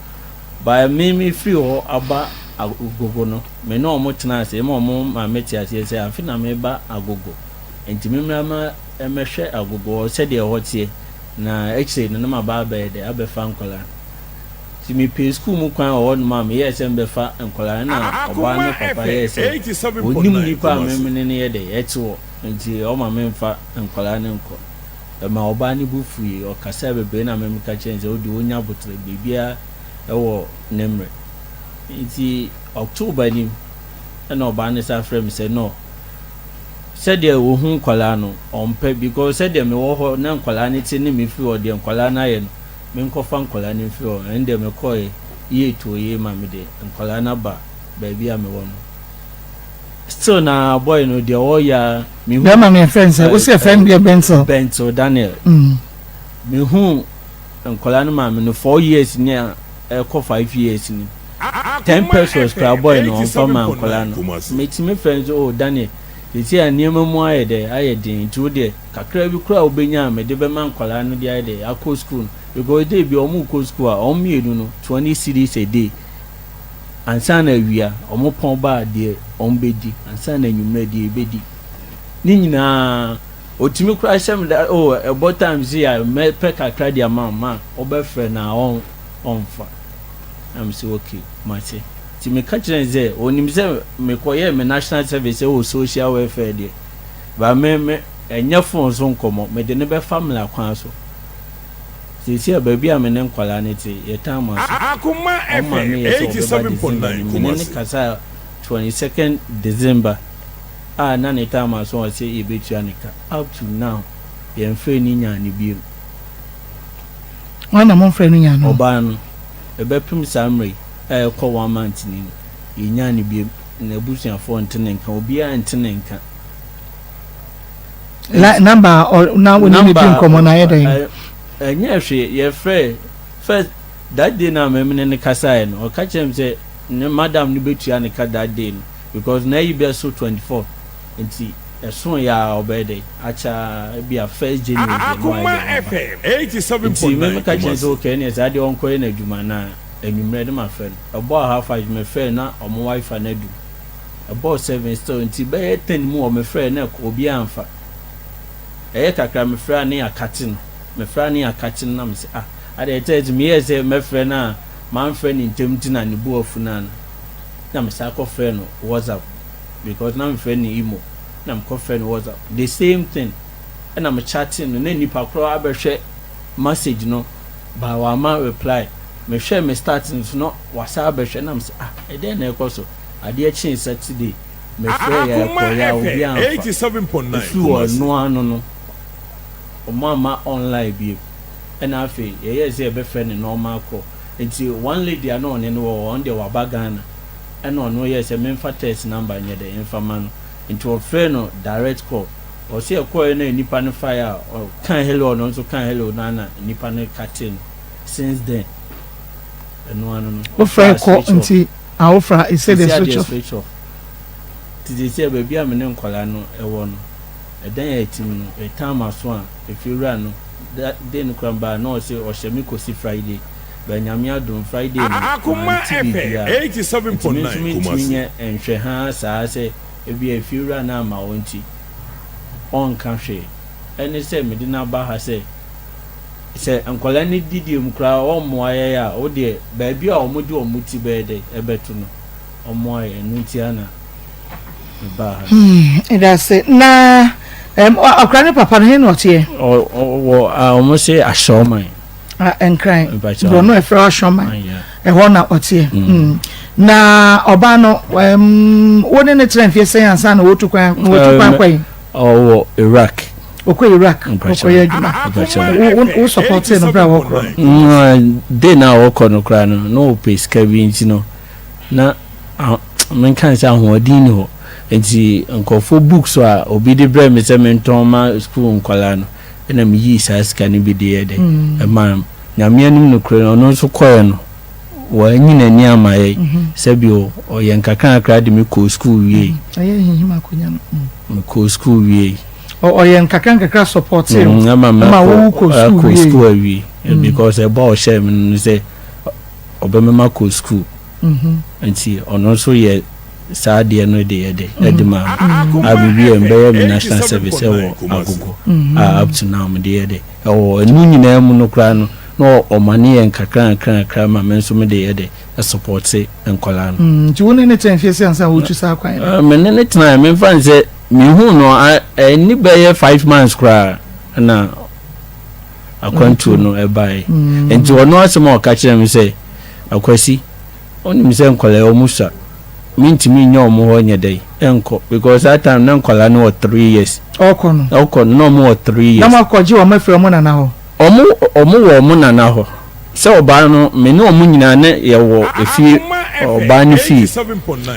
But me me firi hɔ aba Agogo no, me ne wɔn tena ase ma wɔn maame te aseɛ sɛ afe na meba Agogo, nti me mmra ma mɛhwɛ Agogo hɔ sɛdeɛ ɛhɔ teɛ, na akyire no na maba abɛyɛ dɛ abɛfa nkwadaa. Nti mepɛɛ sukuu mu kwan wɔ hɔnom a meyɛɛ sɛ mebɛfa nkwadaa no, na ɔbaa no papa yɛɛ sɛ ɔnnim nipa a me ne no yɛ dɛ ɛte hɔ, nti ɔma memfa nkwadaa no nkɔ. Ɛma ɔbaa no bo fuiɛ, ɔkasaa bebree na me meka kyerɛɛ no sɛ wodeɛ ɔnya aboterɛ, biribiara wɔ ne mmerɛ. Nti October nim ɛna ɔbaa no san frɛɛ me sɛ no, sɛdeɛ ɔhu nkwadaa no ɔmpɛ, because sɛdeɛ mewɔ hɔ na nkwadaa no te ne mefiri hɔ deɛ nkwadaa no ayɛ no, menkɔfa nkwadaa no mfiri hɔ. Ɛno deɛ mekɔeɛ, yie too yie ma mede nkwadaa no aba baabi a mewɔ no. Still na boy no deɛ ɔyɛ a mehu. Bɛrima no yɛfrɛ no sɛ, wosi yɛfrɛ no deɛ Bentil? Bentil Daniel. Mehu nkwadaa no maame no 4 years ni a ɛkɔ 5 years ni. 10 pesewas koraa boy no ɔmfa ma nkwadaa no. Metumi frɛ no sɛ, "Oh Daniel, seesei a nneɛma mu ayɛ dɛ ayɛ den, nti wo deɛ kakra bi koraa a wobɛnya a mede bɛma nkwadaa no de ayɛ dɛ akɔ school no," because day bi wɔn kɔ school a, wɔn mmienu no 20 cedis a day. Ansa na awia wɔn pɔn ba a, deɛ wɔn bɛdi, ansa na anwummerɛ deɛ yɛbɛdi ne nyinaa, ɔtumi koraa hyɛ me da, oh ɛbɔ time sei a mɛpɛ kakra de ama wo ma wobɛfrɛ na ɔn ɔmfa. Na me sɛ okay, mate. Nti meka kyerɛ no sɛ ɔnim sɛ mekɔyɛɛ me national service wɔ social welfare deɛ, but me me ɛnyɛ phone so nkɔmmɔ, mede no bɛfa mmara kwan so. Seesei a baabi a me ne nkwadaa no te, yɛtaa mo ase. Wɔn maame yɛ sɛ ɔbɛba December no mu. Me ne no kasaa 22nd December a na ne time aso a ɔse yɛbɛtua ne ka. Up to now, yɛmfrɛɛ no nyaa no bio. Hwan na momfrɛɛ no nyaa no? Ɔbaa no. Ɛbɛpem saa mmerɛ yi a ɛrekɔ one month ni no, yɛnyaa no bio. N'abusuafoɔ nte ne nka, obiara nte ne nka. La number a ɔ na wo ne no di nkɔmmɔ no ayɛ dɛn? Ɛnyɛ hwee, yɛfrɛɛ first that day no a me ne no kasaeɛ no, ɔka kyerɛɛ me sɛ ne madam no bɛtua ne ka that day no because n'ayi bɛso 24 nti ɛsoeɛ a ɔbɛyɛ dɛn akyɛ ara ebia first January deɛ na wayɛ dɛn waba. Nti me meka kyerɛɛ no sɛ okay ɛneɛ saa deɛ ɔnkɔyɛ n'adwuma na anwummerɛ no mafrɛ no. Ɛbɔɔ half five mefrɛɛ no na ɔmo wifi no adum. Ɛbɔɔ 7 still nti bɛyɛ 10 mu hɔ mefrɛɛ na ɛkɔ obiara amfa. Ɛyɛ kakra mefrɛ a ne yɛakate no, mefrɛ a ne yɛakate no na mese ah adeɛ ɛtɛ nti meyɛɛ sɛ mɛfrɛ no a mamfrɛ no ntɛm nti na ne bo afu no ana. Na mesan kɔfrɛɛ no WhatsApp because na mefrɛ no imo na mekɔfrɛɛ no WhatsApp the same thing ɛna me chatee no na nipa korɔ abɛhwɛ message no but wamma reply. Mehwɛɛ me start no so na wasan abɛhwɛ na mese ah ɛdɛn na ɛkɔ so. Adeɛ kyee Saturday mefrɛɛ yɛ ɛkɔeɛ a obiara amfa. Ɛfiri hɔ ɛno ano no wɔn amma online bio. Ɛna afei yɛyɛɛ sɛ yɛbɛfrɛ no normal call. Nti one lady a na ɔne no wɔ hɔ ɔno deɛ waba Ghana ɛna ɔno yɛɛ sɛ memfa text number nyɛ dɛn mfa ma no. Nti ɔfrɛɛ no direct call. Ɔse ɛkɔeɛ no a nipa no faeɛ a ɔkaa hello ɔno nso kaa hello no ara na nipa no cutee no. Since then ɛno ano no Wofrɛ ɔfaa kɔ switch off. nti a wofra ɛsɛ Sisi deɛ adeɛ switch off. switch off. Nti seesei baabi a me ne nkwadaa no wɔ no, ɛdan a yɛte mu no, yɛtan m'aso a, efiewura no, da day no koraa mebaa na ɔse ɔhyɛ me kɔsi Friday. But Nyame adom, Friday no, mante biribiara. Nti me nso mentumi nyɛ nhwɛ haa saa sɛ ebia efiewura no amma hɔ nti ɔnka hwee. Ɛne sɛ mede no aba ha sɛ, sɛ nkwadaa no didie mu koraa ɔmmoa yɛn a, wo deɛ baabi a wɔde wɔn ti bɛyɛ dɛn ɛbɛto no, ɔmmoa yɛn. Ɛno nti ara na mebaa ha no. Hmm, ɛda ase. Na um, akwadaa ne papa no, he na ɔteɛ? Ɔwɔ a wɔn se Ahyɛɔman. Ah, Nkran. Borɔno ɛfrɛ Ahyɛɔman. Ɛhɔ na ɔteɛ. Mm. mm. Na ɔbaa no, um, wo ne ne tena mfie sɛn ansa na wɔtu kwan wɔtu kwan kɔ yi? Ɔwɔ Iraq. Ɔkɔ Iraq ɔkɔyɛ adwuma. Wo supportee no berɛ a wɔkorɔ no? Day no a wɔkɔ no koraa no, na ɔpɛ sika bi nti no, na menka ne sɛ ahoɔden ni hɔ. Nti nkurɔfoɔ books a obi de brɛ me sɛ mentɔn ma school nkwadaa no, ɛna meyii saa sika no bi de yɛ dɛ ɛmaa no. Nyame anim nokorɛ no, ɔno nso kɔɛ no, wanyi n'ani amma yɛn. Sɛbio ɔyɛ nkakrankakra de me kɔɔ school wiei. Ɛyɛ hinhim akonya no. Mekɔɔ school wiei. Ɔyɛ nkakrankakra supportee wo ma wo kɔɔ school wiei. Kɔɔ school awie because ɛbɔ a ɔhyɛɛ me no sɛ ɔbɛma makɔ school. Nti ɔno nso yɛ saa adeɛ no de yɛ de ɛde maa me. A mewie mbɛyɛ me national service ɛwɔ Agogo a up to now mede yɛ de ɛwɔ ɛno nyinaa mu no koraa no na ɔma ne yɛ nkakra nkakra nkakra ma me nso mede yɛ de ɛsupporte nkwadaa no. Nti wo ne ne tena mfie sɛ ansa wotu saa kwan no? Me ne ne tena memfa ne sɛ mehuu no ɛnni bɛyɛ 5 months koraa na akwantuo no ɛbaeɛ. Nti ɔno asɛm a ɔka kyerɛ me sɛ, Akwasi, wonim sɛ nkwadaa yi wɔn sua, mentumi nyɛ wɔn hɔ nyɛ dɛn nkɔ because that time na nkwadaa no wɔ 3 years. Ɔkɔ no. Ɔkɔ no na wɔn wɔ 3 years. Na wɔn akɔgye wɔn afiri wɔn nana hɔ. Wɔn wɔn wɔ wɔn nana hɔ. Sɛ ɔbaa no, me ne wɔn nyinaa na yɛwɔ efie, ɔbaa no fie.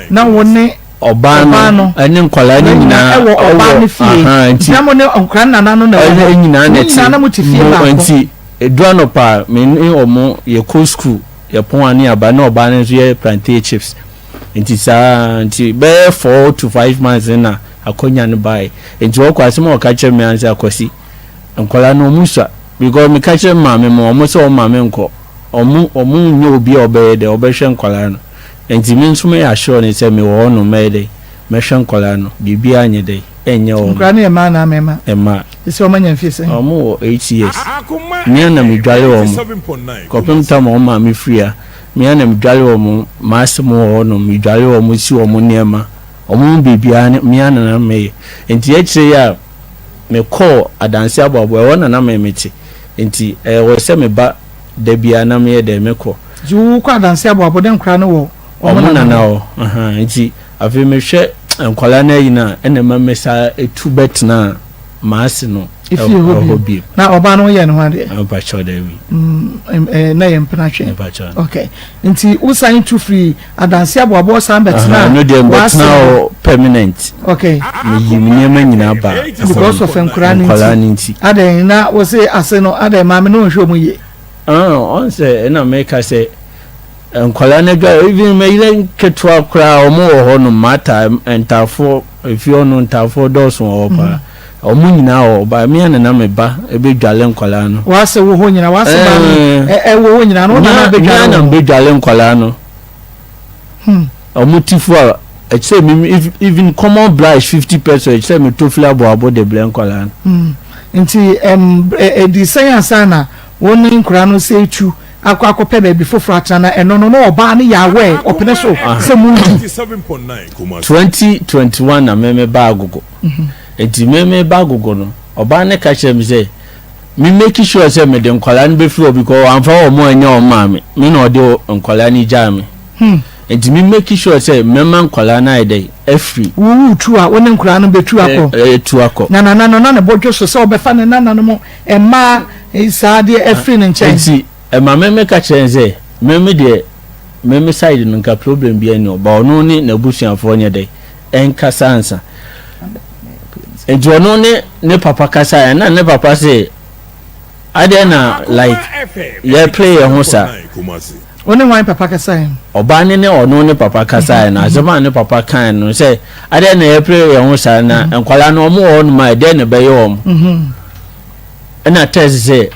Na wo ne ɔbaa no ne nkwadaa no nyinaa wɔ ɔbaa no fie. Nti na mo ne nkwadaa nana no na ɛwɔ hɔ. Nyinaa na ɛte. Nyinaa na mo te fie baako. Nti edu anɔpa a, me ne wɔn yɛkɔ sukuu, yɛpɔn a ne yɛaba, na ɔbaa no nso yɛ plantain chips. Nti saa nti bɛyɛ 4 to 5 months na akɔnya no baeɛ. Nti ɔkɔ asɛm a ɔka kyerɛ me ara sɛ Akwasi, nkwadaa no wɔn sua because meka kyerɛ maame mo wɔn sɛ wɔn maame nkɔ wɔn nyɛ obi a ɔbɛyɛ dɛ ɔbɛhwɛ nkwadaa no. Nti me nso mɛyɛ assure no sɛ mewɔ hɔ nom mɛyɛ dɛ mɛhwɛ nkwadaa no biribiara nyɛ dɛ ɛnyɛ wɔn. Nkwadaa no yɛ mmaa anaa mmarima? Mmaa. Sisi wɔn anya mfie sɛn? Wɔn wɔ 8 years. Me ara na medware wɔn kɔpem tam a wɔn maame firi ha. Me ara na medware wɔn, m'ase mo wɔ hɔ nom medware wɔn si wɔn nneɛma wɔn ho biribiara me ara na na meyɛ. Nti akyire yi a mekɔɔ Adanse Aboabo ɛhɔ na na me mete nti ɛwɔ sɛ meba da biara na meyɛ dɛn mekɔ. Nti wo kɔ Adanse Aboabo dɛ nkwadaa no wɔ wɔn nana hɔ? Ahaa nti afei mehwɛ nkwadaa no ayi no a ɛna ɛma me saa tu bɛtenaa m'ase no Efie hɔ bio. Na ɔbaa no woyɛɛ ne ho adeɛ? Mpakyɛw daabi. Na yɛ mpena twe. Mpakyɛw. Okay. Nti wo san tu firi Adanse Aboabo san bɛtenaa Ɛno deɛ w'ase mbɛtena hɔ? hɔ permanent. Okay. Meyi me nneɛma nyinaa baa ɛhɔ Because of nkwadaa no nkwadaa nti. no nti. Adɛn na wo se ase no adɛn maame no nhwɛ wɔn yie? Ah, ɔn sɛ ɛna meka sɛ nkwadaa no adwa even me yere nketewa koraa wɔn wɔ hɔ nom mata ntaafoɔ efie hɔ no ntaafoɔ dɔɔso wɔ hɔ paa wɔn nyinaa wɔ hɔ ba me ana na me ba ebedwale nkwadaa no. W'ase wɔ hɔ nyinaa w'ase ba no ɛwɔ hɔ nyinaa no wo na na Me abedwale ana wɔn. medwale nkwadaa no. Wɔn ti fo a ɛkyerɛ me even common brush 50 pesewas ɛkyerɛ me tofili aboabo de brɛ nkwadaa no. Nti ɛm ɛdi sɛn ansa na wo ne nkwadaa no sɛ etu akɔ akɔpɛ baabi foforɔ atena na ɛno no na ɔbaa no yɛ aware ɔpene so sɛ mo ntu. 2021 na me me ba agogo. Nti me me ba agogo no ɔbaa no ka kyerɛ me sɛ me make sure sɛ mede nkwadaa no bɛfiri hɔ because wamfa wɔn annya wɔn maame me na ɔde nkwadaa no gyaa me. Nti me make sure sɛ mɛma nkwadaa no ayɛ dɛn afiri. Wo retu a, wo ne nkwadaa no bɛtu akɔ. Ɛtu akɔ. Na nana no, na ne bo dwo so sɛ ɔbɛfa ne nananom mmaa saa deɛ afiri ne nkyɛn. Nti ɛma me meka kyerɛ no sɛ, me me deɛ, me me side no nka problem biara nni hɔ, but ɔno ne n'abusuafoɔ nyɛ dɛn, ɛnkasa ansa. Nti ɔno ne ne papa kasaeɛ, na ne papa se, adɛn na like yɛ play yɛn ho saa. Wo ne hwan papa kasaeɛ? Ɔbaa no ne ɔno ne papa kasaeɛ no, asɛm a ne papa kaeɛ no sɛ, adɛn na yɛpere yɛn ho saa na nkwadaa no wɔn wɔ hɔnom a ɛdɛn na ɛbɛyɛ wɔn? Ɛna tɛs sɛ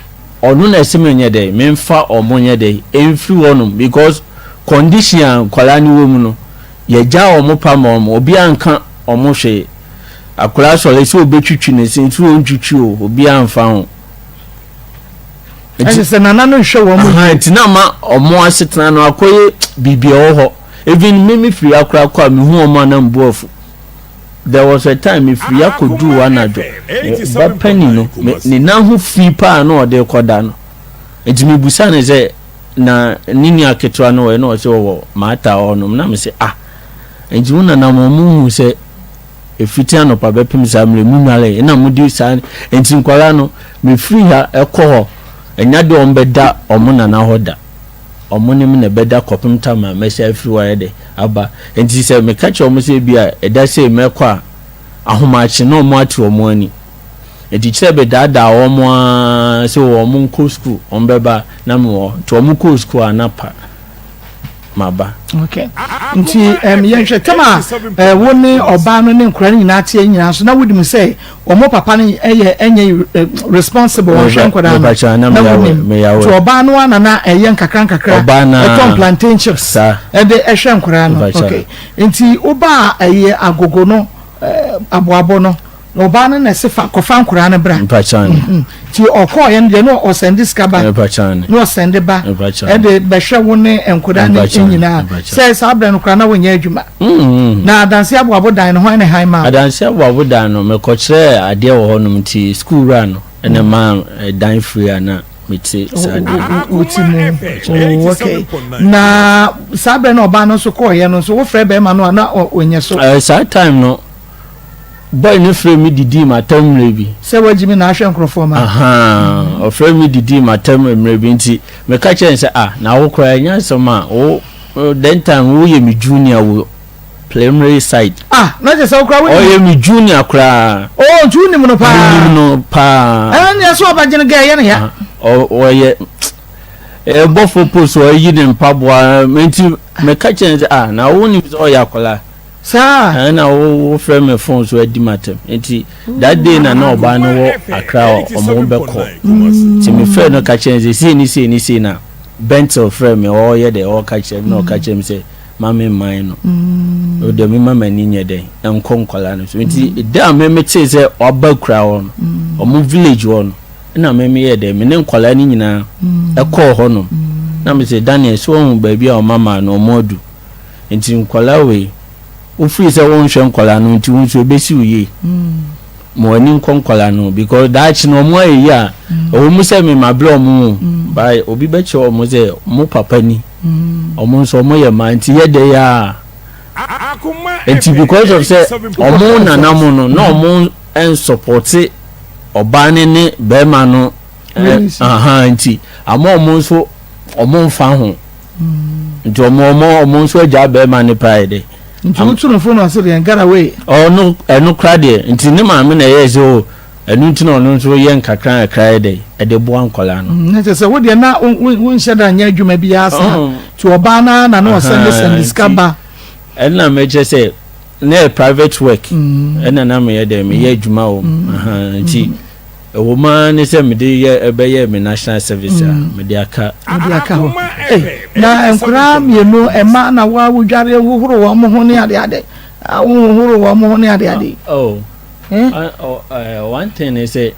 ɔno na ɛsɛ menyɛ dɛn memfa wɔn nyɛ dɛn ɛmfiri hɔnom because condition a nkwadaa no wɔ mu no yɛgya wɔn pa ma wɔn obiara nka wɔn hwee akwadaa sɔre sɛ ɔbɛtwitwi ne se nso ɔntwitwi o obiara mfa ho. Ɛsɛ sɛ nana no nhwɛ wɔn mu yie. Nti na ma wɔn asetena no akɔyɛ biribi ɛwɔ hɔ. Even me me firi akora kɔ a mehu wɔn a na mbu afu. There was a time me firi akɔduru hɔ anadwo. Me ba panin no me ne nan ho fi paa na ɔde rekɔda no. Nti mebusa no sɛ na ne nua ketewa no wɔ na ɔsɛ ɔwɔ maata hɔ nom na me sɛ ah nti wo nana mo ɔmo hu sɛ Ɛfiti anɔpa bɛpem saa mmerɛ yi, monware na modi saa, enti nkwadaa no, mefiri ha kɔ hɔ, ɛnyɛ adeɛ a wɔbɛda wɔn nana hɔ da, wɔn ne me na ɛbɛda kɔpem tam a mɛsan afiri hɔ ayɛ dɛ aba. Enti sɛ meka kyerɛ wɔn sɛ ebia ɛda sei mɛkɔ a, ahomakye na wɔn ate wɔn ani. Enti kyerɛ bedaadaa wɔn ara sɛ wɔn nkɔ sukuu, wɔn bɛba na mewɔ hɔ. Nti wɔn kɔɔ sukuu a na pa. maba. Okay. Nti um, yɛnhwɛ tam a eh, wo ne ɔbaa no ne nkora no nyinaa teɛ nyinaa so na wonim sɛ wɔn papa no ɛyɛ ɛnyɛ eh, responsible wɔnhwɛ nkwadaa no na wonim nti ɔbaa no ana na ɛyɛ nkakra nkakra ɛtɔn plantain chips ɛde ɛhwɛ nkwadaa no okay nti wobaa ɛyɛ agogo no eh, aboabo no Na ɔbaa no na ɛse fa kɔfa nkoraa no bra. Mpakyane. Nti ɔkɔɔ yɛ no deɛ na ɔsɛnde sika ba. Mpakyane. Na ɔsɛnde ba. Mpakyane. Ɛde bɛhwɛ wo ne nkoraa no nyinaa. Sɛ saa berɛ no koraa na wonyɛ adwuma. Na adanse aboabo dan no hwan na hann maa wo? Adanse aboabo dan no mekɔkyerɛɛ adeɛ wɔ hɔnom nti sukuu wura no na ɛmaa dan firi a na mete saa dan no. Wote mu. Oh, okay. Na saa berɛ no ɔbaa no nso kɔɔyɛ no nso wofrɛ bɛrima no a na ɔnyɛ so? Saa time no. Boy no frɛɛ me didii m'atɛm mmerɛ bi. Sɛ wagyi me na ahwɛ nkorɔfoɔ ma. Ahaa, ɔfrɛɛ me didii m'atɛm mmerɛ bi nti meka kyerɛɛ no sɛ ah na wo koraa ɛnyɛ asɛm a wo then time woyɛ me junior wɔ primary side. Ah na kyerɛ sɛ wo koraa wonim. Ɔyɛ me junior koraa. Oh nti wonim no paa. Menim no paa. Ɛɛ nea sɛ ɔbɛgye no gɛ ɛyɛ ne ya. Ɔyɛ ɛbɔfoɔ post ɔyi ne mpaboa nti meka kyerɛɛ no sɛ ah na wonim sɛ ɔyɛ akwadaa. Saa. Ɛna wo wo frɛ me phone so adi m'atɛm nti that day na na ɔbaa no wɔ Accra a ɔmo bɛkɔ nti me frɛ no ka kyerɛ no sɛ sei ne sei ne sei na Bentel frɛ me ɔyɛ dɛ ɔka kyerɛ me na ɔka kyerɛ me sɛ ma me mman no o deɛ me ma m'ani nyɛ dɛ nkɔ nkwadaa no so nti da a me me tee sɛ waba kura hɔ no ɔmo village hɔ no ɛna me me yɛ dɛ me ne nkwadaa no nyinaa ɛkɔɔ hɔ nom na me sɛ Daniel so ɔhu baabi a ɔma maa no ɔmo adu. Nti nkwadaa wei, wo feel sɛ wo nhwɛ nkwadaa no nti wo nso ebesi wo yie. Ma w'ani nkɔ nkwadaa no because daakye no wɔn ayɛ yie a, ɛwɔ mu sɛ me ma brɛ wɔn o, but obi bɛkyerɛ wɔn sɛ mo papa ni, wɔn nso wɔn yɛ mmaa nti yɛ dɛ yɛ a. Nti because of sɛ wɔn nana mo no na wɔn nsɔpɔte ɔbaa ne ne bɛrima no nti ama wɔn nso wɔn mfa ho. Nti ɔmo ɔmo ɔmo nso agyaa bɛrima no paa yɛ dɛ. Nti wotu no fo na ɔse deɛn get away. Ɔno ɛno kora deɛ nti ne maame na ɛyɛɛ sɛ o ɛno nti na ɔno nso yɛ nkakra nkakra yɛ dɛ ɛde boa nkwadaa no. Na kyerɛ sɛ wo deɛ na wonhyɛ da nyɛ adwuma biara saa nti ɔbaa no ara na na ɔsɛnde sɛnde sika ba. Ɛno na mekyerɛ sɛ na yɛ private work ɛna na meyɛ dɛ meyɛ adwuma wɔ mu nti. Ɛwɔ mu ara ne sɛ mede yɛ ɛbɛyɛɛ me national service a mede aka. Mede aka hɔ. Ei, na nkoraa mmienu ɛma na wo a wodware hohoro wɔn ho ne ade ade. A wohohoro wɔn ho ne ade ade. Oh. Eh? Uh, uh, one thing is sɛ.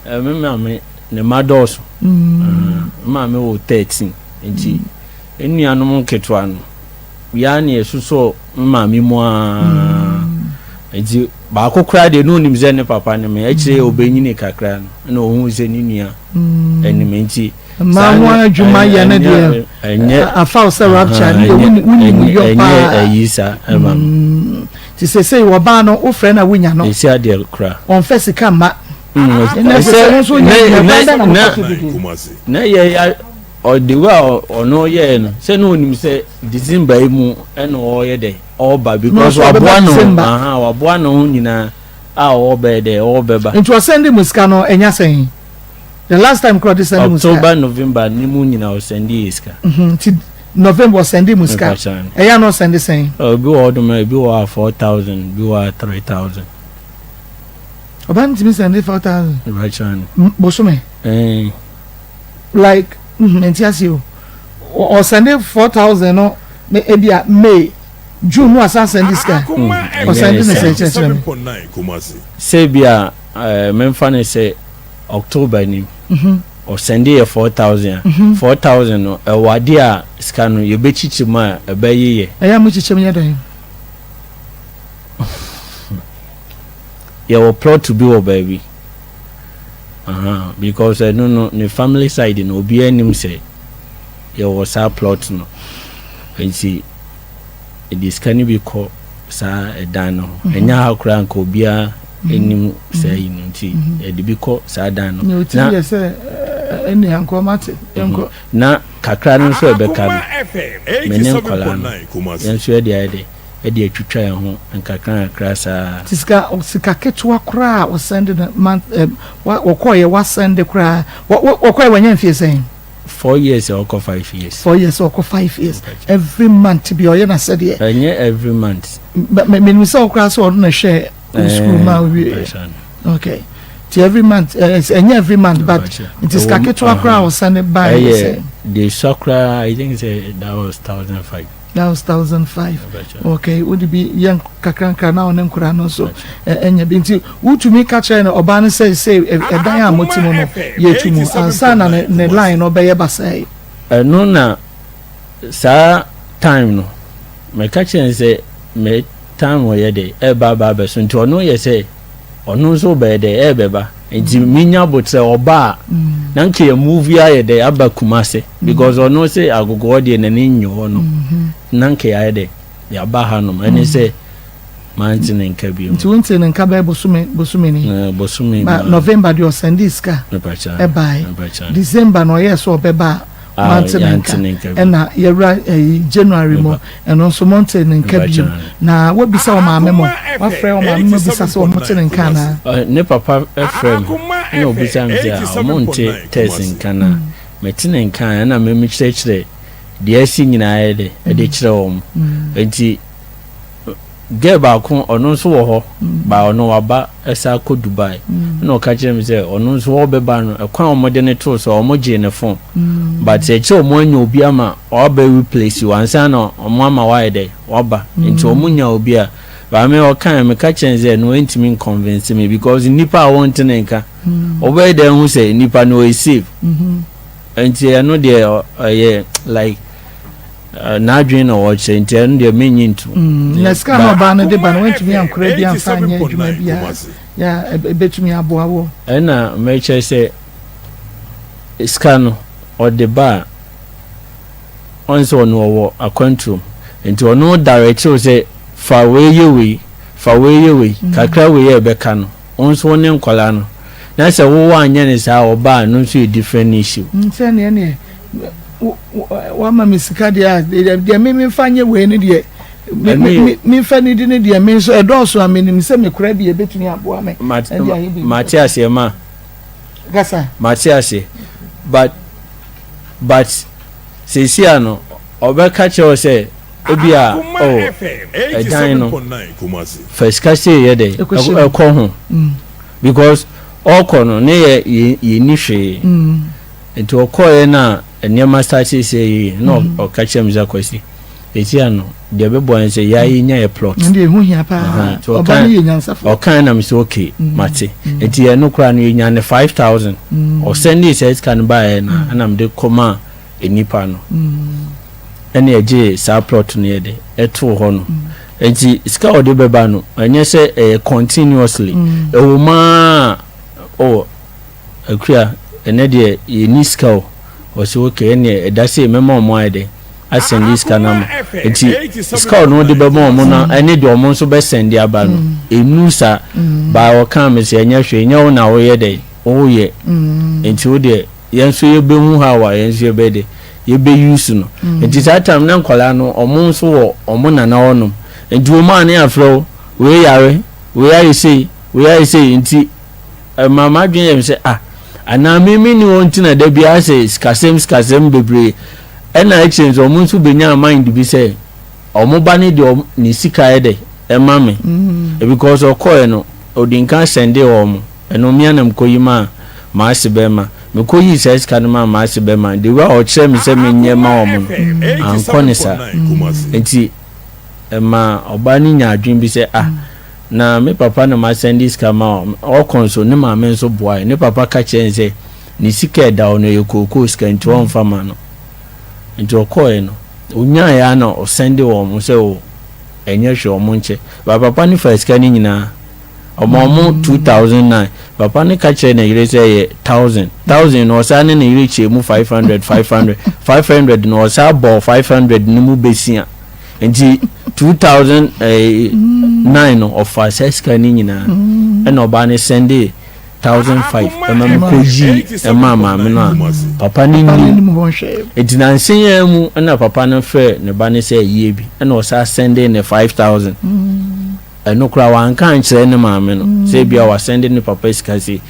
Me maame ne mma dɔɔso. Me maame wɔ 13 nti nnuanom nketewa no yɛa ne yɛsosɔ me maame mu ara. Nti baako koraa deɛ na onim sɛ ne papa ne me. Akyire ɔbɛnyini kakra no na ohuu sɛ ne nua ne me nti. Mmaa ho adwuma yɛ no deɛ ɛnyɛ afa wo sɛ rapture ne deɛ wonim yɔ paa. Ɛnyɛ ayi saa ɛma me. Nti seesei ɔbaa no wofrɛ no a wonya no. Ɛsi adeɛ koraa. Ɔmfa sika mma. Ɛnna ɛsɛ sɛ wo nso wonya bi a kwan bɛn na mofa so didi? Na yɛ ɔde wo a ɔno yɛɛ no sɛ na onim sɛ December yi mu ɛna ɔyɛ dɛ ɔba because waboa ne ho aha waboa ne ho nyinaa a ɔbɛyɛ dɛ ɔbɛba. Nti ɔsɛnde mu sika no ɛnya sɛn? The last time kora ɔde sɛnde mu sika. October November ne mu nyinaa ɔsɛnde yɛ sika. Nti November ɔsɛnde mu sika. Ɛyɛ a na ɔsɛnde sɛn? Ebi wɔ hɔ nom ebi wɔ hɔ a 4000 ebi wɔ hɔ a 3000. Ɔbaa no tumi sɛnde 4000. Bosome. Ɛɛ. Like nti ase o. Ɔsɛnde 4000 no ebi a May June no asan sɛnde sika. Ɔsɛnde ne sɛ kyerɛkyerɛ mi. Sɛ bi a memfa ne sɛ October ni ɔsɛnde yɛ 4000 a 4000 no ɛwɔ adeɛ a sika no yɛbɛkyikyim mu a ɛbɛyeyɛ. Ɛyɛ a mo kyikyim yɛ dɛn? Yɛwɔ plot bi wɔ baabi ahaa because ɛno no ne family side no obiara nim sɛ yɛwɔ saa plot no nti yɛde sika no bi kɔ saa ɛdan no ho ɛnyɛ ha koraa nka obiara nim saa yi no nti yɛde bi kɔ saa dan no na yɛ sɛ ɛne ankɔ mate yɛnkɔ na kakra no nso ɛbɛka no me ne nkwadaa no yɛn nso yɛde ayɛ dɛ de atwitwa yɛn ho nkakrankakra saa. Nti sika sika ketewa koraa a ɔsɛnde no month ɛm wa wɔkɔɔyɛ wasɛnde koraa wɔ wɔ wɔkɔɔyɛ wanya mfie sɛn? Four years a ɔkɔ five years. 4 years a ɔkɔ 5 years, every month bi ɔyɛ n'asɛdeɛ. Ɛnyɛ every month. Menim sɛ ɔkoraa sɛ ɔno na ɛhwɛ wo school ma wowie. Okay, nti every month ɛnyɛ every month, but nti sika ketewa koraa a ɔsɛnde baa yɛ sɛ. Ɛyɛ de sua koraa, I think sɛ that was 1,500. That was 1,500. Okay, wode bi yɛ nkakrankra na ɔne nkora no nso ɛnyɛ bi nti wotumi ka kyerɛ no ɔbaa no sɛ sɛ ɛdan a mote mu no yɛtu mu ansa na ne line no ɔbɛyɛ basaa yi. Ɛno na saa time no mɛka kyerɛ no sɛ me time ɔyɛ de ɛba aba abɛso nti ɔno yɛ sɛ ɔno nso bɛyɛ dɛ ɛbɛba nti menya botrɛ ɔba a na nka yɛ move ayɛ dɛ aba Kumase because ɔno sɛ agogoɔ deɛ n'ani nnye hɔ no na nka yɛayɛ dɛ yɛaba hanom ɛne sɛ mante ne nka bio. Nti wonte ne nka bɛyɛ bosome bosome ni? Bosome. Ba November deɛ ɔsɛnde sika ɛbae, December na ɔyɛɛ sɛ ɔbɛba a mante ne nka, ɛna yɛwura ɛyi January mu ɛno nso monte ne nka bio. Na wabisa wɔ maame mo, wafrɛ wɔ maame mo bisa sɛ wɔn te ne nka anaa? Ne papa frɛ me ɛna obisa me sɛ ɔmo nte tɛs nka na mete ne nka ɛna me kyerɛkyerɛ deɛ asi nyinaa yɛ de ɛde kyerɛ wɔn. Nti girl baako ɔno nso wɔ hɔ ba ɔno waba ɛsa kɔ Dubai ɛna ɔka kyerɛ me sɛ ɔno nso ɔbɛba no ɛkwan a wɔde ne too so wɔn gyee ne phone but ɛkyɛ wɔn anya obi ama ɔabɛ replace wɔn ansa na wɔn ama wayɛ dɛ waba nti wɔn nya obi a baame ɔka me ka kyerɛ sɛ no ɛntumi nconvince me because nipa a wɔnte ne nka ɔbɛyɛ dɛ ho sɛ nipa no ɔyɛ safe nti ɛno deɛ ɔyɛ like n'adwene na ɔkyerɛ nti ɛno deɛ menyi nto. Na sika na ɔbaa no de ba no wantumi ankora bi amfa anyɛ adwuma bi a ya ɛbɛtumi aboa wɔ. Ɛna mɛkyerɛ sɛ sika no ɔde ba a ɔn sɛ ɔno ɔwɔ akwantuom nti ɔno direct wo sɛ fa wei yɛ wei, fa wei yɛ wei, kakra wei a ɛbɛka no wo nso wo ne nkwadaa no na sɛ wowɔ anyɛ ne saa ɔbaa no nso yɛ different issue. Sɛ neɛ neɛ wama me sika deɛ a deɛ me memfa nyɛ wei no deɛ memfa ne di no deɛ me nso ɛdɔɔso a menim sɛ mekora bi ɛbɛtumi aboa me. Mate aseɛ ma kasa mate aseɛ but seesia no ɔbɛka kyerɛ wo sɛ ebi a oh ɛdan no fa sika sei yɛ dɛ ɛkɔ ho because ɔkɔ no ne yɛ yɛni hwee nti ɔkɔɔyɛ no a nneɛma start sɛ yie na ɔka kyerɛ me sɛ Kwasi. Seesei ano, deɛ ɛbɛboa ne sɛ yɛa yɛnya yɛ plot. Ɛnde ɛho hia paa. Ɔba no yɛ nyansafoɔ. Ɔkae na mesɛ okay, mate. Nti ɛno koraa no yɛnya no 5000. Ɔsɛndee saa sika no baeɛ no a, ɛna mede kɔmaa nnipa no. Ɛna yɛgyee saa plot no yɛde ɛtoo hɔ no. Nti sika a ɔde bɛba no, ɛnyɛ sɛ ɛyɛ continuously. Ɛwɔ mu ara a, oh, Akua, ɛnɛ deɛ yɛnni sika o. Ɔse okay ɛneɛ ɛda sei mɛma ɔmo ayɛ dɛn asɛnde sika no ama. Nti sika a ɔno de bɛma ɔmo no ɛne deɛ ɔmo nso bɛsɛnde aba no ɛnnu saa. But ɔkaa me sɛ ɛnyɛ hwee ɛnyɛ wo na woyɛ dɛn woyɛ nti wo deɛ yɛn nso yɛbɛhu how a yɛn nso yɛbɛyɛ dɛn yɛbɛ use no. Nti saa time na nkwadaa no ɔmo nso wɔ ɔmo nana hɔ nom nti wɔn a ne afrɛ wo wei yare wei ayɛ sei wei ayɛ sei nti Ɛmaa m'adwene yɛɛ me sɛ, ah, anaa me menni hɔ nti na da biara sɛ sikasɛm sikasɛm bebree. Ɛna akyire nso wɔn nso bɛnyaa mind bi sɛ wɔn ba no deɛ ne sika yɛ dɛ ɛma me. Mm. Because ɔkɔɛ no, ɔdi nkan sɛndee wɔn. Ɛno me ara na mekɔyi maa m'ase bɛrima. Mekɔyii saa sika no maa m'ase bɛrima. The way a ɔkyerɛɛ me sɛ menyɛ ma wɔn no, ankɔ ne saa. Nti ɛmaa ɔbaa no nyaa adwene bi sɛ, ah, Na me papa na masɛnde sika ma ɔkɔ nso ne maame nso boae. Ne papa ka kyerɛɛ no sɛ ne sika a ɛda hɔ no ɛyɛ kookoo sika nti ɔmfa ma no. Nti ɔkɔeɛ no, ɔnyaeɛ ara na ɔsɛnde wɔn sɛ o ɛnyɛ hwee wɔn nkyɛ. But papa no faa sika no nyinaa. Ɔma wɔn 2009. Papa no ka kyerɛɛ ne yere sɛ ɛyɛ thousand. Thousand no ɔsan ne ne yere kyɛɛ mu 500 500. 500 no ɔsan bɔɔ 500 no mu bɛsia. Nti 2009 no ɔfaa saa sika no nyinaa ɛna ɔbaa no sɛndee 1005 ɛma me kɔ yii ɛmaa maame no a papa no nnim. Nti nansa yi ara mu ɛna papa no frɛɛ ne ba no sɛ ayie bi ɛna ɔsan sɛndee no 5000. Ɛno koraa wanka ankyerɛ ne maame no sɛ ebia wasɛnde ne papa sika sei.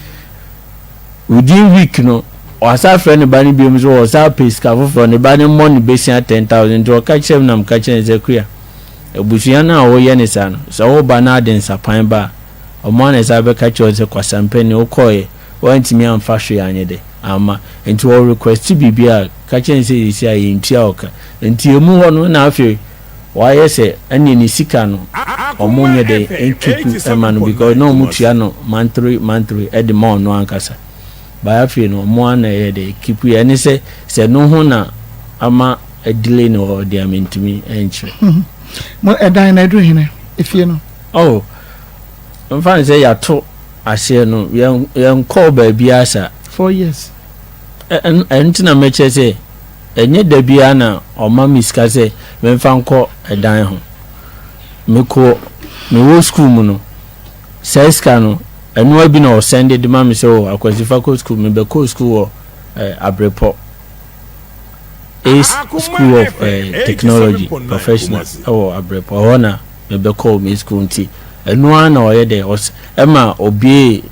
Within week no, ɔasan afrɛ ne ba no biom sɛ ɔsan pɛ sika foforɔ, ne ba no mmɔ no besia 10,000 nti ɔka kyerɛɛ me na meka kyerɛɛ no sɛ Akua, abusua no a woyɛ no saa no, sɛ woba na ade nsapan ba a, ɔmo ara na ɛsan bɛka kyerɛ wo sɛ kwasampani, wokɔeɛ, woantumi amfa hwee anyɛ dɛ, amma. Nti ɔ request biribi a, ka kyerɛ no sɛ seesei a yɛntua wo ka. Nti emu hɔ no na afei Wayɛ sɛ ɛneɛ ne sika no ɔmo nyɛ dɛn nkeep ɛma no because na ɔmo tua no monthly monthly ɛde ma ɔno ankasa but afei no ɔmo ara na ɛyɛ dɛn keep yɛ ɛne sɛ sɛ ɛno ho na ama delay no hɔ deɛ mentumi nkyerɛ. Mo ɛdan no ɛduru hene efie no. Oh nfa no sɛ yato aseɛ no yɛn yɛnkɔɔ baabiara saa. 4 years. Ɛno nti na mɛkyerɛ sɛ. Ɛnyɛ da biara na ɔma me sika sɛ memfa nkɔ dan ho. Mekɔ, mewɔ sukuu mu no, saa sika no, ɛno ara bi na ɔsɛnde de ma me sɛ, oh, Akwasi fa kɔ sukuu. Mebɛkɔɔ sukuu wɔ eh, Abrepɔ. Ace School of eh, Technology Professional ɛwɔ Abrepɔ. Ɛhɔ na mebɛkɔɔ me sukuu nti, ɛno ara na ɔyɛ dɛ, ɔs, ɛma ɔbuee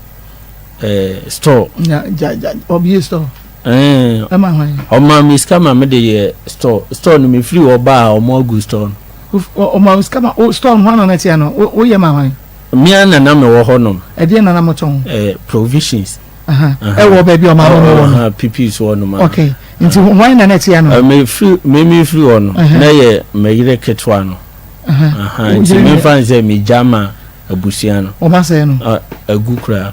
eh, store. Nya, gya, gya, ɔbue store. Ɛɛ. Ɛma hwan? Ɔmaa me sika ma me de yɛ store. Store no me firi hɔ baa a ɔmo agu store no. Ɔmaa wo sika ma wo store no hwan na na ɛte ano? Wo yɛ ma hwan? Me ara na na me wɔ hɔ nom. Ɛdeɛn na na mo tɔn? Ɛɛ provisions. Ɛwɔ baabi a ɔmaa mo wɔ no? Pipi so hɔ nom a. Okay. Nti hwan na na ɛte ano? Me firi me me firi hɔ no na yɛ me yere ketewa no. Nti me nfa no sɛ me gya ma abusua no. Wɔn asɛe no? Agu koraa.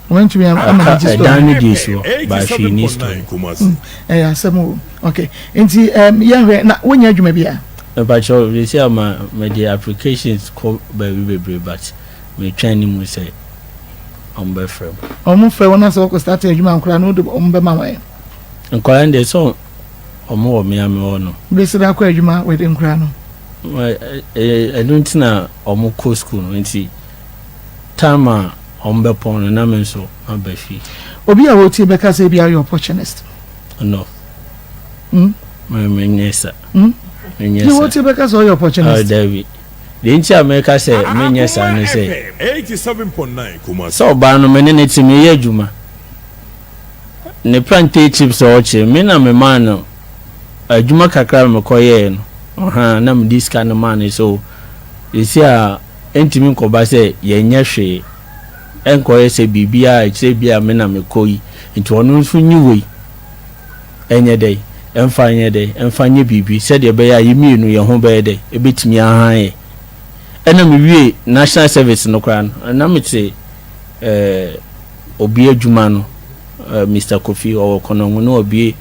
Wɔntumi ama no gye store. Ɛdan no deɛ si hɔ, but hwee nni store mu. Hmm, ɛyɛ asɛm o. Okay, nti um, yɛnhwɛ na wonya adwuma bi a? Mepakyɛw, sisi a ma mede applications kɔ baabi bebree but metwɛn ne mu sɛ wɔn bɛfrɛ mu. Wɔn frɛ wɔn asɛ wɔkɔ start adwuma nkora no wode wɔn bɛma wɔn. Nkora no deɛ sɛ wɔn wɔ mmea me hɔ no. Bɛsi da akɔ adwuma with nkora no. Ɛno nti na wɔn kɔ school no nti time a wɔn bɛpɔn no na me nso maba fie. Obi a ɔretie bɛka sɛ ebia woyɛ opportunist. No. Hmm? Me menyɛ sa. Hmm? Menyɛ sa. Deɛ ɔretie bɛka sɛ ɔyɛ opportunist. Oh, dabi. Deɛ nti a meka sɛ menyɛ saa ne sɛ, sɛ ɔbaa no me ne no te meyɛ adwuma. Ne plantain chips a ɔkyere me na memaa no adwuma kakra a mekɔyɛɛ no. Ɔhaa na mede sika no maa no sɛ o, seesei a Ɛntumi nkɔba sɛ yɛnyɛ hwee, ɛnkɔyɛ sɛ biribiara a ɛkyerɛ bi a me na mekɔ yi, nti ɔno nso nyi wei nyɛ dɛn? Ɛmfa nyɛ dɛ, ɛmfa nyɛ biribi sɛdeɛ ɛbɛyɛ a yɛn mmienu yɛn ho bɛyɛ dɛ, ɛbɛtumi ahan yɛn. Ɛna mewie national service no koraa no, na mete eh, obi adwuma no, eh, Mister Kofi, ɔwɔ Kɔnɔngo na ɔbue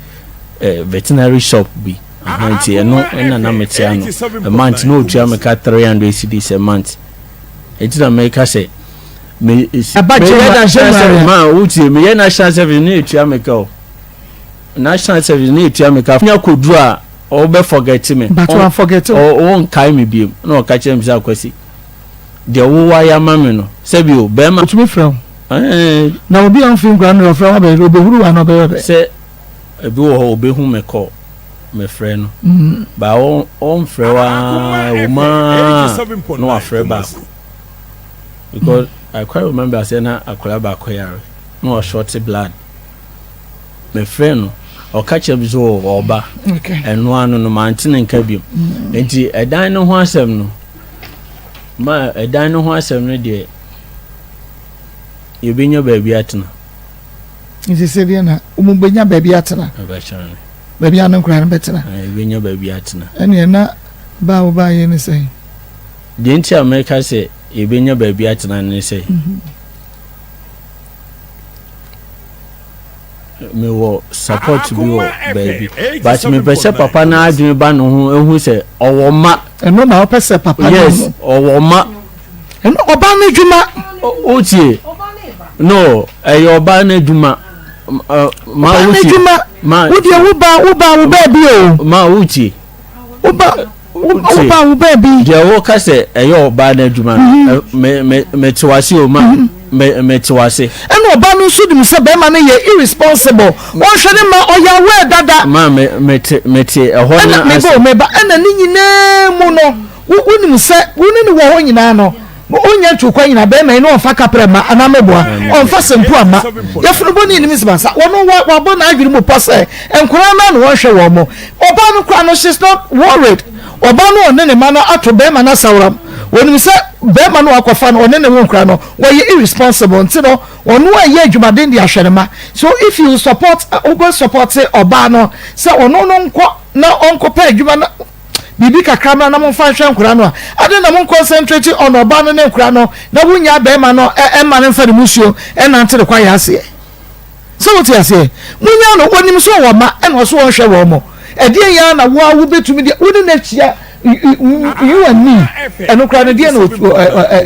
eh, veterinary shop bi. Aha, nti ɛno ɛna na mete ano. A month na ɔtua me ka 300 cedis a month. Nti na meka sɛ, me, Ɛba meyɛ national January service, a. ma wotie, meyɛ national service na ɛtua me ka o. National service na etua me ka nya kodu a ɔbɛ forget me. But wan forget wo. Ɔ nkae me biom na ɔka kyerɛ me sɛ Akwasi deɛ wo wayɛ ama me no sɛbi o bɛrima. Otumi frɛ wo. Ɛɛ. Na obi a ɔnfi nkura no deɛ ɔfrɛ wo abɛyɛ dɛ obehuru wo anaa ɔbɛyɛ dɛ. Sɛ ebi wɔ hɔ obehu me call me frɛ no but ɔnfrɛ wo aa ɛwɔ mu aa na wafrɛ baako because I quite remember sɛ na akwadaa baako yare na ɔshort blood. Mefrɛɛ no, ɔka kyerɛɛ me sɛ ɔreba. Ɛno ano no, mante ne nka bio. Mm. Nti ɛdan no ho asɛm no, ma ɛdan no ho asɛm no deɛ, yɛbɛnya baabi atena. Nti sɛ deɛ na wɔn bɛnya baabi atena. Baabi a ne nkora no bɛtena. Yɛbɛnya baabi atena. Ɛnneɛ na baa wo baa yɛ ne sɛn? Deɛ nti a mɛka sɛ yɛbɛnya baabi atena ne sɛ. Mhm. Mewɔ support bi wɔ baabi but mepɛ sɛ papa no adwene ba ne ho ehu sɛ ɔwɔ mma. Ɛno na ɔpɛ sɛ papa no yes ɔwɔ mma. Ɛno ɔbaa no adwuma. O tie no ɛyɛ ɔbaa no adwuma. Ma ɔbaa no adwuma wo deɛ wo ba wo ba wo baabi o. Ma wo tie. Wo ba. Woba wo baabi. Deɛ woka sɛ ɛyɛ ɔbaa no adwuma no, mete wase o ma, mete wase. Ɛna ɔbaa no nso nim sɛ bɛrima no yɛ irresponsible, ɔnhwɛ ne mma, ɔyɛ aware dada. Ma mete mete ɛhɔ no ase. Ɛna meba o meba, ɛna ne nyinaa mu no, wonim sɛ wo ne no wɔ hɔ nyinaa no, Ɔnnya ntuu kwan nyina bɛɛma yi na ɔnfa kaprɛ mma anaa mɛboa, ɔnfa sɛmpu amma. Yafunu bɔne nnim nsɛm Wɔno wabɔ n'adwene mu pɔ sɛ nkwadaa no ara na wɔnhwɛ wɔn mo. Ɔbaa no koraa no she's not worried. Ɔbaa no ɔne ne mma no ato bɛɛma no asaworam. Ɔnim sɛ bɛɛma no akɔfa no ɔne ne wo nkwadaa no wɔyɛ irresponsible nti no ɔno ɛyɛ adwumaden de ahwɛ ne mma. So if you support wobɛ support ɔbaa no sɛ ɔno no nkɔ na ɔnkɔpɛ adwuma na biribi kakra mmra na momfa nhwɛ nkwadaa no a, adɛn na mo concentrate on ɔbaa no ne nkwadaa no na wonyaa bɛrima no mma no mfa ne musuo nnante ne kwaeɛ aseɛ? Sɛ wote aseɛ? Monyaa no, ɔnim sɛ ɔwɔ mma ɛna ɔso ɔnhwɛ wɔn mo. Ɛdeɛn yi ara na wo a wobɛtumi deɛ wo ne no ahyia you and me ɛno koraa no deɛ na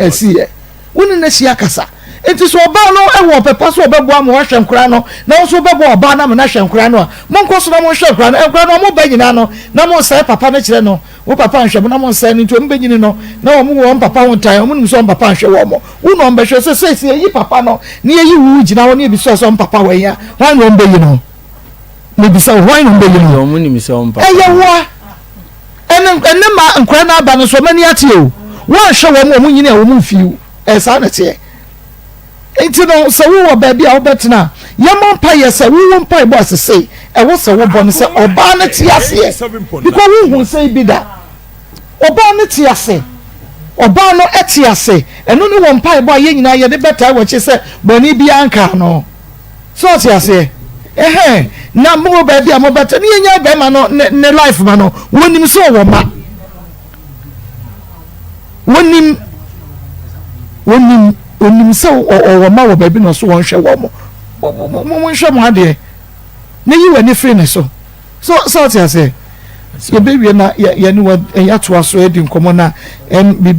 ɛsiiɛ? Wo ne no ahyia kasa. Enti sɛ ɔbaa no wɔ ɔpɛ pa sɛ ɔbɛboa ma woahwɛ nkwadaa no, na wo nso wobɛboa ɔbaa no ama no ahwɛ nkwadaa no a, monkɔ so na monhwɛ nkwadaa no. Nkwadaa no, wɔn ba nyinaa no, na monsɛe papa no kyerɛ no. Wo papa nhwɛ mo, na monsɛe no. Nti wɔbɛnyini no, na wɔn wɔ wɔn papa ho tan. Wɔnim sɛ wɔn papa nhwɛ wɔn. Wo na wɔbɛhwɛ. Sɛ seesei yɛyi papa no, na yɛyi wo gyina hɔ na yɛbisa sɛ wɔn papa wɔ he a, hwan na wɔbɛyi no? Mebisa wo, hwan na wɔbɛyi no? Ɛyɛ wo a. Ɛne ɛne ma nkwadaa no aba no nso wɔn ani ate o. Woanhwɛ wɔn wɔn nyini a wɔn mfi wo. Ɛyɛ saa na ɛteɛ. Nti no sɛ wowɔ baabi a wobɛtena a, yɛmmɔ mpaeɛ sɛ wowo mpaebɔ a sesei ɛwɔ sɛ wobɔ no sɛ ɔbaa no te aseɛ because wohu sɛ bi da. Ɔbaa no te ase. Ɔbaa no te ase. Ɛno ne wɔ mpaebɔ a yɛn nyinaa yɛde bɛtaa wɔ akyi sɛ bɔne biara nkaa no. So ɔte aseɛ? Ɛhɛn, na mowɔ baabi a mobɛtɛ ne yɛnya bɛrima no ne ne life ma no, wɔnim sɛ ɔwɔ ma. Wɔnim, wɔnim, wɔnim sɛ ɔwɔ ma wɔ baabi na ɔso wɔnhwɛ wɔn mo. Mo monhwɛ mo adeɛ. Na yi w'ani firi ne so. So so ɔte aseɛ? Yɛbɛwie na yɛne wɔ yɛatoa so adi nkɔmmɔ na ɛm biribi.